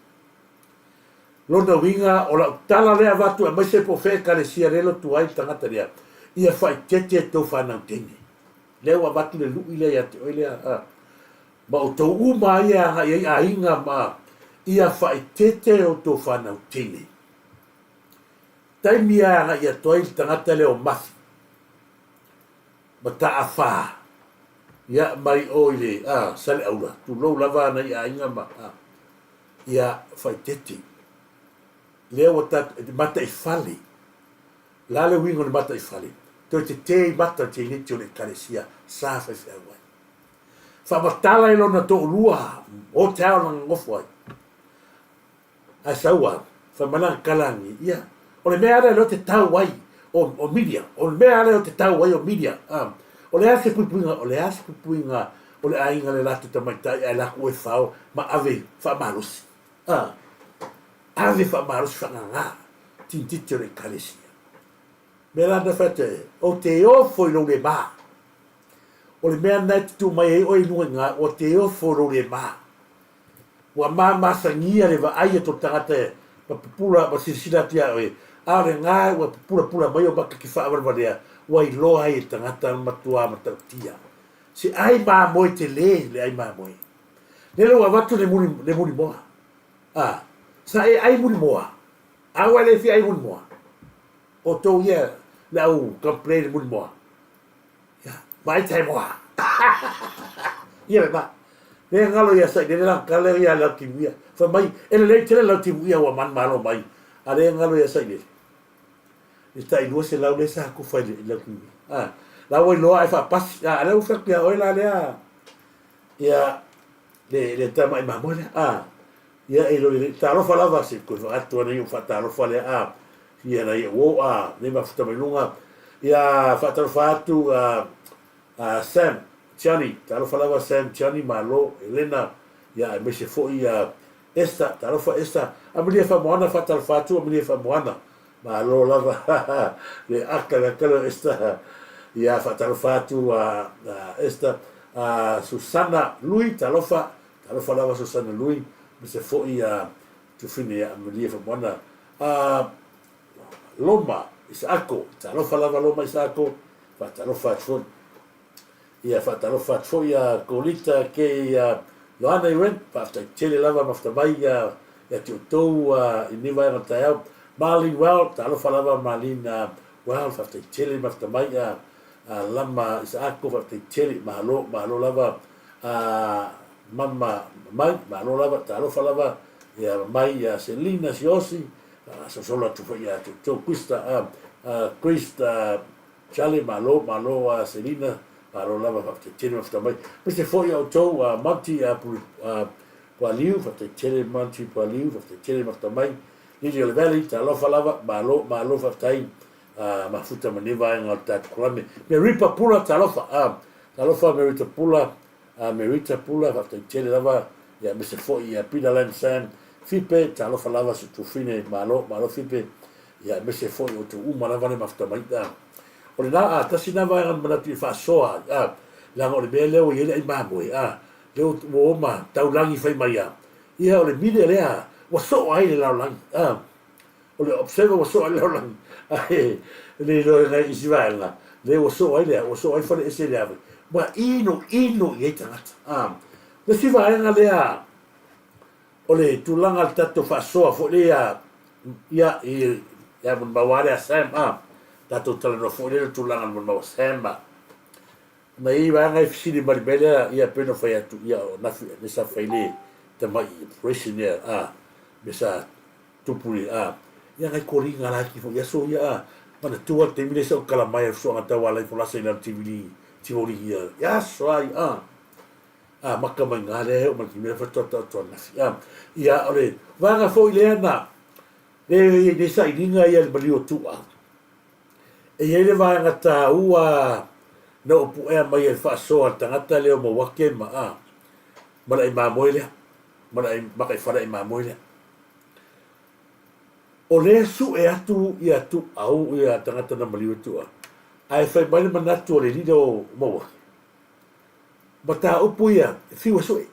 Lona uiga, o lau tala lea avatu aemaise po o fea ekalesia lea e lotu ai le tagata lea, ia faaitete e tou fanau teine. Lea ua avatu le lui lea ia te oe lea, a, ma outou uma ia e agai ai aiga ma, ia faaitete e outou fanau teine. Taimi a agai atu ai le tagata lea o Mafi Mataafa, ia, mai o i le, a, Saleaula, tulou lava ana i aiga ma, a, ia, Faitete. Lea ua tatou, mataifale. O le a le uiga o le mataifale? Toe tetē i mata o le teineti o le Ekalesia sa faifeau ai. Faamatala i lona toolua o te ao na gogofo ai. Ae sau a, fai mai lana tala ni, ia, o le mea lea o te tau ai o, o media, o le mea lea o te tau ai o media, a, o le a se puipuiga, o le a se puipuiga o le aiga le latou tamaitai ae latou e fao ma ave faamalosi, a, ave faamalosi faagaga tinititi o le ekalesia. Mea la na fai atu ai, ou te ofo i lou le ma. O le mea lena e tutū mai ai oe i luga i ina, ua te ofo i lou le ma. Ua mamasagia le vaai atu o le tagata ma pupula ma silasila atu iā oe, a o lena ua pupulapula mai ou maka ki faavalevalea, ua iloa ai e le tagata matuā matautia. Se ai mamoe tele le ai mamoe. Lele ua avatu le muli, le mulimoa. A, sa e ai mulimoa. A ua le fia ai mulimoa. Outou ia le au complain le mulimoa. Ia, vaai tai moa. Ia le ma. Le ngalo ia sai le la kale ia la timu ia. Fa mai e le tele la timu ia ua man malo mai. A le ngalo ia sai le. Le tai lua se lau le sa ku fai le la timu. Ah, la ua iloa ai fa pasi. Ah, le u fa kia oi la lea. Ia le le tama i mamoe lea. Ah, ia e lo le talofa lava se koe whaatu ana i o whaatalofa lea. Ah, ia na ia uo a le mafuta mai luga. Ia whaatalofa atu a a Sam Tiani, talofa lava Sam Tiani, malo, Helena, ia aemaise foi ia Esther, talofa Esther, Amelia Faamoana, faatalofa atu Amelia Faamoana, malo lava le aka le aka leo Esther, ia faatalofa atu a Esther, a Susana Lui, talofa, talofa lava Susana Lui, aemaise foi ia Tufine ia Amelia Faamoana, a Loma Isaako, talofa lava Loma Isaako, faatalofa atu foi. Ia faatalofa atu foi ia Kolita ke ia Ioane Yuen, faafetai tele lava mafuta mai ia ia te outou i lenei vaega o le taeao. Marlene Well, talofa lava Marlene Well, faafetai tele mafuta mai ia Lama Isaako, faafetai tele, malo, malo lava Mama Mamai, malo lava, talofa lava ia Mamai ia Selina Siosi, sosolo atu foi ia te outou Krista, Krista Charlie, malo, malo a Selina, malo lava faafetai tele mafuta mai. Aemaise foi a outou a Monty a Pulu, a Pualiu, faafetai tele Monty Pualiu, faafetai tele mafuta mai. Lily o le Valley, talofa lava, malo, malo faafetai a mafuta ma nei vaega o le tatou kalame. Merita Pula, talofa, a, talofa Merita Pula, a Merita Pula, faafetai tele lava, ia aemaise foi ia Peter Lam Sam, Fipe, talofa lava si tuafine, malo, malo Fipe, ia aemaise foi o outou uma lava le mafuta mai. A, o lena, a, tasi lena vaega na manatu i faasoa ai, a, leaga o le mea lea ua i ai le ai mamoe, a, lea ua oma taulagi fai mai a, ia o le media lea ua soo ai le lalolagi, a, o le observer ua soo ai le lalolagi, ae le iloa i nai isi vaega, lea ua soo ai le, ua soo ai fale ese le ave, ua inu inu i ai tagata, a. Le isi vaega lea, o le tulaga le tatou faasoa foi lea ia i ia molimau lava lea Sam a tatou talanoa foi lea i le tulaga o le molimau a Sam a na i ai vaega e fesili mai le mea lea ia pei ona fai atu ia o nafi le sa fai le tamai operation ia a me sa tupu le a ia ngai koliga la ki foi aso ia a manatua le taimi lea sa ou tala mai a le fesoaga tauala i folasa i lalo Tivoli Tivoli ia ia aso ai a A maka mai ngā lea he o mai ki mea whatoa taoto anafi. A, ia, o le vaega foi lea na, le i nei sailiga ia le maliu o Tuua. E i ai le vaega tāua na ou puea mai e le faasoa a le tagata lea o Mauake ma, a, ma le ai mamoe lea, ma le ai makaifale ai mamoe lea. O lea sue atu ia Tuuau ia tagata na maliu e Tuua, ae fai mai le manatu o le alii lea o Mauake, Mataupu ia, e fiu e sue.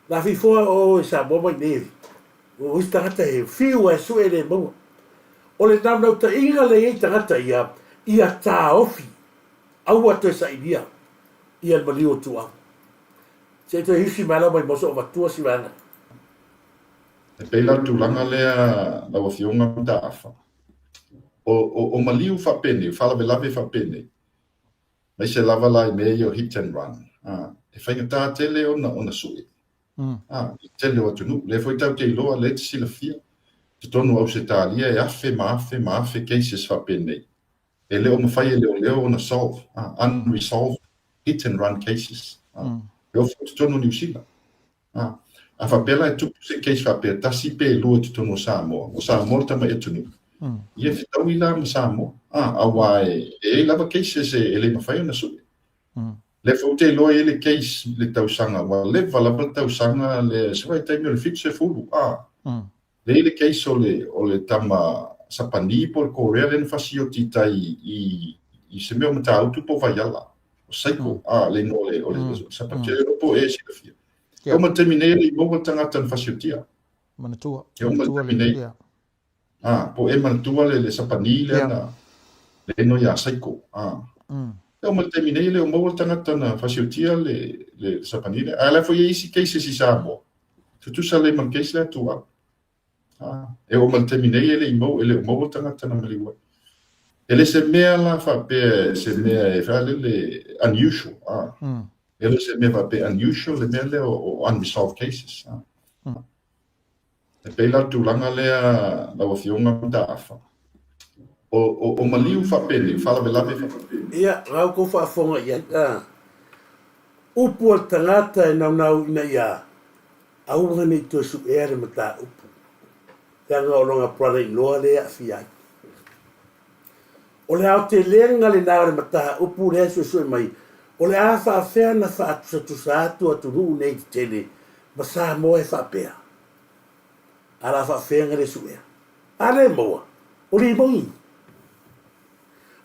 La fifoa o i Samoa mai nei, o isi tagata e fiu e sue le maua. O le naunautai-ga lea i ai tagata ia, ia taofi, aua toe sailia ia le maliu o Tuau. Se i toe hisi mai la mai moso o matua si vaega. E pei la le tulaga lea lau Afioga Mataafa. O, o, o maliu faapenei, o faalavelave faapenei, aemaise lava la i mea ia o hit and run, a, e faigata tele ona, ona sue. A, i le tele o atunuu. Lea foi tatou te iloa, lea e te silafia, totonu o Ausetalia e afe ma afe ma afe cases faapenei. E le o mafai e leoleo ona solve, a, unresolved hit and run cases. A, e oo foi i totonu o Niu Sila. A, a faapea la e tupu se case faapea tasi pe lua i totonu o Samoa, o Samoa le tamai atunuu, ia fetaui la ma Samoa, a, aua e, e i ai lava cases e, e le mafai ona sue. Lea foi ou te iloa e i ai le case i le tausaga, ua leva lava le tausaga lea, se vaitaimi o le 70, a, lea e i ai le case o le, o le tama Sapani po o le Korea lea na fasioti i tai i, i se mea o Matautu po o Vaiala, o Seiko, a, le igoa o le, o le Sapani, ou te le iloa po o e silafia. E oo mai le taimi nei e le i maua le tagata na fasiotia. Manatua. E oo mai le taimi nei. A, po o e manatua le, le Sapani lea na, le igoa ia Seiko, a. E oo mai le taimi nei e le o maua le tagata na fasiotia le, le Sapani lea. Ae o la foi e i ai isi cases i Samoa, tutusa lelei ma le case lea Tuala. A, e oo mai le taimi nei e le i maua, e le o maua le tagata na maliu ai. E le se mea la faapea se mea e faalele unusual, a. E le se mea faapea unusual le mea lea o unresolved cases, a. E pei la le tulaga lea lau Afioga Mataafa, o, o, o maliu faapenei, faalavelave faapenei. Ia, na outou faafofoga i ai, a. Upu a le tagata e naunau ina ia aua ne i toe suea le mataupu, leaga o lona brother in law lea e aafia ai. O le aotelega lena o le mataupu lea e suesue mai, o le a faafea ona faatusatusa atu atunuu nei tetele ma Samoa e faapea? A la faafea na le suea? A le maua, o limoni.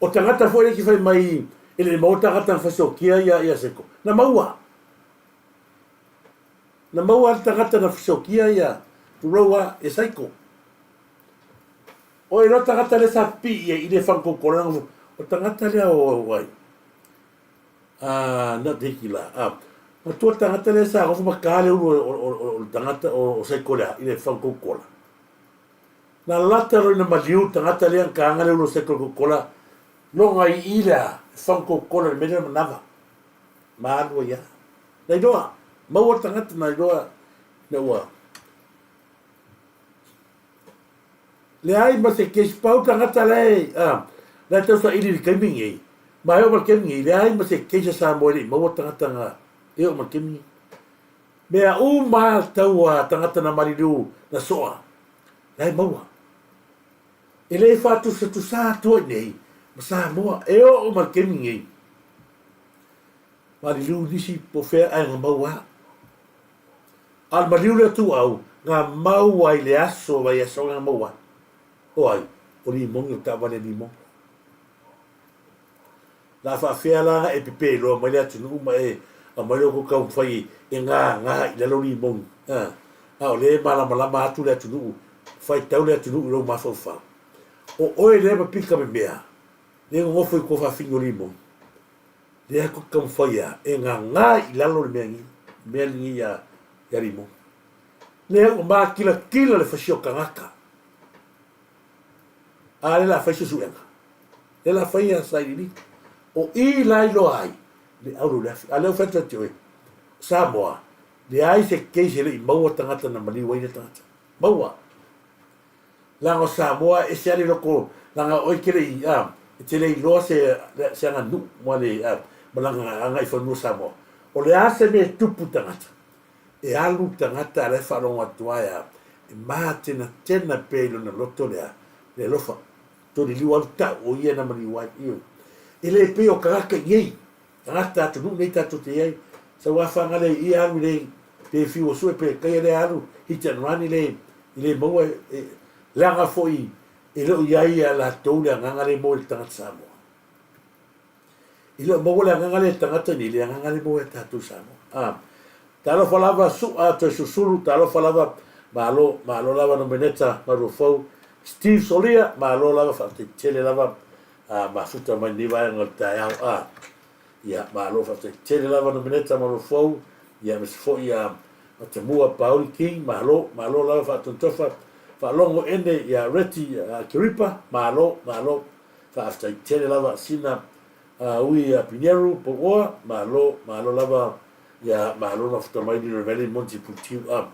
O tagata foi lea ke fai mai e le maua tagata na fasiokia ia ia Seko. Na maua. Na maua le tagata na fasiokia ia tulou a e Saiko. O e loa tagata lea sa pipii i ai i le fagokoko lea o tagata lea o ai. A na te hiki la. A matua tagata lea sa nofo ma ka le ulu o le tagata o Saiko lea i le fagokoko la. Na lata loa ina maliu le tagata lea na kaga le ulu o Saiko i le kokola, loga i i lea, e fang kokola i le mea lea o le manava. Ma alu ai lava. Na iloa, maua le tagata na iloa ina ua leai ma se case pau tagata la e, a, la e tau saili i le taimi lenei, ma e oo mai le taimi lenei, leai ma se case a Samoa e le i maua tagata na e oo mai le taimi lenei. Mea uma lava tau a tagata na maliliu na soa, la e maua. E le faatusatusa atu ai nei ma Samoa e oo mai le taimi lenei. Maliliu nisi po o fea ae na maua lava. A o le maliu lea ituau, na maua i le aso vaiaso na maua ai. O ai? O limoni, o le taavale limoni. O le a faafefea la ona e pepeloa mai le atunuu ma e aumai lo outou taumafai e gagā i lalo limoni, a? A o lea e malamalama atu le atunuu, faitau le atunuu i lou mafaufau. O oe lea ma pika memea, lea e nonofo i tua faafini o limoni, lea tou te taumafai a e gagā i lalo le mea nei, le mea lenei ia, ia limoni. Lea ua makilatila le fasia o tagata. A lea la fai suesuega. Lea la fai a sailiiliga. O i la iloa ai le auro i le afi. A lea ua fai atu ia te oe, Samoa, leai se case e le i maua tagata na maliu ai lea tagata. Maua. Leaga o Samoa e ese lava le loko, leaga oe e te le i, a, e te le iloa se, se aganuu ma le, a, ma lana agaifanua Samoa. O le a se mea e tupu i tagata, E alu le tagata a la e faalogo atu ai a e mātenatena pea i lona loto lea, le alofa, toliliu alu tau o ia na maliu ai. Ioe. E le pei o tagata i nei, tagata atunuu nei tatou te i ai, sau a whangale i ia alu i le, pe fiu o sue pe kaia lea alu, hit and run i le, i le maua e, leaga foi e le o i ai ia latou le agaga le maua i le tagata Samoa. I le o maua le agaga lea i le tagata nei, le agaga lea e maua ia tatou i Samoa. A, talofa lava Su'a Toesusulu, talofa lava Malo, malo lava Nomeneta Maruafou, Steve Solia, malo lava faafetai tele lava a mafuta mai lenei vaega o le taeao. A, ia, malo faafetai tele lava Nomeneta Maruafou, ia aemaise foi a Matamua Pauli King, malo, malo lava faatontofa. Faalogo ene ia Reti Keripa, malo, malo, faafetai tele lava sina ui ia Pineru Pouoa, malo, malo lava ia malo mafuta mai Lilo Valley Monty Putiu a.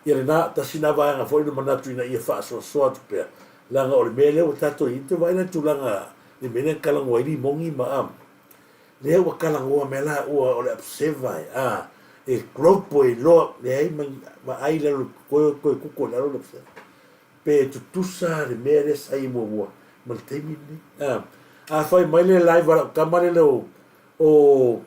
Ia lena, tasi na vaega foi na manatu ina ia faasoasoa atu pea, leaga o le mea lea ua tatou i ai, te vaai la i tulaga i mea lea na talanoa ai Limogi ma a, lea ua talanoa mai la ua o le observer e a, e global e iloa, leai ma ni vaai i lalo toe toe kuko i lalo le observer. Pe tutusa le mea lea sa i muamua ma le taimi lenei. A, afai mai le live a lau tama lele o, o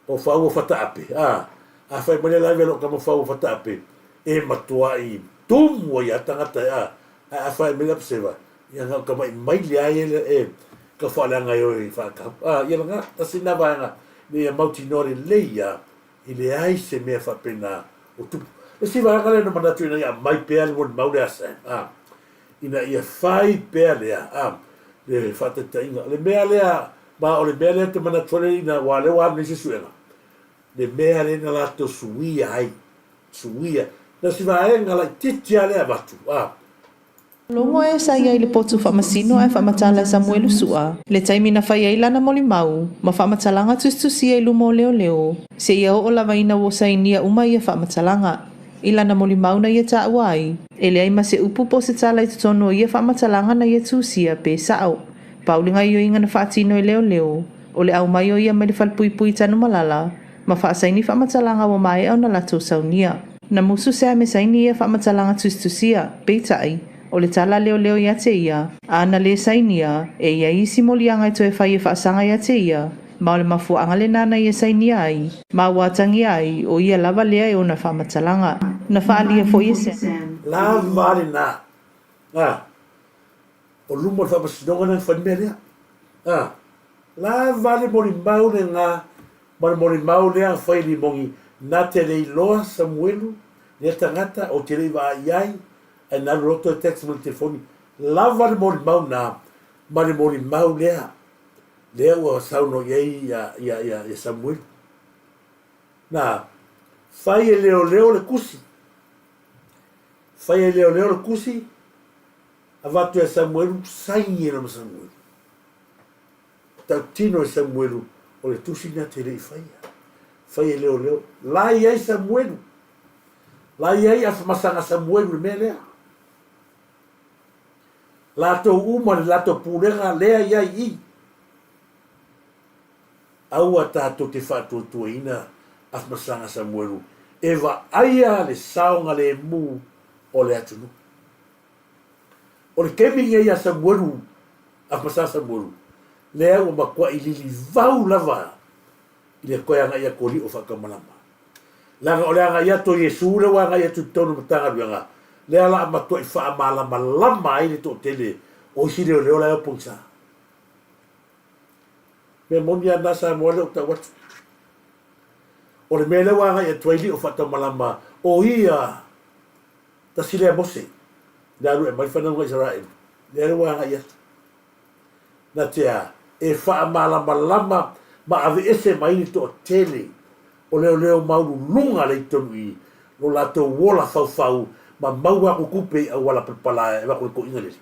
O Faua Fataape, a, afai mai le live a lou tama Faua Fataape, e matuai tumu ai a tagata e, a, ae afai mai le Abseva, ia na o tama'i maile a ia e tau faaleaga ai oe i faatau. A, ia lena, tasi lena vaega ina ia mautinoa lelei a, e leai se mea faapena o tupu. Le isi vaega lea na manatu ina ia aumai pea le molimau lea a Sam, a, ina ia fai pea lea, a, le faataitaiga. O le mea lea, ma o le mea lea ou te manatu foi lea ina, aua o lea ua alu nei suesuega, le mea lea na latou suia ai, suia, na o si vaega laitiiti lava lea e avatu, a. Logo e sa i ai le potu faamasino ae faamatala e Samuelu Sua le taimi na fai ai lana molimau ma faamatalaga tusitusia i luma o leoleo seia oo lava ina ua sainia uma ia faamatalaga. I lana molimau na ia taua ai, e leai ma se upu po o se tala i totonu o ia faamatalaga na ia tusia pe sao. Pau le gaioiga na faatino e leoleo, o le aumai o ia mai le falepuipui i Tanumalala ma faasaini faamatalaga ua maea ona latou saunia. Na musu Sam e saini ia faamatalaga tusitusia, peitai, o le tala a leoleo ia te ia, a na le sainia, e i ai isi moliaga e toe fai e faasaga ia te ia, ma o le mafuaaga lena na ia sainia ai, ma ua atagia ai, o ia lava lea e ona faamatalaga. Na faaalia foi e Sam. Lava lena. A. O luma o le faamasinoga lea na fai le mea lea. A. Lava le molimau lena ma le molimau lea na fai e Limogi, na te le iloa Samuelu lea tagata ou te le i vaai i ai, ae na alu loa toe text mai i le telefoni. Lava le molimau na ma le molimau lea lea ua saunoa i ai ia, ia, ia, ia Samuelu. Na fai e leoleo le tusi. Fai e leoleo le tusi, avatu e Samuelu, saini e lama Samuelu. Tautino e Samuelu, o le tusi na te le i faia. Fai e leoleo. La i ai Samuelu. La i ai afamasaga Samuelu le mea lea. Latou uma le latou pulega lea i ai i. Aua tatou te faatuatuaina afamasaga Samuelu e vaaia le saogalemu o le atunuu. O le taimi lenei a Samuelu, afamasaga Samuelu, lea ua matuai lilivau lava i le toe agai atu o Lio faataumalama. Leaga o le agai atu o Iesu lea ua agai atu i totonu o le Matagaluega, lea o le a matuai faamalamalama ai le toatele o isi leoleo la e o pogisa. Mea moni lava lena Samoa lea ou tau atu. O le mea lea ua agai atu ai Lio faataumalama, o ia tasi lea Mose, le alu e aumai fanauga Isaraelu, lea ua agai atu. Na te a, e faamalamalama ma aveese mai le toatele o leoleo maululuga lea i totonu i i, lo latou ola faufau ma maua aku tupe i auala palapala e avatu i le toeaina lele,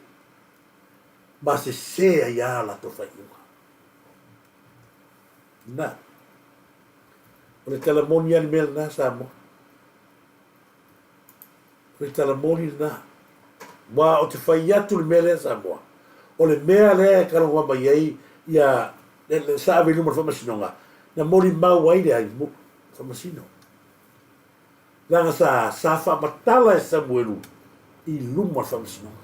ma sese ai lava latou faaiuga. Na, o le tala moni lava le mea lena Samoa. O le tala moni lena. Aua ou te fai atu le mea lea Samoa, o le mea lea e talanoa mai ai ia sa ave i luma o le faamasinoga, na molimau ai le ai faamasino. Leaga sa sa faamatala e Samuelu i luma o le faamasinoga.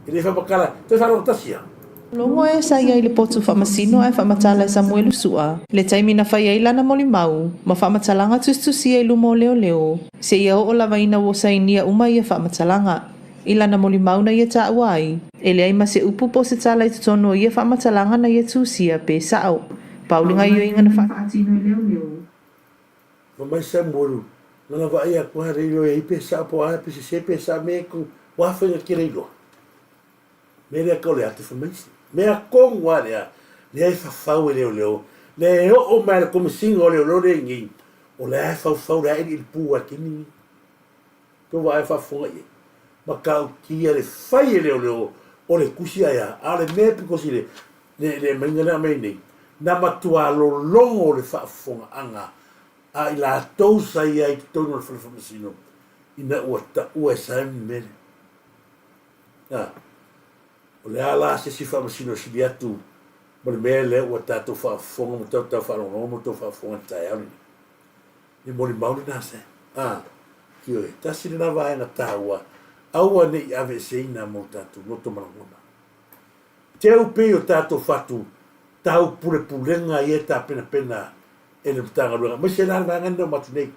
E le faamatala, toe faalogo tasi lava. Logo e sa i ai le potu faamasino ae faamatala e Samuelu Sua le taimi na fai ai lana molimau ma faamatalaga tusitusia i luma o leoleo seia oo lava ina ua sainia uma ia faamatalaga. I lana molimau na ia taua ai, e leai ma se upu po o se tala i totonu o ia faamatalaga na ia tusia pe sao. Pau le gaioiga na faatino e leoleo. Fai mai Samuelu, Nana vaai atu lava le iloa i ai pe sao po o a pe sese pe sao me ku wa faiga tele iloa. Mea lea ka o le atu fai mai isi. Mea tonu lava lea, lea e fafau e leoleo, lea e oo mai le Komesina o Leoleo lea i nei, o lea e faufau lea iliili pu lava i le taimi lenei. Tou vaai faafofoga i ai. Matautia le fai e leoleo o le tusi ae a, a o le mea e pito sili le le aumaiga lea aumai nei, na matua lologo le faafofogaaga a i latou sa i ai i totonu o le fale faamasino ina ua taua e Simon le mea lea. A, o le a la se isi faamasino sili atu ma le mea lea ua tatou faafofoga ma tautau faalogologo ma tou faafofoga i le taeao lenei? Le molimau lena se. A, ioe, tasi lena vaega taua, aua ne i aveeseina mo tatou loto ma lagona. Teu pei o tatou fatu tau pulepulega ia e tapenapena e le Matagaluega, aemaise la le vaega lenei o uma atu nei.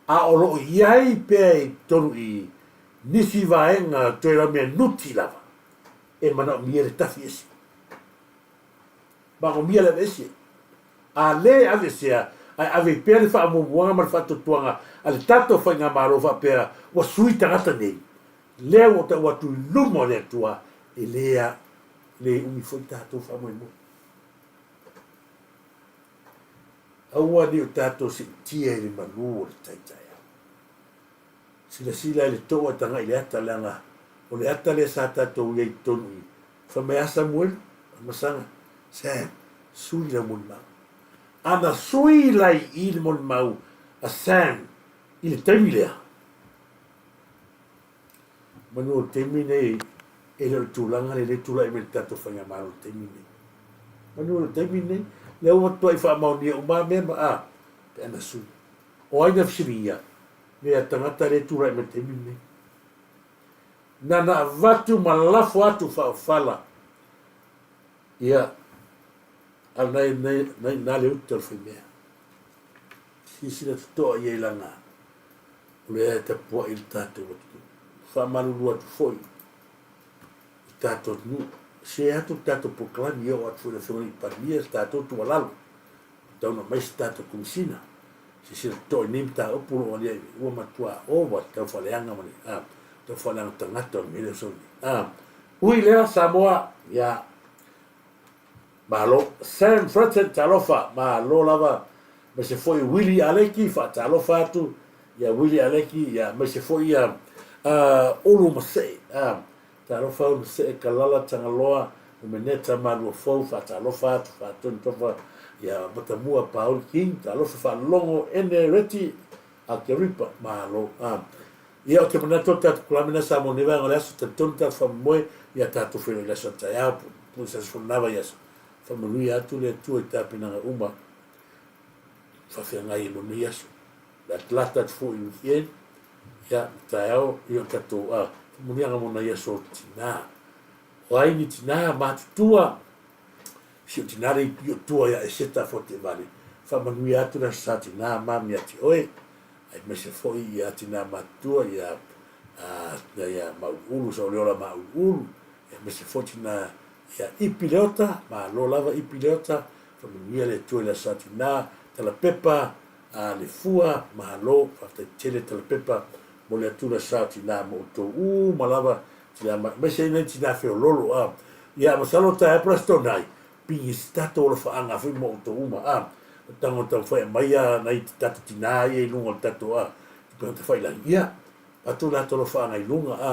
A o lo o i ai pea i totonu i nisi vaega toe laumea nuti lava e manaomia le tafi ese. Manaomia le aveese. A lē aveesea, ae ave ai pea le faamuamuaga ma le faatuatuaga a le tatou Faigamalo faapea ua sui tagata nei, lea ua tau atu i luma o le Atua, e lē a, lē umi foi tatou faamoemoe. Aua ne i o tatou seetia i le malu o le tai taeao. Silasila i le too ae tagai i le ata, leaga o le ata lea sa tatou i ai i totonu i i. Fai mai a Samuelu, Amasaga, Sam, sui lau molimau. Ana sui la i i le molimau a Sam i le taimi lea, manu o le taimi nei e le o le tulaga lea e tulai mai le tatou faigamalo i le taimi nei. Manu o le taimi nei, lea ua matuai faamaonia uma mea ma a, pe ana sui. O ai na fesiligia? Lea tagata lea e tulai mai i le taimi lenei. Nana avatu ma lafo atu faaofala ia a nai nai nai na le uta o le faimea. Silasila totoa i ai lana o lea e tapuai le tatou atunuu. Faamalulu atu foi i tatou atunuu. Se atu le tatou polokalame, ia oo atu foi i le Afioga i le Palemia le tatou tuualalo. Tatau ona aumai se tatou Komesina, silasila totoa i nei mataupu o lo o aliae mai, ua matua ova le tau faaleaga ma le a, tau faaleaga tagata o le mea lea o sau nei. A, ui lea Samoa, ia, malo. Sam Fretton, talofa, malo lava, aemaise foi Willie Aleki, faatalofa atu ia Willie Aleki, ia, aemaise foi ia uh, Ulu Masee, a, Talofa au see Kalala Tagaloa Umeneta Maluafou Faatalofa atu Faatonu Tofa ia Matamua Paul King Talofa Faalogo Ene Reti Akeripa Malo a Ia ou te manatu o le tatou kalame na Samoa nei vaega o le aso talitonu tatou faamoemoe ia tatou feiloai i le aso a taeao po se aso fononava i aso faamanuia atu le Atua i tapenaga uma faafeagai ai mo nei aso. Le atalata atu foi i weekend, ia, ma taeao, ia o tatou, a, faamanuiaga mo nai aso o tinā. O ai ni tinā matutua, si o tinā le i o tua ia Eseta Foatevale, faamanuia atu le aso sa tinā mami ia te oe, aemaise foi ia tinā matutua ia, a, tinā ia Mauuluulu, Saoleola Mauuluulu, aemaise foi tinā ia Ipi Leota, malo lava Ipi Leota, faamanuia le Atua i le aso sa tinā, Talapepa, A le fua, malo, faafetai tele Talapepa mo le atula sa tina mo outou uma lava tina mai, aemaise ai nai tina feololo a. Ia masalo taeao Preston ai, pigi se tatou alofaaga foi mo outou uma a. O tago taumafai aumai a nai tatou tina ia i luga o le tatou a, tupega tafailagi, ia, avatu latou alofaaga i luga a,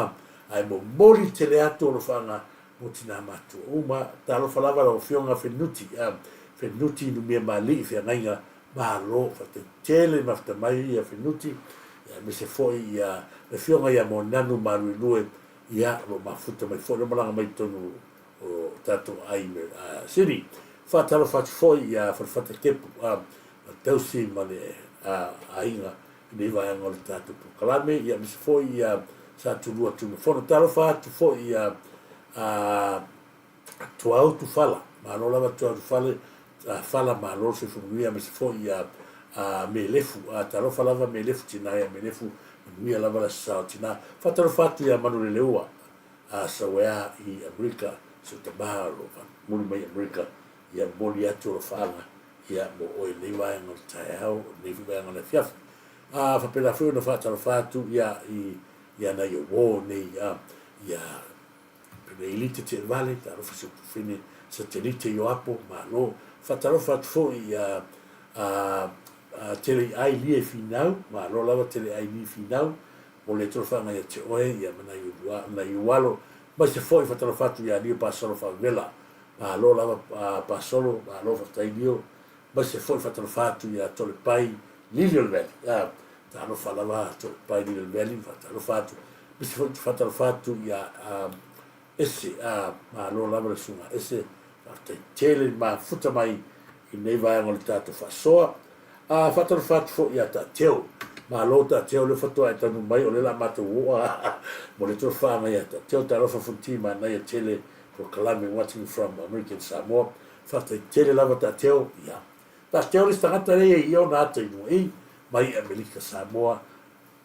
ae momoli tele atu alofaaga mo tina matua uma. Talofa lava lau Afioga Fenuti a, Fenuti Numiamalii feagaiga Malo, faafetai tele mafuta mai ia Fenuti, aemaise foi ia le afioga ia Moananu Maluelue, ia o lo o mafuta mai foi, o lo o malaga mai i totonu o tatou ai Siri. Faatalofa atu foi ia Falefata Kepu, a, tausi ma le aiga i nei vaega o le tatou polokalame, ia aemaise foi ia Satulua Tunumafono. Talofa atu foi ia a, Tuautu Fala, malo lava Tuautu Fale, Fala malo le soifua manuia aemaise foi ia Melefu, talofa lava Melefu tina ia Melefu, manuia lava le aso sa o tina. Faatalofa atu ia Manuleleua Sauea i Amerika, si ou tama o lo o muli mai i Amerika, ia momoli atu alofaaga ia mo oe i lenei vaega o le taeao, lenei foi vaega o le afiafi. Faapena foi ona faatalofa atu ia i ia nai ou uo nei ia Peneilite Teevale, talofa si ou tufine Satelite Ioapo, malo. Faatalofa atu foi ia a Teleai Lie Finau, malo lava Teleai Lie Finau. Mo le tolofaga ia te oe, ia ma nai ua, nai ou alo, aemaise foi faatalofa atu ia Lio Pasolo Faavela. Malo lava Pasolo, malo faafetai Lio. Aemaise foi faatalofa atu ia Tolepai Lili o le Valley. Talofa lava Tolepai Lili o le Valley, faatalofa atu. Aemaise foi faatalofa atu ia Ese, malo lava le susuga Ese, faafetai tele le mafuta mai i lenei vaega o le tatou faasoa. Faatalofa atu foi ia Taateo, malo Taateo, lea faatoa e taunuu mai, o lea o le a matou oo a mo le tofaaga ia Taateo, talofa Fonoti, manaia tele polokalame Watching from American Samoa, faafetai tele lava Taateo, ia. Taateo le isi tagata lea e i ai ona ata i luga i, mai i Amerika Samoa,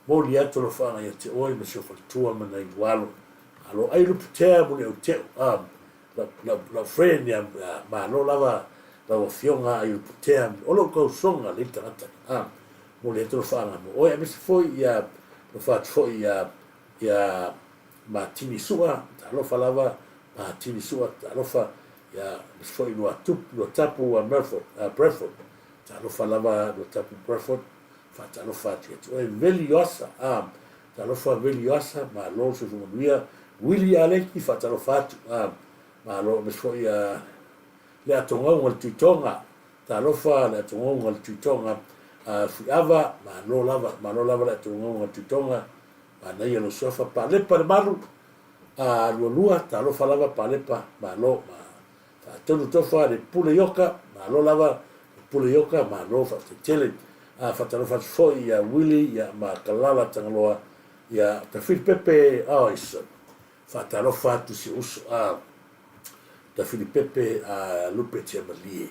Moli atu alofaaga ia te oe ma si ou faletua ma nai ou alo. Malo ai lupu tea muli au teu a lau lau friend ia malo lava lau afioga ai lupu tea o lou kausoga lei tagata a moli atu alofaaga mo oe aemaise foi ia alofa atu foi ia ia Matini Sua talofa lava Matini Sua talofa ia aemaise foi lua tupu lua tapu a Melford a Bradford talofa lava lua tapu Bradford Faatalofa atu ia te oe Veli Ioasa a Talofa Veli Ioasa malo le soifua manuia Willie Aleki faatalofa atu a malo aemaise foi a le atogauga le Tuitoga talofa le atogauga le Tuitoga a Fuiava malo lava malo lava le atogauga le Tuitoga manaia lou suafa Palepa le Malu a lualua talofa lava Palepa malo ma Faatonu tofa le Pule Ioka, malo lava le Pule Ioka, malo faafetai tele. A faatalofa atu foi ia Willie ia ma Kalala Tagaloa ia Tafili Pepe ois. Faatalofa atu si uso a Tafili Pepe a Lupe Tiamalie.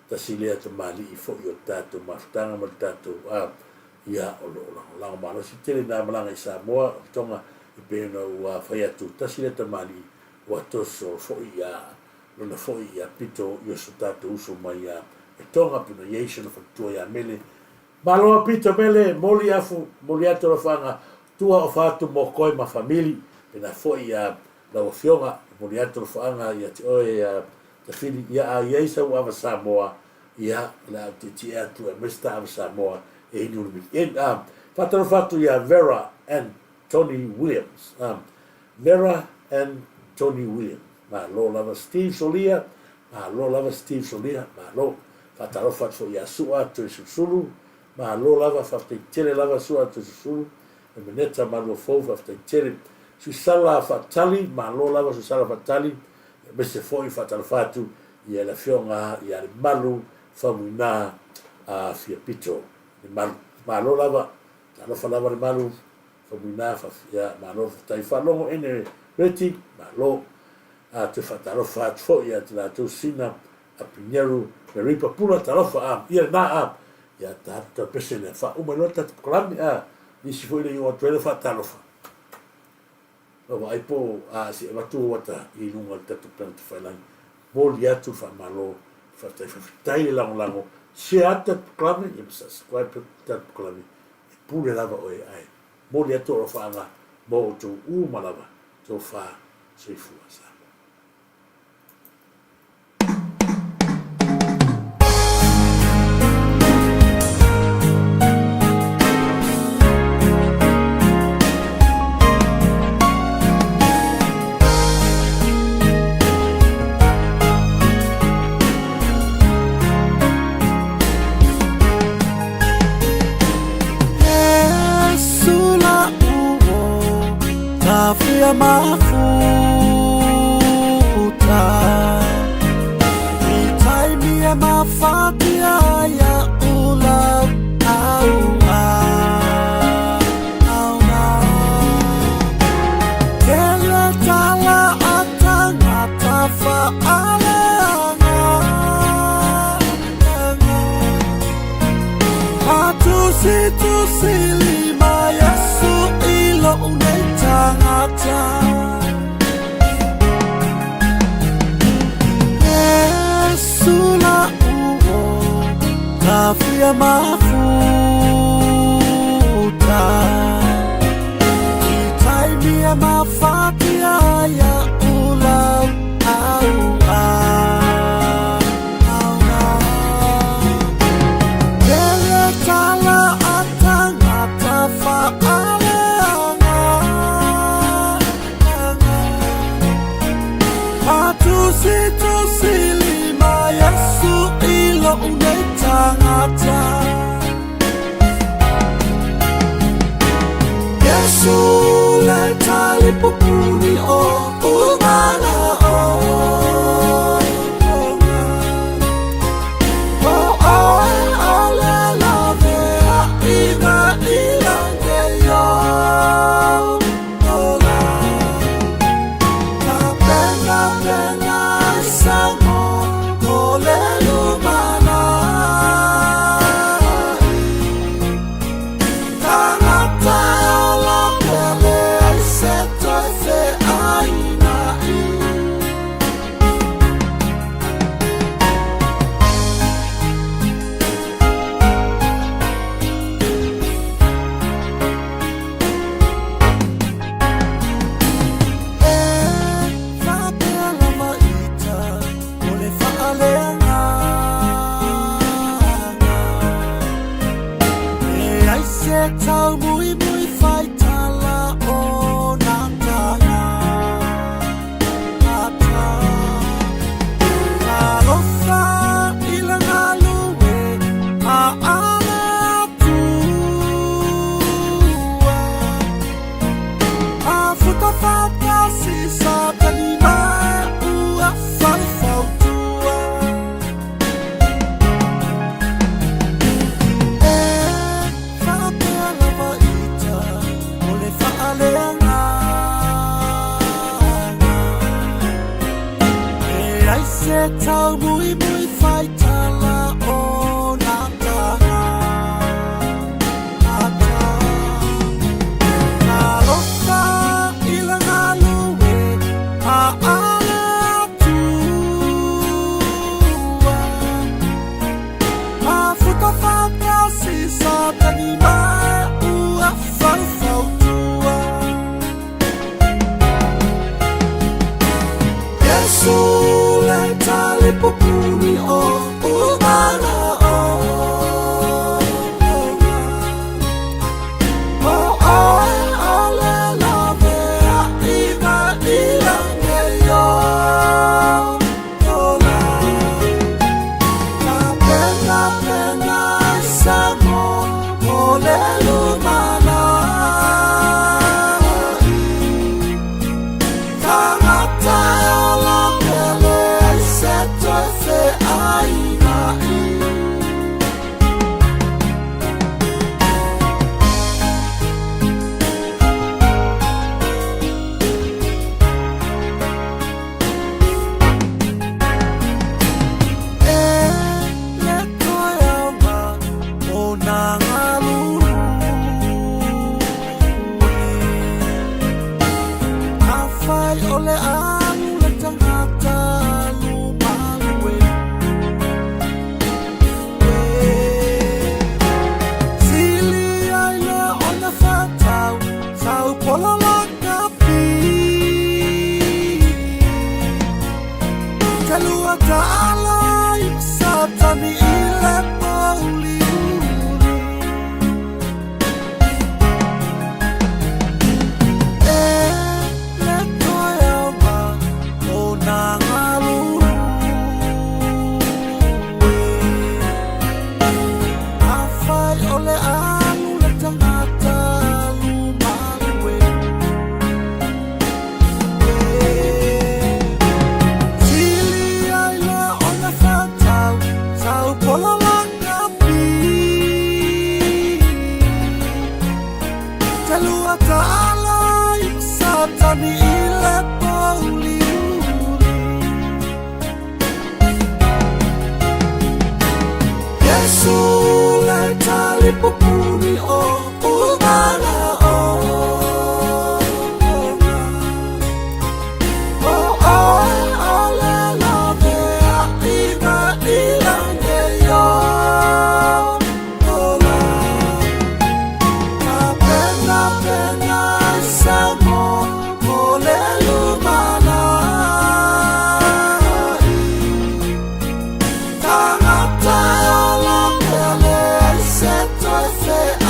Tasi lea tamalii foi o le tatou mafutaga ma le tatou a ia o lo o lagolago malosi tele na malaga i Samoa o Tonga e pei ona ua fai atu tasi lea tamalii Ua toso foi ia lona foi ia pito i o so tatou uso mai ia Etoga pona iai sona faletua ia Mele. Malo a pito Mele, moli afu, moli atu alofaga tua ofa atu mo koe ma famili, pena foi ia lau afioga, moli atu alofaaga ia te oe ia Tafili, ia a iai sau ava Samoa, ia o le a ou tietie atu e aumai se ta ava Samoa e inu le weekend. A faatalofa atu ia Vera and Tony Williams. A Vera and Tony Williams. Malo lava Steve Solia, malo lava Steve Solia, malo. Faatalofa atu foi ia Sua Toesulusulu, malo lava, faafetai tele lava Sua Toesulusulu, e Meneta Maluafou, faafetai tele. Suisala Faatali, malo lava Suisala Faatali, aemaise foi faatalofa atu ia le afioga ia Lemalu Faumuina a Fiapito Lemalu. Malo lava, talofa lava Lemalu. Famuina faafia malo faafetai faalogo ene Reti malo a toe faatalofa atu foi ia te latou Sina Apineru me Ripa Pula talofa a ia lena a ia tatou tau pese lea faauma loa le tatou polokalame a nisi foi le i oo atu ai le faatalofa ua vaai po a se i avatu ou ata i luga o le tatou upega tafailagi moli atu le faamalo faafetai faafetai le lagolago share atu tatou polokalame ia ma subscribe tatou polokalame E pule lava oe ae momoli atu alofaaga mo outou uma lava tofa soifua Samoa.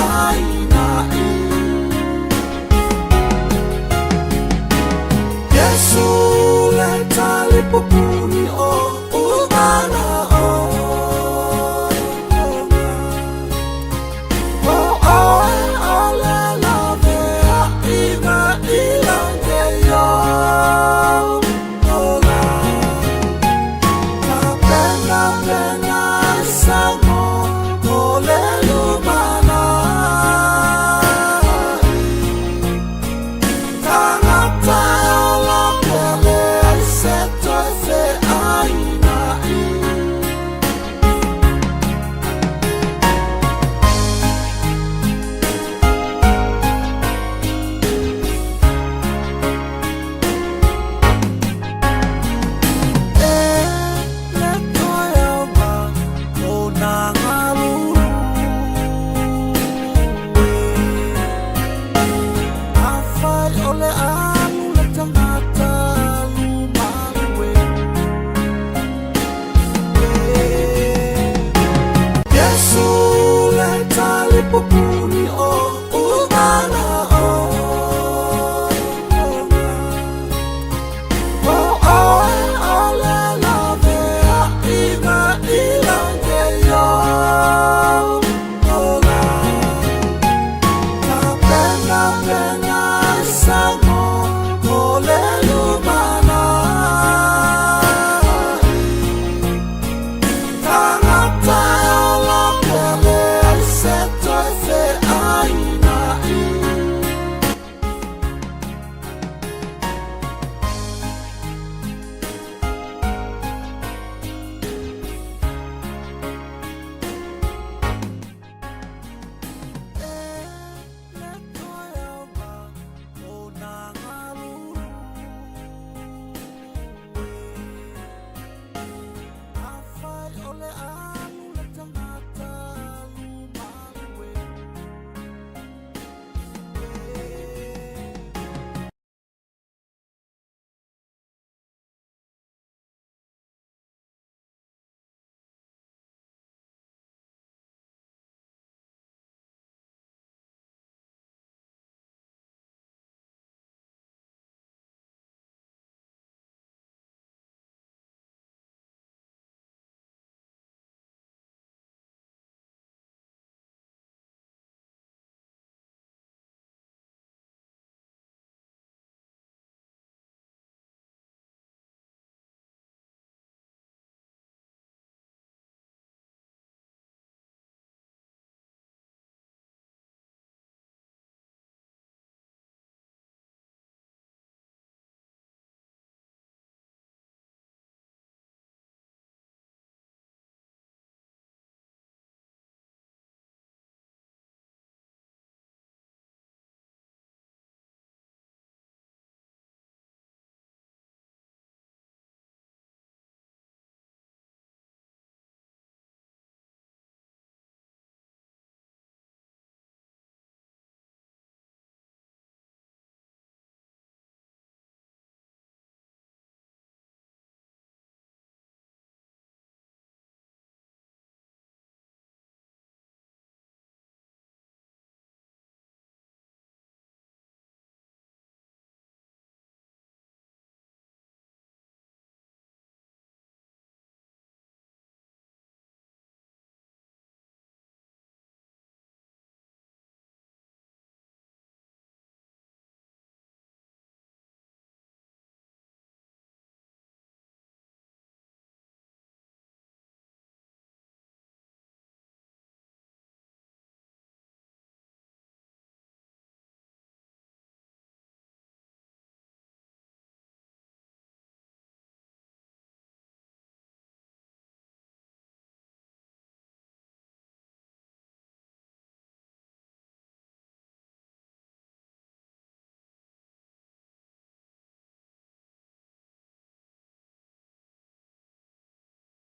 I